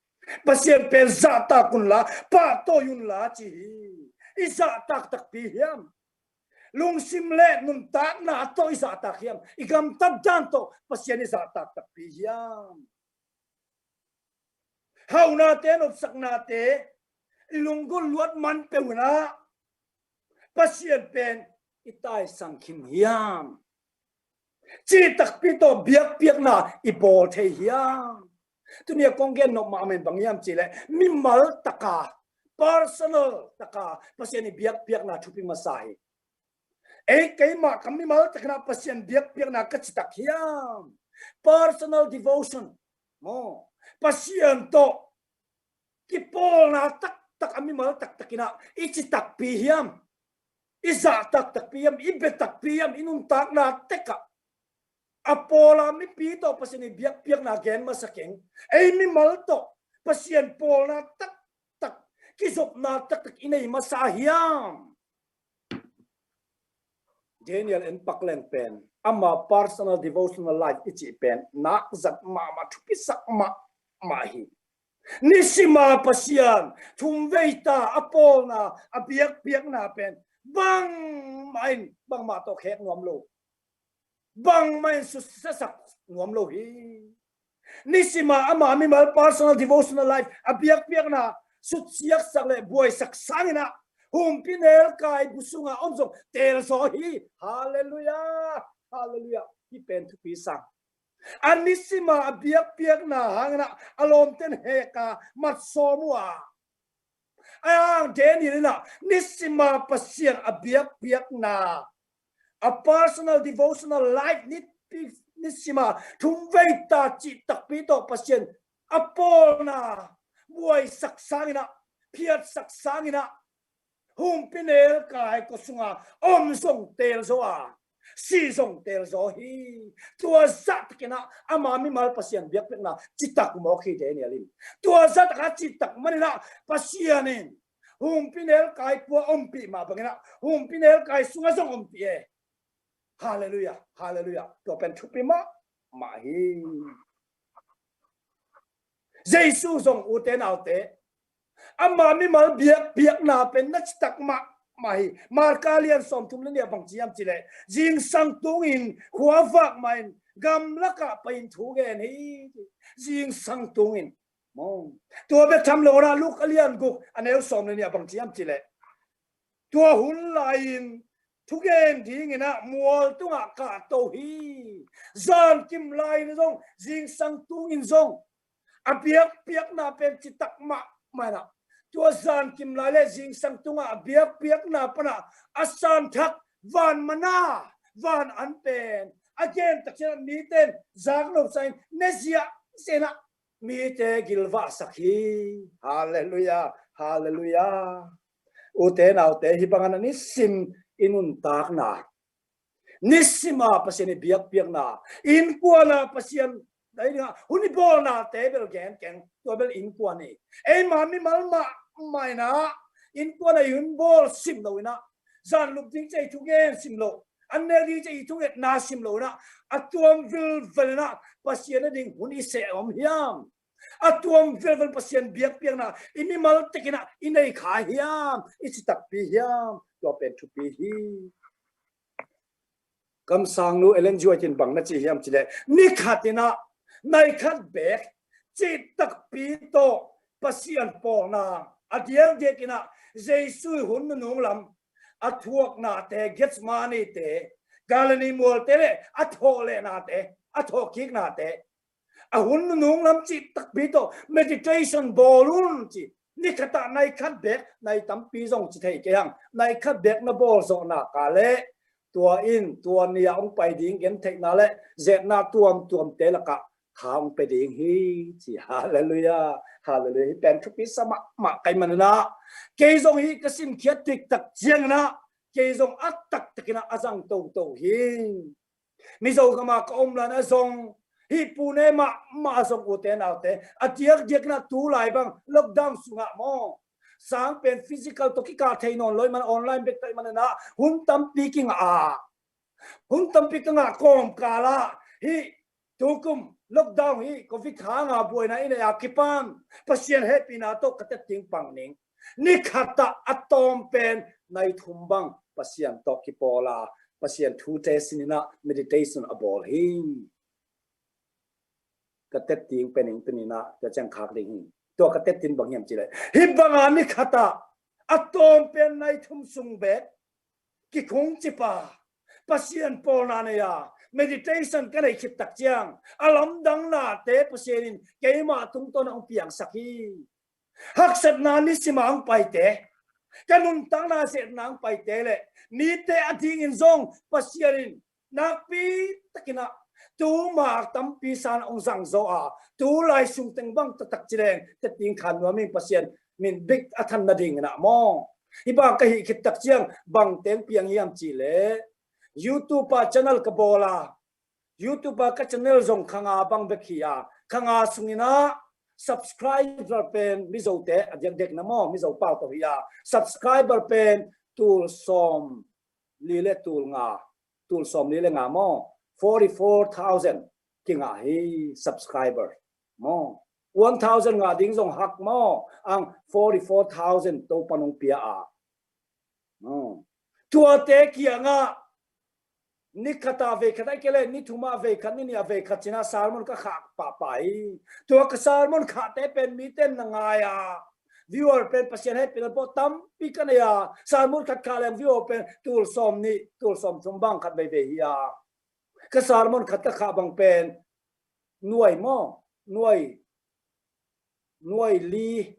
Pasian pen zahtak unla, pahtawi unla ci hi. I zahtak takpi hiam? Lungsim le nuntakna tawh i zahtak hiam? I gamtat dan tawh Pasian i zahtak takpi hiam? Haunate, nopsaknate i lunggulh luat man peuh inah Pasian pen i taisang khin hiam? Cih takpi tawh biakpiakna i bawl thei hiam? Tuni a kong gen nop mahmah in bang hiam cihleh mimal taka, personal taka Pasian i biakpiakna thupi masa hi. Ei, keimah ka mimal takin ah Pasian biakpiakna ka citak hiam? Personal devotion maw? Pasian tawh kipawlna taktak a mimal taktakin ah i ci takpi hiam? I zahtak takpi hiam? I bia takpi hiam? I nuntakna tekah a pawla mipi tawh Pasian i biakpiakna gen masa keng. Ei mimal tawh Pasian pawlna taktak, kizopna taktak i nei masa hiam? Daniel en pak leng pen ama personal devotional life i cih pen nakzat mahmah, thupisak mahmah hi. Nisima Pasian thumvei ta a pawlna, a biakpiakna pen bangmah in bangmah tawh khek nuam lo, bangmah in sutsiasak nuam lo hi. Nisima ama mimal personal devotional life, a biakpiakna sutsiaksak le buaisak sangin ah humpinelkai bu sunga om zong teel zaw hi. Halleluiah. Halleluiah. Hih pen thupi sang. A nisima a biakpiakna hangin ah a lawmten heka mat sawm uh a, a hang Daniel in ah nisima Pasian a biakpiakna, a personal devotional life ni, nisima thumvei ta cih takpi tawh Pasian a pawlna buaisak sangin ah, phiatsak sangin ah, humpinelkai kua sunga om zong teel zaw a, si zong teel zaw hi. Tua zahtakin ah ama mimal Pasian biakpiakna citak mawk hi Daniel in. Tua zahtak a citak manin ah Pasian in humpinelkai kua ompih mah bangin ah humpinelkai sungah zong ompih e. Halleluiah. Halleluiah. Tua pen thupi mahmah hi. Jesu zong, ute naute, ama mimal biakpiakna pen na citak mahmah hi. Marka lian sawmthum le nih ah bang ci hiam cihleh, zingsang tungin khuavak mah in gamlakah pai-in thu gen hi. Zingsang tungin Maw. Tua bek tham lo na, Luka a lian guk a neu sawm le nih ah bang ci hiam cih leh, tua hun lai-in thugen dingin ah mual tungah kahto hi. Zankim lai-in zong, zingsang tungin zong a biakpiakna pen citak mahmah in ah, tua zankim lai le zingsang tungah a biakpiakna pan ah a santhak van mana, van an pen a gen tak ciangin ah mite in zak lo sa-in ne ziahziah in ah mite gilvahsak hi. Halleluiah, halleluiah. Ute naute, hih bangin ah nisim i nuntakna, nisim a Pasian i biakpiakna, innkuan a Pasian, hun i bawlnate bel gen keng, tua bel innkuan hi. Eima mimal mahmah in ah innkuan a i hun bawl sim lo in ah, zan lup ding ci-a i thugen sim lo, an nek ding ci-a i thungetna sim lo in ah, a tuam vilvel in ah Pasian a ding hun i seh om hiam? A tuam vilvel Pasian biakpiakna i mimal tek in ah i nei kha hiam, i ci takpi hiam? Tua pen thupi hi. Kamsangnu Ellen G. White in bang na ci hiam cih leh, ni khat in ah nai khat beek cih takpi tawh Pasian pawlna a diakdiak in ah Jesu i hun nunung lam, a thuaknate, Gethsemane-te, Galilee mualte le a thawhlehnate, a thawhkiknate, a hun nunung lam cih takpi tawh meditation bawl un ci. Ni khat ah nai khat beek, nai tampi zong ci thei kei hang, nai khat beek na bawl zawh nak leh tua in tua ni-a hong pai ding gentheihna le zetna tuamtuamte lakah tha hong pia ding hi ci. Halleluiah, halleluiah. Hih pen thupi sa mahmah ka hih manin ah, kei zong hih ka simkhiat tuik tak ciangin ah kei zong a taktakin ah a zang toto hi. Mizo gam ah ka om lai-in ah zong, hih Pune mahmah ah zong, ute naute, a diakdiak in ah tu lai bang lockdown sungah maw, sang pen physical tawh kikah thei nawn lo ahih manin, online bek tawh ahih manin ah hun tampi kingah a, hun tampi ka ngah kawmkal ah hih tukum lockdown, hih covid hanga buaina i neih a kipan Pasian hehpihna tawh ka tet ding pang ning. Ni khat ah a tawm pen nai thum bang Pasian tawh kipawl a, Pasian thute sin in ah meditation a bawl hi. Ka tet ding pen ning, tu ni-in ah tua ciang khak ding hi. Tua ka tet ding bang hiam cih leh, hih banga ni khat ah a tawm pen nai thum sung beek kikhungcip a, Pasian pawlna nei a, meditation ka neih khit tak ciang a lamdangnate Pasian in keima tungtawn ah hong piangsak hi. Haksatna nisim a hong paite, ka nuntakna zetna hong paite le mite a dingin zong Pasian in nakpi takin ah tu ma tampi san hong zang zo a, tu lai sung teng bang taktak ci leng tet ding kha nuam ing, Pasian min bek a than nadingin ah maw. Hih bang ka hih khit tak ciang bang teng piang hiam cih leh, YouTube ah channel ka bawl a, YouTube ah ka channel zong kha nga bang bek hi a, kha nga sungin ah subscriber pen Mizote a diakdiak in ah maw, Mizo pau tawh hi a, subscriber pen tul sawm li le tul nga, tul sawm li le nga maw, forty four thousand kingah hi subscriber maw. One thousand ngah ding zong hak maw, ang forty four thousand Topa'n hong pia a. Aw. Tuate kiangah ni khat a vei khat, ahih kei leh ni thum a vei khat, ni nih a vei khat ci-in ah sermon ka khah pahpah hi. Tua ka sermon khahte pen mite in na ngai a, viewer pen Pasian hehpihna tawh tampi ka nei a, sermon khat khah leng viewer pen tul sawm nih, tul sawm thum bang khat veivei hi a. Ka sermon khat ka khah bang pen nuai maw, nuai, nuai li,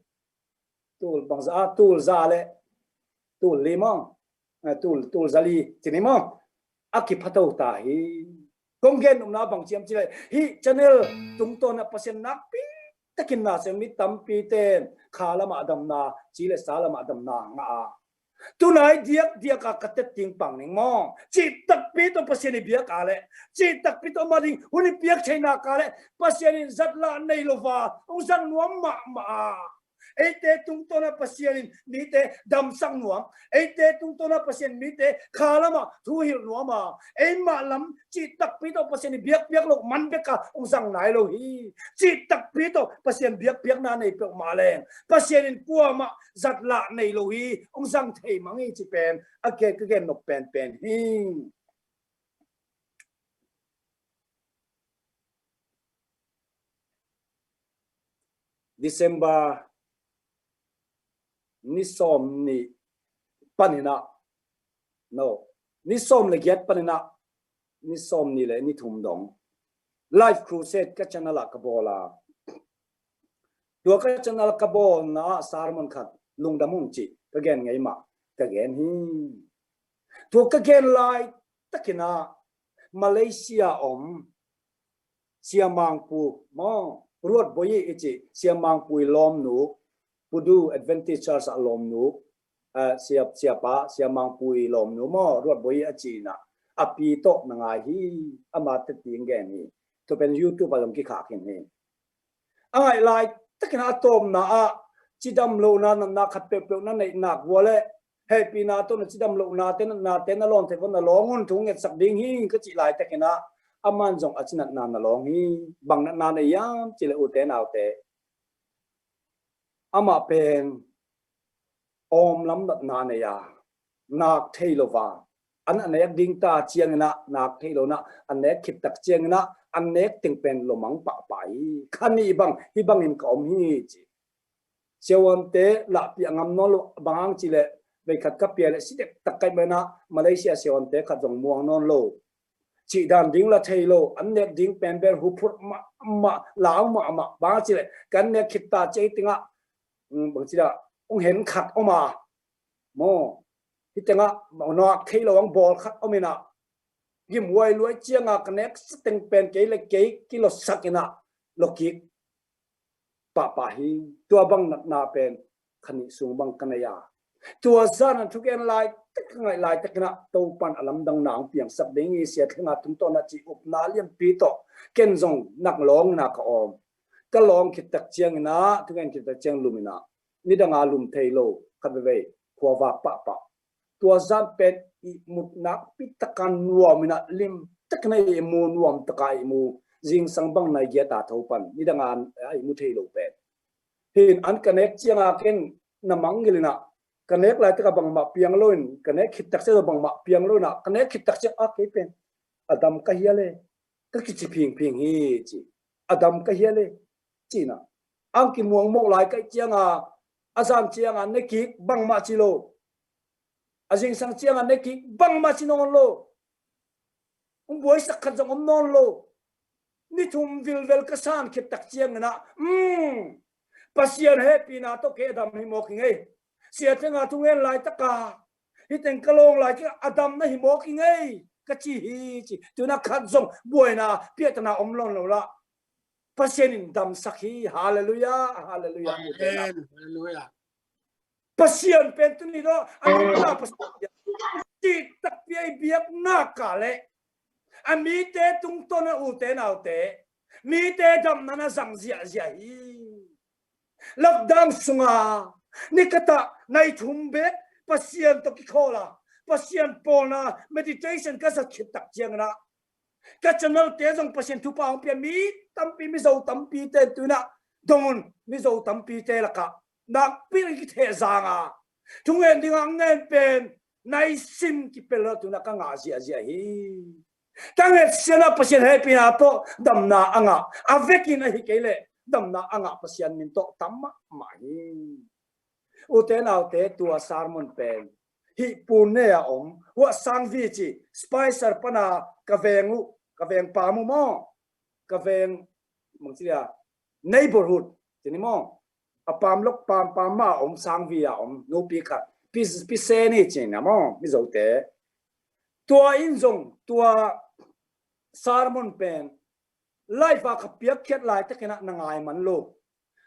tul bangzah, tul za le tul li maw, eh, tul, tul za li ci ni maw, a kipha to ta hi. Kong gen nopna bang ci hiam cih leh, hih channel tungtawn ah Pasian nakpi takin na sem mi tampite in kha lamah damna, ci le sa lamah damna ngah a, tu nai diakdiak a ka tet ding pang ning maw. Cih takpi tawh Pasian i biak a leh, cih takpi tawh mah ding hun i piak theihna ka leh, Pasian in zatlah nei lo a hong zang nuam mahmah a, eite tungtawn ah Pasian in mite damsak nuam, eite tungtawn ah Pasian mite kha lamah thu hilh nuam a, eimah lam cih takpi tawh Pasian i biakpiak loh man bek a hong zang nai lo hi. Cih takpi tawh Pasian biakpiakna nei peuhmah leng Pasian in kuamah zatlah nei lo hi, hong zang thei mang hi ci pen a gen, ka gen nop penpen hi. December ni sawm nih paninah, no, ni sawm le giat paninah ni sawm nih le ni thum dong live crusade ka channel ah ka bawl a. Tua ka channel ka bawlna ah sermon khat, Lungdam Ung cih, ka gen ngei mah, ka gen hi. Tua ka gen laitakinah Malaysia om Sia Mangpu maw, Ruat Boyi i cih Sia Mangpu i lawmnu, Pudu Adventist Church ah lawmnu, eh, sia, siapa Sia Mangpu i lawmnu maw, Ruat Boyi a cinah a pi tawh na ngai hi. Ama teti in gen hi. Tua pen YouTube ah zong kikhak khin hi. A ngaih laitakinah a tawpna ah cidam lohna natna khat peuhpeuh na neih nak vua le hehpihna tawh na cidam lohnate, natnate na lawng theih vua na lawng un, thu ngetsak ding hi ka cih laitakinah aman zong a ci natna na lawng hi. Bang natna na hiam cih leh, ute naute, amah pen awmlam natna nei a, nak thei lo a, an a nek ding ta cianginah nak thei lo inah a nek khit tak cianginah a nek teng pen lomang pahpah hi. Kha nih bang hih bangin ka om hi ci. Siavuante lahpih a ngam nawn lo, bang hang cih leh veikhat ka pia leh si dektak ka hih maninah Malaysia siavuante khat zong muang nawn lo. Cih dan ding la thei lo, an nek ding pen bel huphurh mahmah, lau mahmah, bang hang cih leh kan nek khit ta ciang hih tengah, um, bang ci dah, hong hen khat om a maw, hih tengah nak thei lo hong bawl khat om inah, gimhuai luai cianga ka nek sa teng pen kei le kei kilawsak inah lawkik pahpah hi. Tua bang natna pen kha nih sung bang ka nei a. Tua zan a thugen laitak, ka ngaih laitakinah Topan a lamdang na hong piangsak ding hi. Sia Thlenga tungtawn a cih upna lianpi tawh ken zong nak lawng inah ka awm. Ka lawng khit tak cianginah, thugen khit tak ciang lum inah, nidanga lum thei lo khat veivei khuavak pahpah. Tua zan pen ihmut nakpi taka nuam inah, limtakin a ihmu, nuam taka ihmu, zingsang bang nai giat a tho pan, nidanga a ihmu thei lo pen. Hin an ka nek cianga ken na mangngilh inah, ka nek laitaka bangmah piang loin, ka nek khit tak ciang bangmah piang loinah, ka nek khit tak ciang a kei pen a dam ka hia le, ka kici phingphing hi ci. A dam ka hia le cinah, ang kimuangmawh lai ka hih cianga, a zan cianga ne kik bangmah ci lo, a zingsang cianga ne kik bangmah ci nawn lo. Hong buaisak khat zong om nawn lo. Ni thum vilvel ka san khit tak cianginah, um, Pasian hehpihna tawh kei a dam hi mawk hi ngei. Sia Thlenga thugen laitaka hih teng ka lawng lai kei a dam na hi mawk hi ngei ka ci hi ci. Tunah khat zong buaina piahtana om nawn lo lah. Pasian in damsak hi. Halleluiah, halleluiah. Amen. Halleluiah. Pasian pen tuni dawh a nunna Pasian hi. Cih takpi a i biakna ka leh a mite tungtawn a, ute naute, mite damna na zang ziahziah hi. Lockdown sunga ni khat ah nai thum bek Pasian tawh kikhawl a, Pasian pawlna meditation ka zat khit tak cianginah, ka channel te zong Pasian thupha hong pia mi tampi, Mizo tampite tunah dong un, Mizo tampite lakah nakpi in kithehzang a, thungen dingah ngen pen nai sim kipel lo tunah ka ngah ziahziah hi. Ka nget sianah Pasian hehpihna tawh damna a ngah, a vekin ahi kei leh damna a ngah Pasian min tawh tam mahmah hi. Ute naute, tua sermon pen hih Pune a om, Huah Sangvi ci, Spicer pana ka veng uh, ka veng pam uh maw, ka veng, bang ci dia, neighborhood ci ni maw, a pam lok pam pam mah a om, Sangvi a om nupi khat, Pi, Pi Seni ci na maw, Mizote. Tua in zong tua sermon pen live a ka piakkhiat laitakinah na ngai man lo.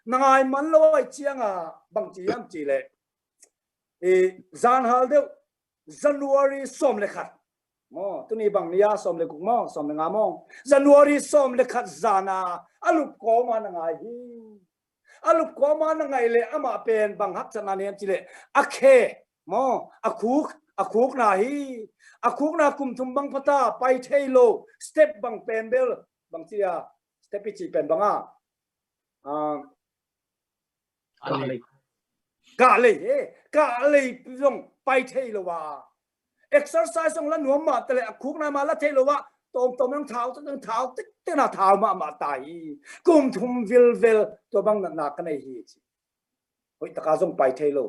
Na ngai man lo ahih cianga bang ci hiam cih leh, i, zan hal deuh, January sawm le khat maw, tuni bang ni a, sawm le guk maw, sawm le nga maw, January sawm le khat zana a lup kawma na ngai hi. A lup kawma na ngaih leh amah pen bang haksatna nei hiam cih leh a khe maw, a khuk, a khukna hi. A khukna kum thum bang phata pai thei lo, step bang pen bel, bang ci a, step i cih pen bang a, ah, kah lei, eh, kah lei zong pai thei lo a, exercise zong la nuam mah taleh a khukna mah la thei lo a, tawmtawm in thau, thau tektek na thau mahmah ta hi. Kum thum vilvel tua bang natna ka nei hi ci. Hoih taka zong pai thei lo,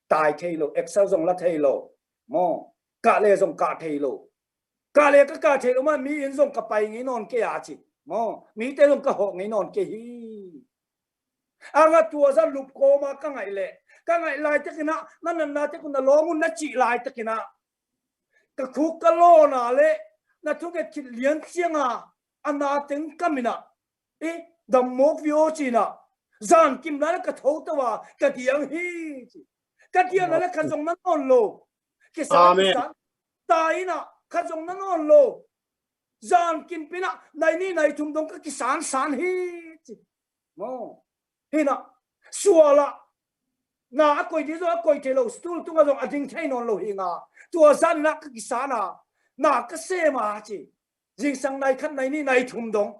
tai thei lo, Excel zong la thei lo, maw, kah le zong kah thei lo. Kah le ka kah thei lo mah, mi inn zong ka pai ngei nawn kei a ci, maw, mite zong ka hawh ngei nawn kei hi. A nga tua zah lup kawma ka ngaih leh, ka ngaih laitakinah na natna tek un na lawng un na cih laitakinah ka khuk ka lawna le na thunget khit lian cianga a na teng kaminah i dammawk vio cinah zankim lai le ka tho to a ka diang hi ci. Ka diang lai le khat zong na nawn lo. Kisan kisan ta inah khat zong na nawn lo. Zankim pinah nai nih nai thum dong ka kisansan hi ci. Maw, hinah sualah na a koi ding zong a koi thei lo, stool tungah zong a ding thei nawn lo hi nga. Tua zaninah ka kisana na ka sema ci. Zingsang nai khat nai nih nai thum dong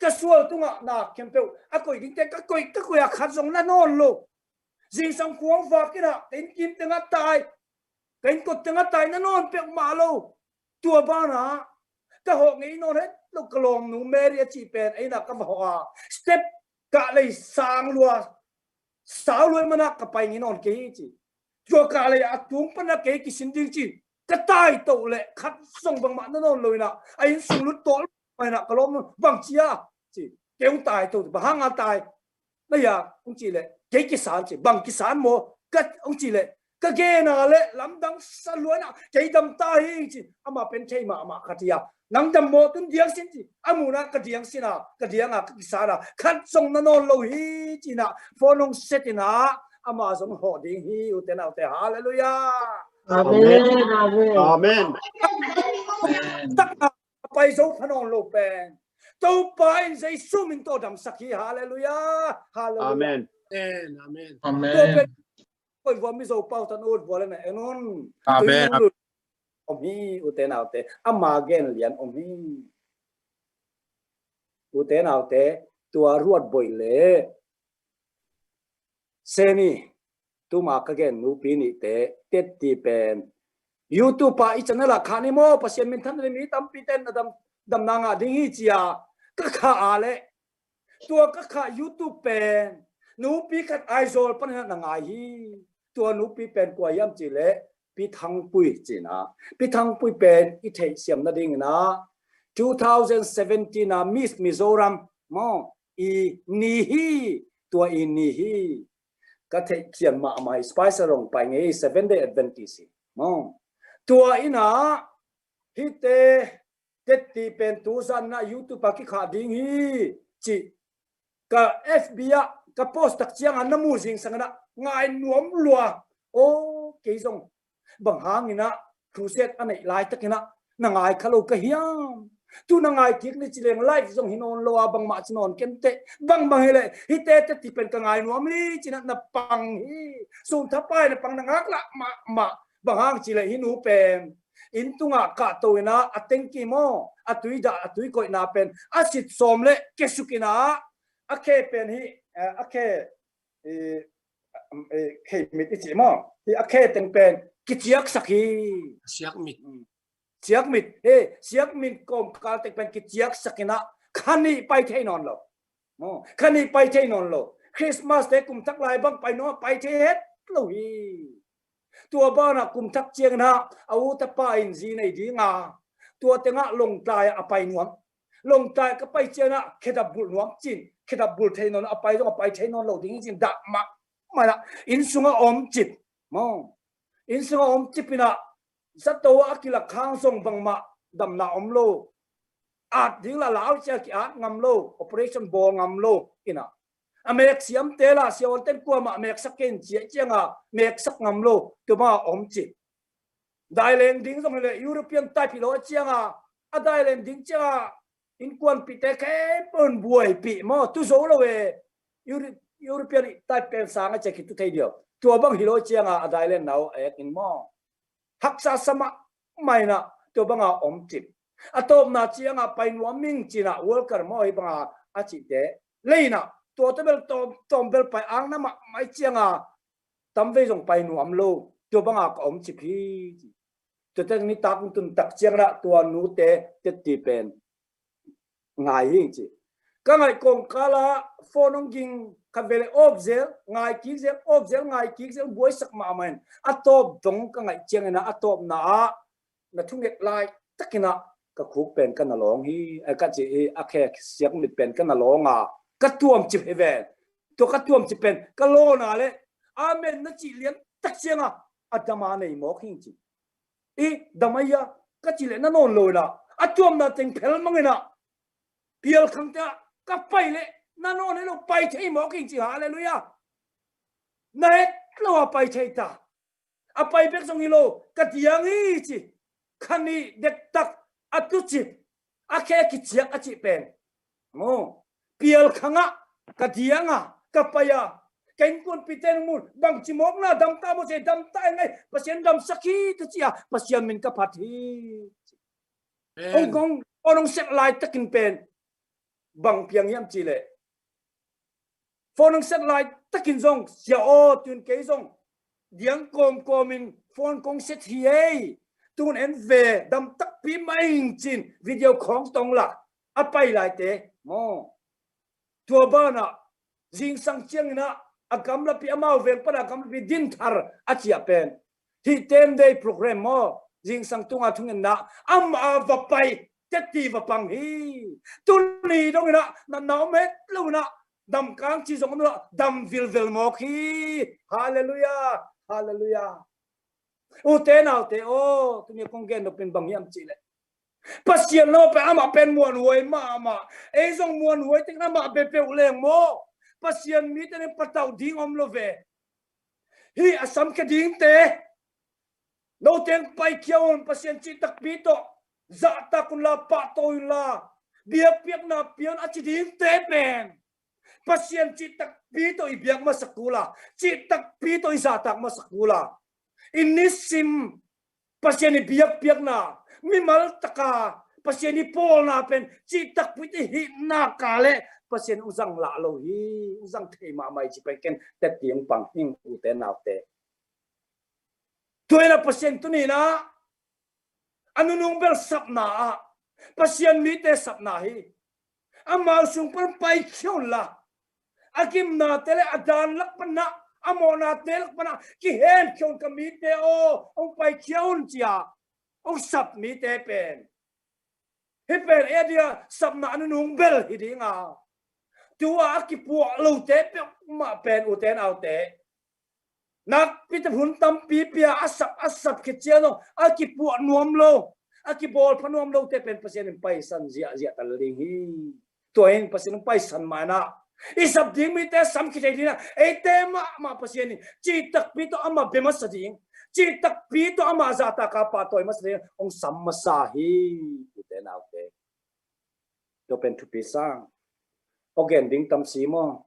ka sual tungah na khempeuh a koi dingte ka koi ka koi a khat zong na nawn lo. Zingsang khuang vakinah ka innkim tengah tai, ka innkot tengah tai na nawn peuhmah lo. Tua banah ka hawh ngei nawn het lo ka lawmnu Mary a cih pen einah ka va hawh a step kah lei sang lua sau luai manah ka pai ngei nawn kei hi ci. Tua kah lei a tung panah kei kisin ding ci ka tai toh le khat zong bangmah na nawn lo inah a inn sung lut tawh lo inah ka lawmnu bang cia ci. Kei hong tai to bang hanga tai na ya hong cih leh kei kisan ci. Bang kisan maw ka hong cih leh ka gena le lamdang sa luaina kei dam ta hi ci. Amah pen thei mahmah khat hi a nang dam maw tun diang sin ci. A muna ka diang sina ka dianga ka kisana khat zong na nawn lo hi cinah phone hong setinah amah zong hawh ding hi. Ute naute, halleluiah. Amen. Amen. Amen. Takna pai zo pha nawn lo pen Topa in Jesu min tawh damsak hi. Halleluiah. Halleluiah. Amen. Amen. Amen. Tua pen koi vua mi zo pau tan ut vua le na en un. Amen. Tui om hi ute naute. Ama gen lian om hi. Ute naute, tua ruat boih le seni tuma ka gen nupi nihte tetti pen YouTube ah i channel ah khah ni maw, Pasian minthan ni, mi tampi ten na dam damna ngah ding hi cia ka khah a le tua ka khah YouTube pen nupi khat Aizawl panin na ngai hi. Tua nupi pen kua hiam cih leh Pi Thangpui cina. Pi Thangpui pen i theihsiam nadingina two thousand seventeen a Miss Mizoram maw i ni hi. Tua i ni hi. Ka theihkhian mahmah hi. Spicer hong pai ngei hi, Seven Day Adventist hi maw. Tua inah hihte tetti pen tuzanna YouTube ah kikhah ding hi cih ka F B ah ka post tak cianga na mu zingsangin ah ngai nuam lua. Aw, kei zong bang hangin ah crusade a neih laitakin ah na ngai kha lo ka hiam? Tu na ngai kik ni ci leng live zong hi nawn lo a bangmah ci nawn kenteh. Bangbang hileh hihte tetti pen ka ngai nuam hi cinah na pang hi. Sum thapai na pang na ngaklah mahmah. Bang hang cileh hih nu pen inn tungah kahto inah a tengki maw, a tui dah, a tui koihna pen a sit sawm le kesuk inah a khe pen hih, eh, a khe, eh, eh, khe mit i cih maw, hih a khe teng pen kiciaksak hi. Siakmit. Siakmit, he, siakmit kawmkal tek pen kiciaksak inah kha nih pai thei nawn lo. Maw, kha nih pai thei nawn lo. Christmas te kum thak lai bang pai nawn pai thei het lo hi. Tua banah kum thak ciangin ah a u tapa in zi nei dinga tua tengah Lawngtlai ah a pai nuam. Lawngtlai ka pai ciangin ah khedap bulh nuam cin, khedap bulh thei nawn, a pai zong a pai thei nawn lo ding cin dah mahmah inah inn sungah om cip. Maw, inn sungah om cip inah zato a kilak khang zong bangmah damna om lo. At ding la lau cia ki-at ngam lo, operation bawl ngam lo inah a mek siamte la siavuanten kuamah meksak kei in ciah cianga meksak ngam lo. Tua banga om cip. Daileng ding zong hileh European type hi lo a cianga a daileng ding cianga innkuanpihte khempeuh in buaipih maw, tu zo lo e. Euro-, European type pen sanga cia kitu thei diau. Tua bang hi lo cianga a daileng nau a ek in maw, haksa sa mahmah inah tua banga om cip. A tawpna cianga pai nuam ming cinah worker maw hi banga a cihte lei inah tua tawbel tawm, tawmbel pai angna mahmah cianga tamvei zong pai nuam lo. Tua banga ka om cip hi. Tua teng nitak tun tak ciangin ah tua nute tetti pen ngai hing ci. Ka ngaih kawmkala phone hong ging, khat vele awp zel, ngai kik zel, awp zel, ngai kik zel, buaisak mahmah in a tawp dong ka ngaih ciangin ah a tawpna ah na thunget lai takin ah ka khuk pen ka na lawng hi, eh, ka ci hi, a khe siak mit pen ka na lawng a, ka tuamcip hi ven. Tua ka tuamcip pen ka lawna le amen na cih lian tak cianga a dama nei mawk hing ci. I dam aia ka ci le na nawn lo ina a tuamna teng phel mang ina pial khangte ah ka pai le na nawn lo pai thei mawk hing ci. Halleluiah. Na het lo a pai thei ta. A pai bek zong hi lo, ka diang hi ci. Kha nih dektak a tucip, a khe kiciak a cih pen. Maw, pial khangah ka dianga ka paia ka innkuanpihte nung mun bangci mawkna damta maw ci, damta e ngai, Pasian damsak hi ka ci a, Pasian min ka phat hi. Hong kong hong set laitakin pen bang piang hiam ci leh phone hong set laitakin zong sia aw tun kei zong diang kawmkawmin phone kong set hi ei. Tun en ve damtakpi mah hing cin video khawng tong la a pai laite maw. Tua banah zingsang cianginah a gamlapi amau veng pana gamlapi dinthar a ciah pen hih ten day program maw zingsang tunga thungenna amah a va pai teti va pang hi. Tuni donginah natna om het loinah damkang ci zong om loinah dam vilvel mawk hi. Halleluiah. Halleluiah. Ute naute aw, tuni kong gen nopin bang hiam cihleh Pasian lo pen amah pen muanhuai mahmah. Ei zong muanhuai tekin amah bepeuh leng maw Pasian mite nin patauh ding om lo ve. Hih a samkhia dingte noteng paikhia un, Pasian cihtakpi tawh zahtak unla, pahtawi unla, biakpiakna pia un a ci dingte pen Pasian cihtakpi tawh i biak masak kula, cihtakpi tawh i zahtak masak kula, i nisim Pasian i biakpiakna mimal taka Pasian i pawlna pen cihtakpi tawh i hihna ka le Pasian hong zang lah lo hi. Hong zang thei mahmah hi ci pen ken teti hong pang hing ute naute. Tuina Pasian tuninah a nunung bel sapna ah Pasian mite sapna hi. Amau sung pan paikhia unla a gimnate le a dan lak panah a mawhnate lak panah kihenkhia un ka mite aw hong paikhia un cia hong sap mite pen hi pen e dia sapna a nunung bel hi dinga tua a kipuah lote peuhmah pen ute naute nakpite hun tampi pia a sap a sap khit ciang a kipuah nuam lo a kibawl pha nuam lote pen Pasian in paisan ziahziah tal ding hi. Tua in Pasian in paisan mah inah i sap ding mite sam khit thei dinah eite mahmah Pasian in cihtakpi tawh amah bia masa ding, cihtakpi tawh amah zahtaka pahtawi masa ding hong sam masa hi. Ute naute, tua pen thupi sang. Aw gen ding tam si maw?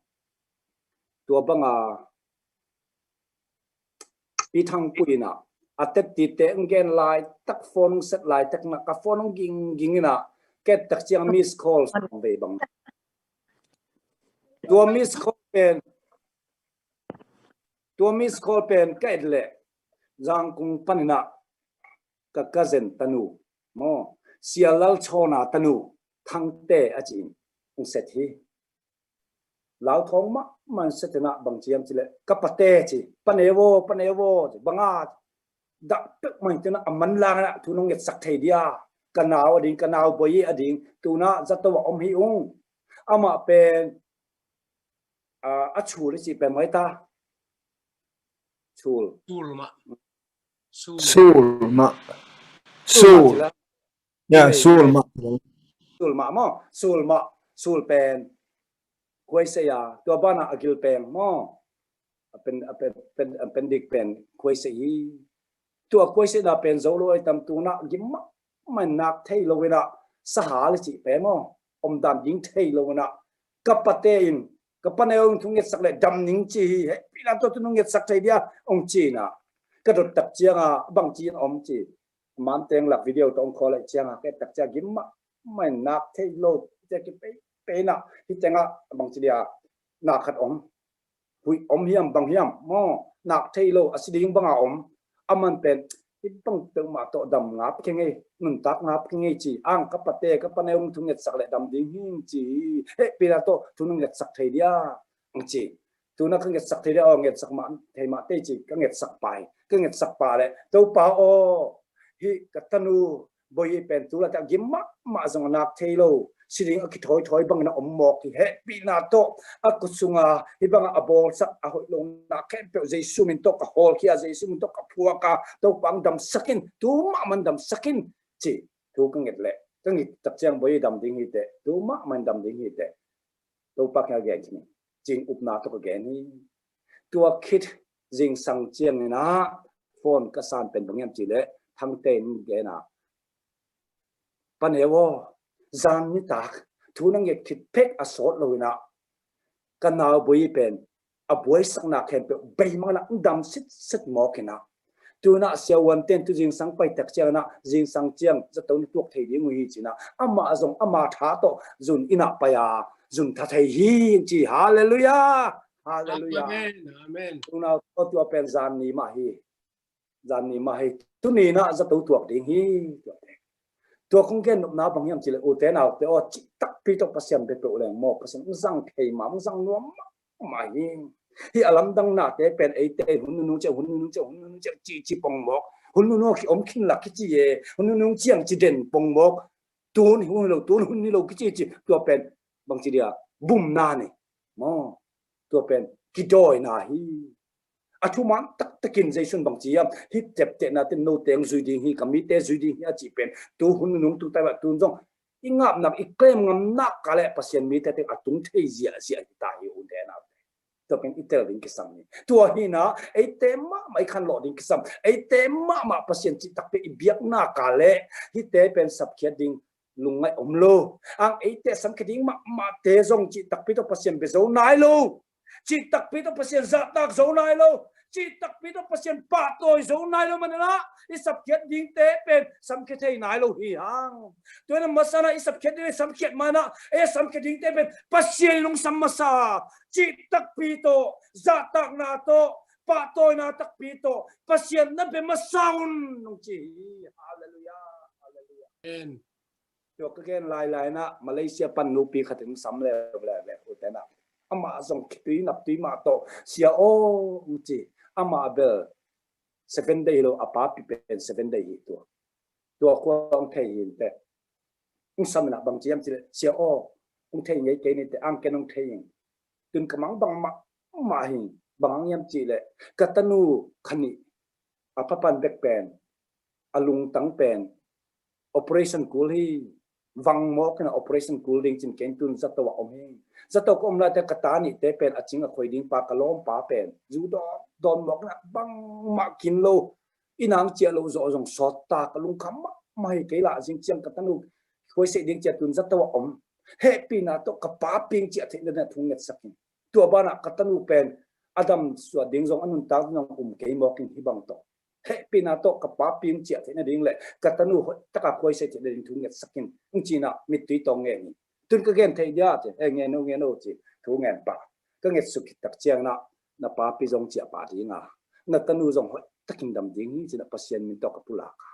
Tua banga i Thangpui inah a tettite hong gen laitak phone hong set laitak inah ka phone hong gingging inah ket tak ciang miss call sawm vei bang. Tua miss call pen tua miss call pen ka et leh Zangkung pan inah ka cousin tanu maw Sia Lal Chawna tanu Thangte a ci in hong set hi. Lauthawng mahmah in set inah bang ciam cileh ka pate ci, pane vaw pane vaw ci banga dah peuhmah in tunah a manlang inah thu nong ngetsak thei dia ka nau a ding ka nau boi a ding tunah zato ah om hi ung. Amah pen a chul i cih pen mai ta. Chul. Chul mah. Chul. Chul mah. Chul. Ya, chul mah. Chul mah maw. Chul mah. Chul pen. Kuaisei a. Tua banah a gil pen maw. A pen, a pen, pen, a pen dik pen. Kuaisei hi. Tua kuaisei na pen zo lo ai tam tunah gim mah. Mah nak thei lo inah. Sahal i cih pen maw. Omdan ging thei lo inah. Ka pate in ka paneu in thu ngetsak le dam ning ci hi. Hehpihna tawh thu nong ngetsak thei dia hong ci inah ka dot tak cianga bang ci in om ci. Manteng lak video tawh hong call leh cianga ka et tak cianga gim mah mah in nak thei lo cia ki pei pei inah hi tengah bang ci dia na khat om. Huih om hiam bang hiam maw nak thei lo a si ding banga om. A man pen hih bang peuhmah tawh dam ngap kei ngei, nuntak ngap kei ngei ci. Ang ka pate, ka paneu hong thungetsak leh dam ding hi ci hi. Hehpihna tawh thu nong ngetsak thei dia, ang ci. Tuna ka ngetsak thei dia aw, ngetsak mah thei mah tei ci. Ka ngetsak pa hi. Ka ngetsak pa leh, Topa aw, hih ka tanu Bawi pen tu laitak gim mahmah zong a nak thei lo, si ding a kithawithawi bangin a om mawk hi. Hehpihna tawh a kut sunga hih bangah a bawlsak a hoih lohna khempeuh Jesu min tawh ka hawlkhia, Jesu min tawh ka phuaka, Topa ang damsak in, tu mahmah in damsak in ci. Thu ka nget leh, ka nget tak ciang Bawi dam ding hi teh, tu mahmah in dam ding hi teh, Topa kiang a gen khin hi, ci-in upna tawh ka gen hi. Tua khit zingsang ciangin ah phone ka san pen bang hiam cih leh, Thangte in gen ah, Pa Neu aw, zan nitak thu na nget khit phek a sawt loin ah ka nau Bawi pen a buaisakna khempeuh beimang in ah dam sitset mawk in ah, tu-in ah siavuante in tu zingsang pai tak ciangin ah, zingsang ciang zato na tuak thei ding uh hi ci-in ah, amah zong ama tha tawh zun inn ah pai a zun tha thei hi ci. Halleluiah. Halleluiah. Amen. Amen. Unau, tua pen zan ni mah hi. Zan ni mah hi. Tuni in ah zato tuak ding hi. Tua kong gen nopna bang hiam cih leh, ute naute aw, cih takpi tawh Pasian bia peuh leng maw, Pasian hong zang thei mah, hong zang nuam mah mah hi. Hih a lamdang nate pen eite in hun nunung ciang, hun nunung ciang, hun nunung ciang ci ci pong mawk. Hun nunung a kiom khin lak kici e, hun nunung ciang ci den pong mawk. Tun hun hi lo, tun hun hi lo kici ci. Tua pen bangci dia, bumna ni maw. Tua pen kidawina hi. A thuman taktakin Jesu in bangci hiam, hih teptehna ten note hong zui ding hi, ka mite zui ding hi a cih pen, tu hun nunung tu tai mah, tun zong i ngapna, i claim ngamna ka leh Pasian mite teng a tung thei ziahziah hi ta hi, ute naute. Tua pen i tel ding kisam hi. Tua hi-in ah eite mahmah i khanlawh ding kisam. Eite mahmah Pasian cih takpi i biakna ka leh hihte pen sapkhiat ding lungngaih om lo. Ang eite samkhia ding mahmahte zong cih takpi tawh Pasian bia zo nai lo. Cih takpi tawh Pasian zahtak zo nai lo. Cih takpi tawh Pasian pahtawi zo nai lo manin ah i sapkhiat dingte pen samkhia thei nai lo hi hang. Tua hi-in a masa-in ah i sapkhiat ding, i samkhiat ma-in ah, ei a samkhia dingte pen Pasian in hong sam masa. Cih takpi tawh, zahtakna tawh, pahtawina takpi tawh Pasian na bia masa un, hong ci hi. Halleluiah. Halleluiah. Amen. Tua ka gen lailai-in ah Malaysia pan nupi khat in sam leuleu ve, ute in ah. Amah zong khitui naptui mah tawh, Sia aw, hong ci. Amah bel Seven Day hi lo, a papi pen Seven Day hi tua. Tua khua hong thei hi inteh. Hong sam in ah bangci hiam cih leh, Sia aw, hong thei ngei kei ni teh, ang ken hong thei ing. Tun ka mang bang mahmah hi, bang hang hiam cih leh, ka tanu kha nih, a papa in bek pen, a lungtang pen operation kul hi. Vang mawk in ah operation kul ding ci-in ken tun zato ah om hi. Zato ka om laitakin ka ta nihte pen a cing a khoi ding pa, ka lawmpa pen zu dawn dawn mawk in ah bangmah kin lo, i nang ciah loh zawh zong sawt ta, ka lungkham mahmah hi. Kei lah zing ciang ka tanu khuaiseih ding ci-a tun zato ah om. Hehpihna tawh ka papi hong ciah theihna dingin thu ngetsak in. Tua banah ka tanu pen a damsuah ding zong, a nuntak ding zong um kei mawk in, hih bang tawh hehpihna tawh ka papi hong ciah theihna ding leh ka tanu hoih taka khuaiseih theihna ding thu ngetsak in, hong ci-in ah mittui tawh ngen hi. Tun ka gen thei dia ci, eh, ngen o, ngen o ci, thu ngen pah. Ka ngetsuk khit tak ciangin ah, na papi zong ciah pah ding a, na tanu zong hoih takin dam ding hi ci-in ah Pasian min tawh ka pulak a.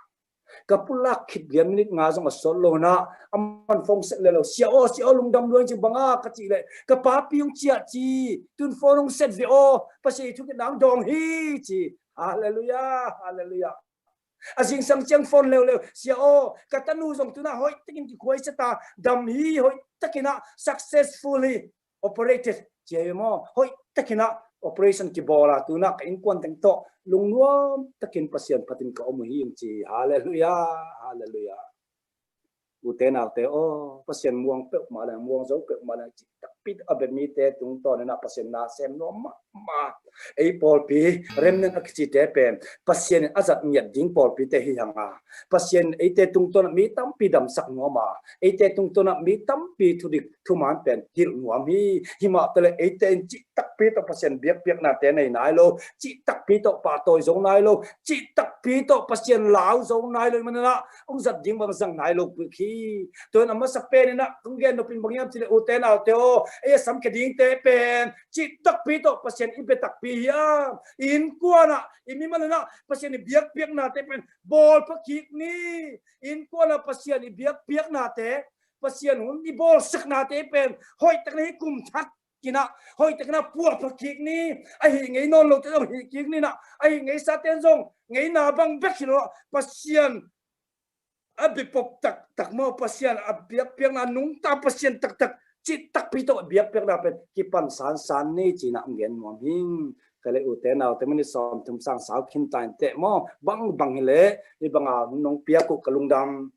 Ka pulak khit lian minute nga zong a sawt lo-in ah, aman phone set leuleu, Sia aw, Sia aw, lungdam lua ing ci. Bang a ka cih leh, ka papi hong ciah ci, tun phone hong set ve aw, Pasian i thungetna hong dawng hi ci. Halleluiah, halleluiah. A zingsang ciang phone leuleu, Sia aw, ka tanu zong tu-in ah hoih takin kikhuaisa ta, dam hi, hoih takin ah successfully operated ci hi maw, hoih takin ah operation kibawl a, tu-in ah ka innkuan teng tawh lungnuam takin Pasian phatin ka om uh hi, hong ci. Halleluiah, halleluiah. Ute naute aw, Pasian muang peuhmah leng, muang zo peuhmah leng, cih takpi a bia mite tungtawn in ah Pasian na sem nuam mahmah. Ei pawlpi remnant a kicite pen Pasian in a zat ngiat ding pawlpite hi hang a, Pasian in eite tungtawn ah mi tampi damsak nuam a, eite tungtawn ah mi tampi thudik thuman pen hilh nuam hi. Himah taleh eite in cih takpi tawh Pasian biakpiaknate nei nai lo, cih takpi tawh pahtawi zo nai lo, cih takpi tawh Pasian lau zo nai lo, hih manin ah hong zat ding bang zang nai lo bek hi. Tua in a masa pen in ah kong gen nop in bang hiam cih leh, ute naute aw, ei a sam khe dingte pen cih takpi tawh Pasian i bia takpi hiam? Innkuan ah, i mimal in ah Pasian i biakpiaknate pen bawlpha kik ni. Innkuan ah Pasian i biakpiaknate, Pasian hun i bawlsaknate pen hoih takin hih kum thak in ah, hoih takin ah puahpha kik ni. Ahi ngei nawn lote zong hih kik ni in ah, ahi ngei sate zong ngeina bang bek hi lo ah, Pasian a biapop taktak maw, Pasian a biakpiakna nungta Pasian taktak cih takpi tawh biakpiakna pen kipan sansan ni ci-in ah hong gen nuam hing. Ka le ute naute, minit sawmthum sang sau khin ta inteh maw, bangbang hi leh hih banga hun hong piak uh ka lungdam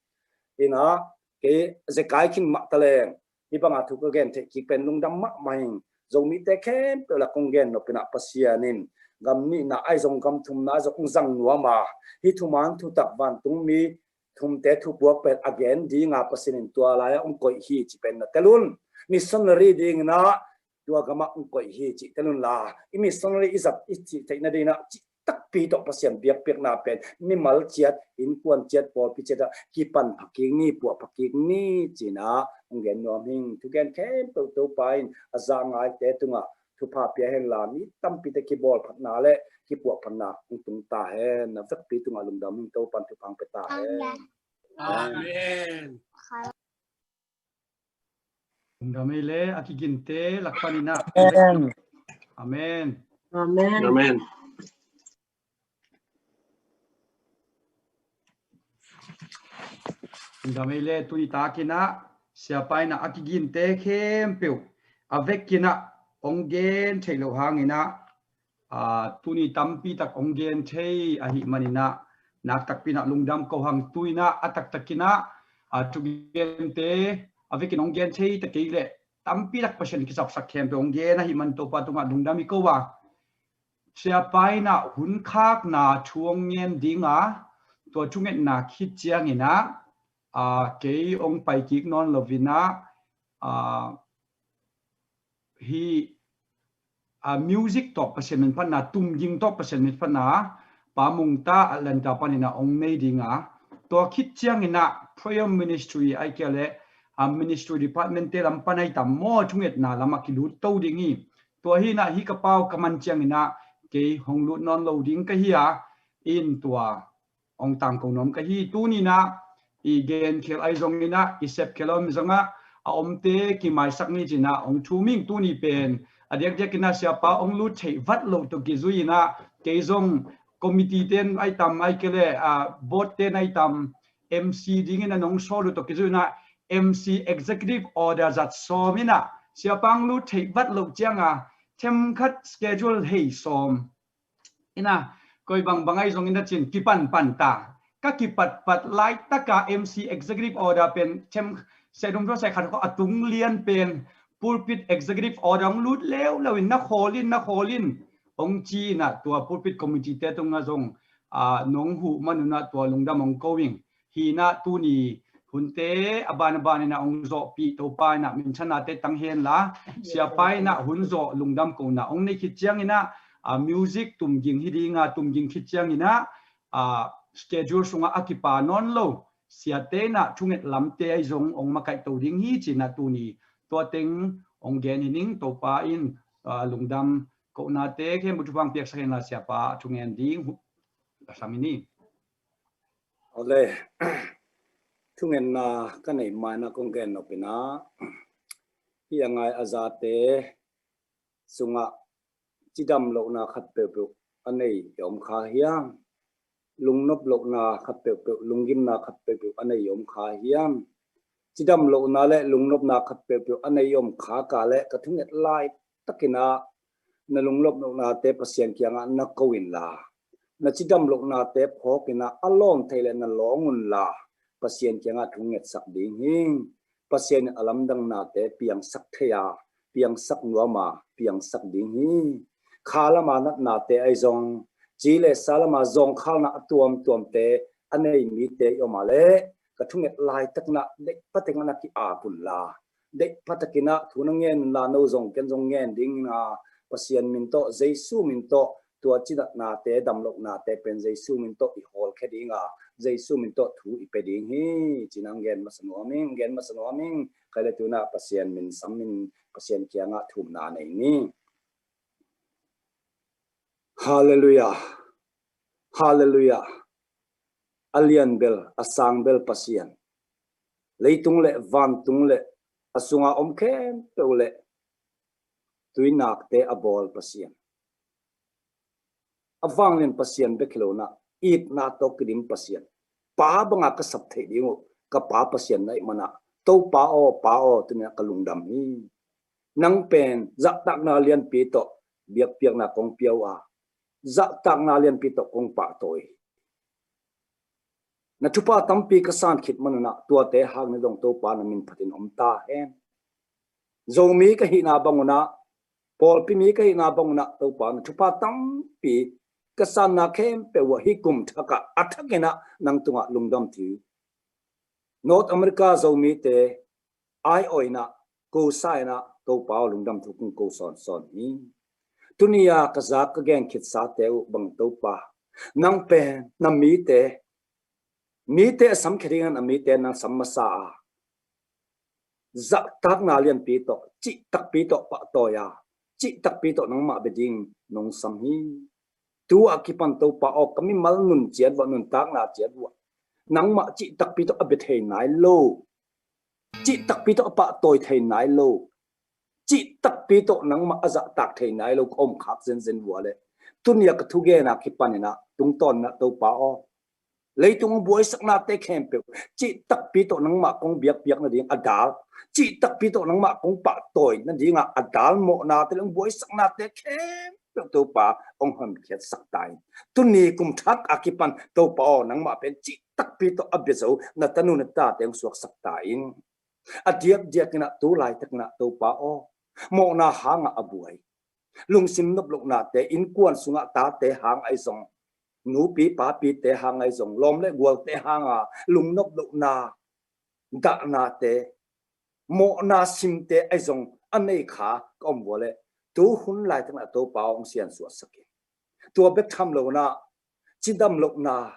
in ah, kei zekai khin mah ta leng hih banga thu ka gen theih kik pen lungdam mahmah hing. Zomite khempeuh lak kong gen nop in ah Pasian in gam nihna ahi zong gam thumna ahi zong hong zang nuam a, hih thuman thutak vantungmi thumte thupuak pen a gen dinga Pasian in tua lai-ah hong koih hi cih pen na tel un. Missionary dingin ah tua gamah hong koih hi cih tel un la, i missionary i zat i cih theih nadingin ah cih takpi tawh Pasian biakpiakna pen mimal ciat, innkuan ciat, pawlpi ciat ah kipan pha kik ni, puah pha kik ni ci-in ah hong gen nuam hing. Thugen khempeuh Topa in a za ngaite tungah thupha pia hen la, mi tampite kibawlphatna le kipuahphatna hong tung ta hen. Na vekpi tungah lungdam hing. Topa in thupha hong pia ta hen. Amen. Amen. Lungdam ei le, a kiginte lak panin ah. Amen. Amen. Amen. Lungdam ei le, tuni takin ah Siapa in ah a kiginte khempeuh a vekin ah hong gen theih loh hangin ah, aa, tuni tampi tak hong gen thei ahih manin ah, nak takpi in ah lungdam ko hang. Tu-in ah a taktakin ah, aa, thugente a vekin hong gen thei ta kei leh tampi tak Pasian kisapsak khempeuh hong gen ahih man Topa tungah lungdam i ko a. Siapa in ah hun khakna thu hong ngen ding a, tua thungetna khit ciangin ah, aa, kei hong pai kik nawn loin ah, aa, hih, aa, music tawh Pasian minphatna, tumging tawh Pasian minphatna, Pa Mungta Atlanta panin ah hong nei ding a, tua khit ciangin ah prayer ministry ahih kei leh, aa, ministry department te lam pan ahi tam maw, thungetna lamah kilut to ding hi. Tua hi in ah hih ka pau ka man ciangin ah kei hong lut nawn lo ding ka hi a, in tua hong tangko nuam ka hi. Tuni in ah i gen khel ahi zongin ah, i sep khel om zong ah, a omte kimaisak ni ci-in ah hong thum ing. Tuni pen a diakdiakin ah Siapa hong lut theih vat loh tawh kizui in ah, kei zong committee ten ahi tam, ahih kei leh, aa, board ten ahi tam, M C dingin ah nong sawl uh tawh kizui in ah, M C executive order zat sawm in ah, Siapa hong lut theih vat loh ciang a, themkhat schedule hei sawm in ah, koi bangbang ahi zongin ah cin kipanpan ta. Ka kipatpat laitak a M C executive order pen them, se dum tua se khat ko a tung lian pen pulpit executive order hong lut leuleu in, na khawl in, na khawl in hong ci in ah, tua pulpit committee te tungah zong, aa, nong huh man un ah tua lungdam hong ko ing. Hi in ah tuni hunte a ban a ban in ah hong zawhpih Topa in ah minthanna te tang hen la, Siapa in ah hun zawh lungdam kohna hong nei khit ciangin ah, aa, music tumging hi ding a, tumging khit ciangin ah, aa, schedule sungah a kipa nawn lo siate in ah thunget lamte ahi zong hong makaih to ding hi ci-in ah tuni tua teng hong gen hi ning. Topa in, aa, lungdam kohnate khempeuh thupha hong piaksak hen la, Siapa a thungen ding hu-, a sam hi ni. Awle, thungetna ka neih ma-in ah kong gen nop in ah, hih a ngai a zate sungah cidam lohna khat peuhpeuh a nei i om kha hiam? Lungnop lohna khat peuhpeuh, lunggimna khat peuhpeuh a nei i om kha hiam? Cidam lohna le lungnopna khat peuhpeuh a nei i om kha ka leh, ka thunget laitakin ah na lungnop lohnate Pasian kiangah na ko inla, na cidam lohnate phawk in ah a lawm theih leh na lawng unla, Pasian kiangah thu ngetsak ding hi. Pasian in a lamdangnate piangsak thei a, piangsak nuam a, piangsak ding hi. Kha lama natnate ahi zong, ci le sa lama zawngkhalna a tuamtuamte a nei mite i om a leh, ka thunget laitakin ah deih phatin ah na ki-ap unla, deih phatin ah thu na ngen unla, no zong ken zong ngen ding in ah, Pasian min tawh, Jesu min tawh tua cinatnate, damlohnate pen Jesu min tawh i hawlkhia dinga, Jesu min tawh thu i pia ding hi. Ci-in hong gen masa nuam ing, hong gen masa nuam ing. Khaile tu-in Pasian min sam in, Pasian kiangah thumna nei ni. Halleluiah. Halleluiah. A lian bel, a sang bel Pasian. Leitung le vantung le a sunga om khempeuh le tuinakte a bawl Pasian. A vanglian Pasian bek hi lo-in, itna tawh kidim Pasian. Pa banga ka sap theih ding uh ka Pa Pasian na hih manin, Topa aw, Pa aw, tu-in ka lungdam hi. Nang pen zahtakna lianpi tawh biakpiakna kong pia uh a, zahtakna lianpi tawh kong pahtawi hi. Na thupha tampi ka san khit manun, tuate hangin zong Topa na min phatin om ta hen. Zomi ka hihna bangun, pawlpi mi ka hihna bangun, Topa na thupha tampi ka sanna khempeuh uh hih kum thakah a thakin nang tungah lungdam thei hi. North America Zomite aiawh in, ko sa in, Topa aw, lungdam thu kong ko sawnsawn hi. Tuni-a ka zak ka gen khitsate uh bang, Topa, nang pen na mite, mite a samkhia dingin na mite nang sam masa a, zahtakna lianpi tawh, cihtakpi tawh pahtawi a, cihtakpi tawh nangmah bia ding nong sam hi. Tu-a kipan Topa aw, ka mimal nun ciat uh a, nuntakna ciat uh a, nangmah cihtakpi tawh a bia thei nai lo, cihtakpi tawh a pahtawi thei nai lo, cihtakpi tawh nangmah a zahtak thei nai lo ka om khak zenzen uh leh, tuni-a ka thugenna kipanin tungtawnin Topa aw, leitung buaisaknate khempeuh cihtakpi tawh nangmah kong biakpiak nading a dal, cihtakpi tawh nangmah kong pahtawi nadinga a dal mawhnate le buaisaknate khempeuh Topa hong honkhiatsak ta in. Tuni kum thak a kipan Topa aw, nangmah pen cihtakpi tawh a bia zo na tanu na tate hong suaksak ta in. A diakdiakin tu laitakin Topa aw, mawhna hangah a buai, lungsim noplohnate, innkuan sungah tate hang ahi zong, nupi papite hang ahi zong, lawm le gualte hanga lungnoplohna, dahnate, mawhna simte ahi zong a nei kha ka om uh leh, tu hun laitakin Topa aw, hong siansuahsak in. Tua bek tham loin cidam lohna,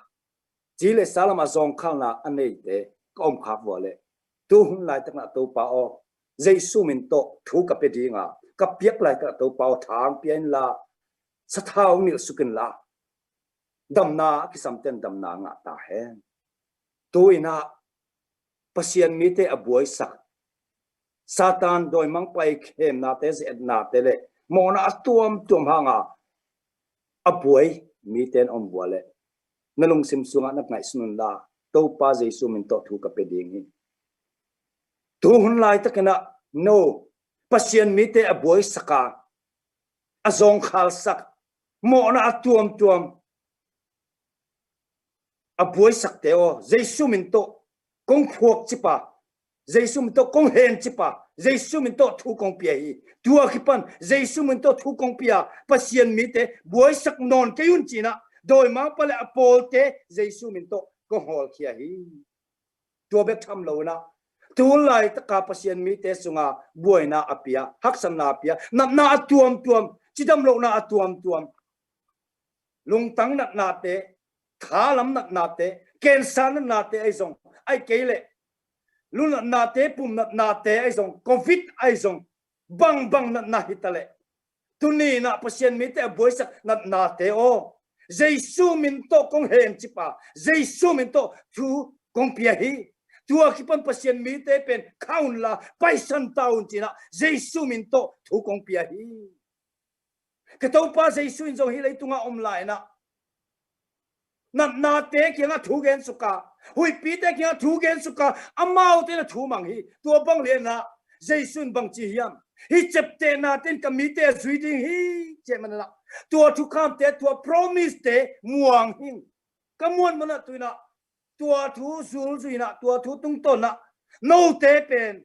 ci le sa lam a zawngkhalna a neite ka om khak uh leh, tu hun laitakin Topa aw, Jesu min tawh thu ka pia dinga, ka piak laitakin Topa aw, tha hong pia inla, sathau hong nilhsuk inla, damna a kisamten damna ngah ta hen. Tu-in Pasian mite a buaisak, Satan dawimangpa' khemnate, ze-etnate le mawhna a tuamtuam hanga a buai mite na om uh leh, na lungsim sungah na ngaihsun unla, Topa Jesu min tawh thu ka pia ding hi. Tu hun laitakin no, Pasian mite a buaisak a, a zawngkhalsak, mawhna a tuamtuam a buaisakte aw, Jesu min tawh kong phuakcip a, Jesu min tawh kong hencip a, Jesu min tawh thu kong pia hi. Tua kipan Jesu min tawh thu kong pia, Pasian mite buaisak nawn kei un, ci-in dawimangpa le a pawlte Jesu min tawh kong hawlkhia hi. Tua bek tham loin, tu laitaka Pasian mite sunga buaina a pia, haksatna a pia, natna a tuamtuam, cidam lohna a tuamtuam, lungtang natnate, thalam natnate, cancer natnate ahi zong, ahih kei leh lu natnate, pum natnate ahi zong, covid ahi zong, bangbang natna hi ta leh, tuni-in Pasian mite a buaisak natnate aw, Jesu min tawh kong hencip a, Jesu min tawh thu kong pia hi. Tua kipan Pasian mite pen khah unla, paisan ta un, ci-in Jesu min tawh thu kong pia hi. Ka Topa Jesu in zong hih leitunga om lai-in natnate kiangah thu gensuk a, huihpite kiangah thu gensuk a, amaute na thu mang hi. Tua bang lian-in Jesu in bang ci hiam? Hih ciaptehnate in ka mite a zui ding hi, ci ahih manin tua thukhamte, tua promise-te muang hi ing. Ka muan manin tu-in tua thu zulzui-in, tua thu tungtawn-in note pen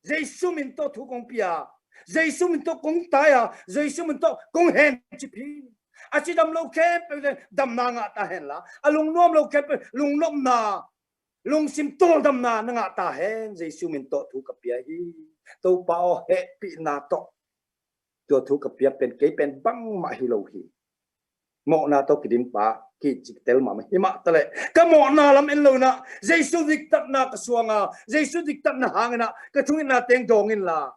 Jesu min tawh thu kong pia, Jesu min tawh kong tai a, Jesu min tawh kong hencip hi. A cidam lo khempeuh in damna ngah ta henla, a lungnuam lo khempeuh lungnopna, lungsim tawldamna na ngah ta hen, Jesu min tawh thu ka pia hi. Topa aw, hehpihna tawh tua thu ka piak pen kei pen bangmah hi lo hi. mawhna tawh kidimpa kici tel mahmah hi mah taleh, ka mawhna lam en lo inah Jesu diktatna ka suanga, Jesu diktatna hang inah ka thungetna teng dawng inla,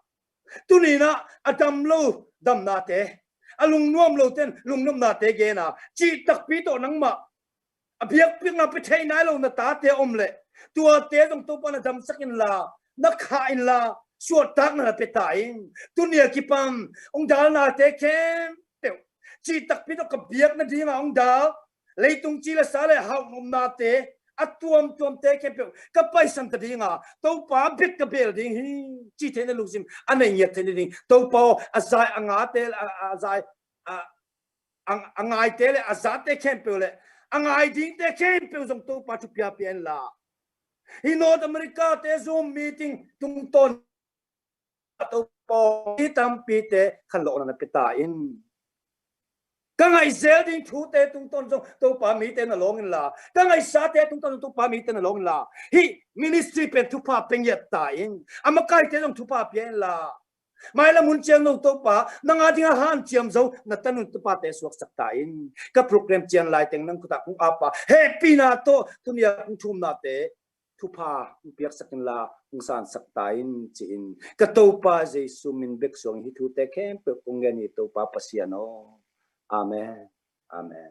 tuni inah a dam lo damnate, a lungnuam lote in lungnuamnate gena, cih takpi tawh nangmah a biakpiakna pia thei nai lo na tate a om leh, tuate zong Topa na damsak inla, na khah inla, suahtakna na pia ta in. Tuni a kipan hong dalnate khempeuh, cih takpi tawh ka biak nadinga hong dal, leitung ci le sa le hauh nopnate a tuamtuamte khempeuh ka paisan ta dinga, Topa bek ka bel ding hi, ci theihna lungsim a nei ngiat theihna ding. Topa aw, a zai a ngate, a, a zai a, a, a ngaite le a zate khempeuh le a ngai dingte khempeuh zong Topa thupia pia inla, hih North America te Zoom meeting tungtawn Topa aw, mi tampite khanlawhna na pia ta in. Ka ngaihzel ding thute tungtawn zong Topa mite na lawng inla, ka ngaihsate tungtawn zong Topa mite na lawng inla, hih ministry pen thupha pia ngiat ta in. A makaite zong thupha pia inla, mailam hun ciang zong Topa nang a dinga hanciam zo na tanu tapate suaksak ta in. Ka program cian lai teng nang khutah kong apa hehpihna tawh tuni a kong thumnate thupha hong piaksak inla, hong sansak ta in, ci-in ka Topa Jesu min bek suangin hih thute khempeuh kong ngen hi, Topa Pasian aw. Amen. Amen.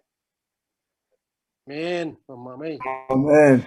Amen. Amen. Amen.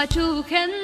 A thu khen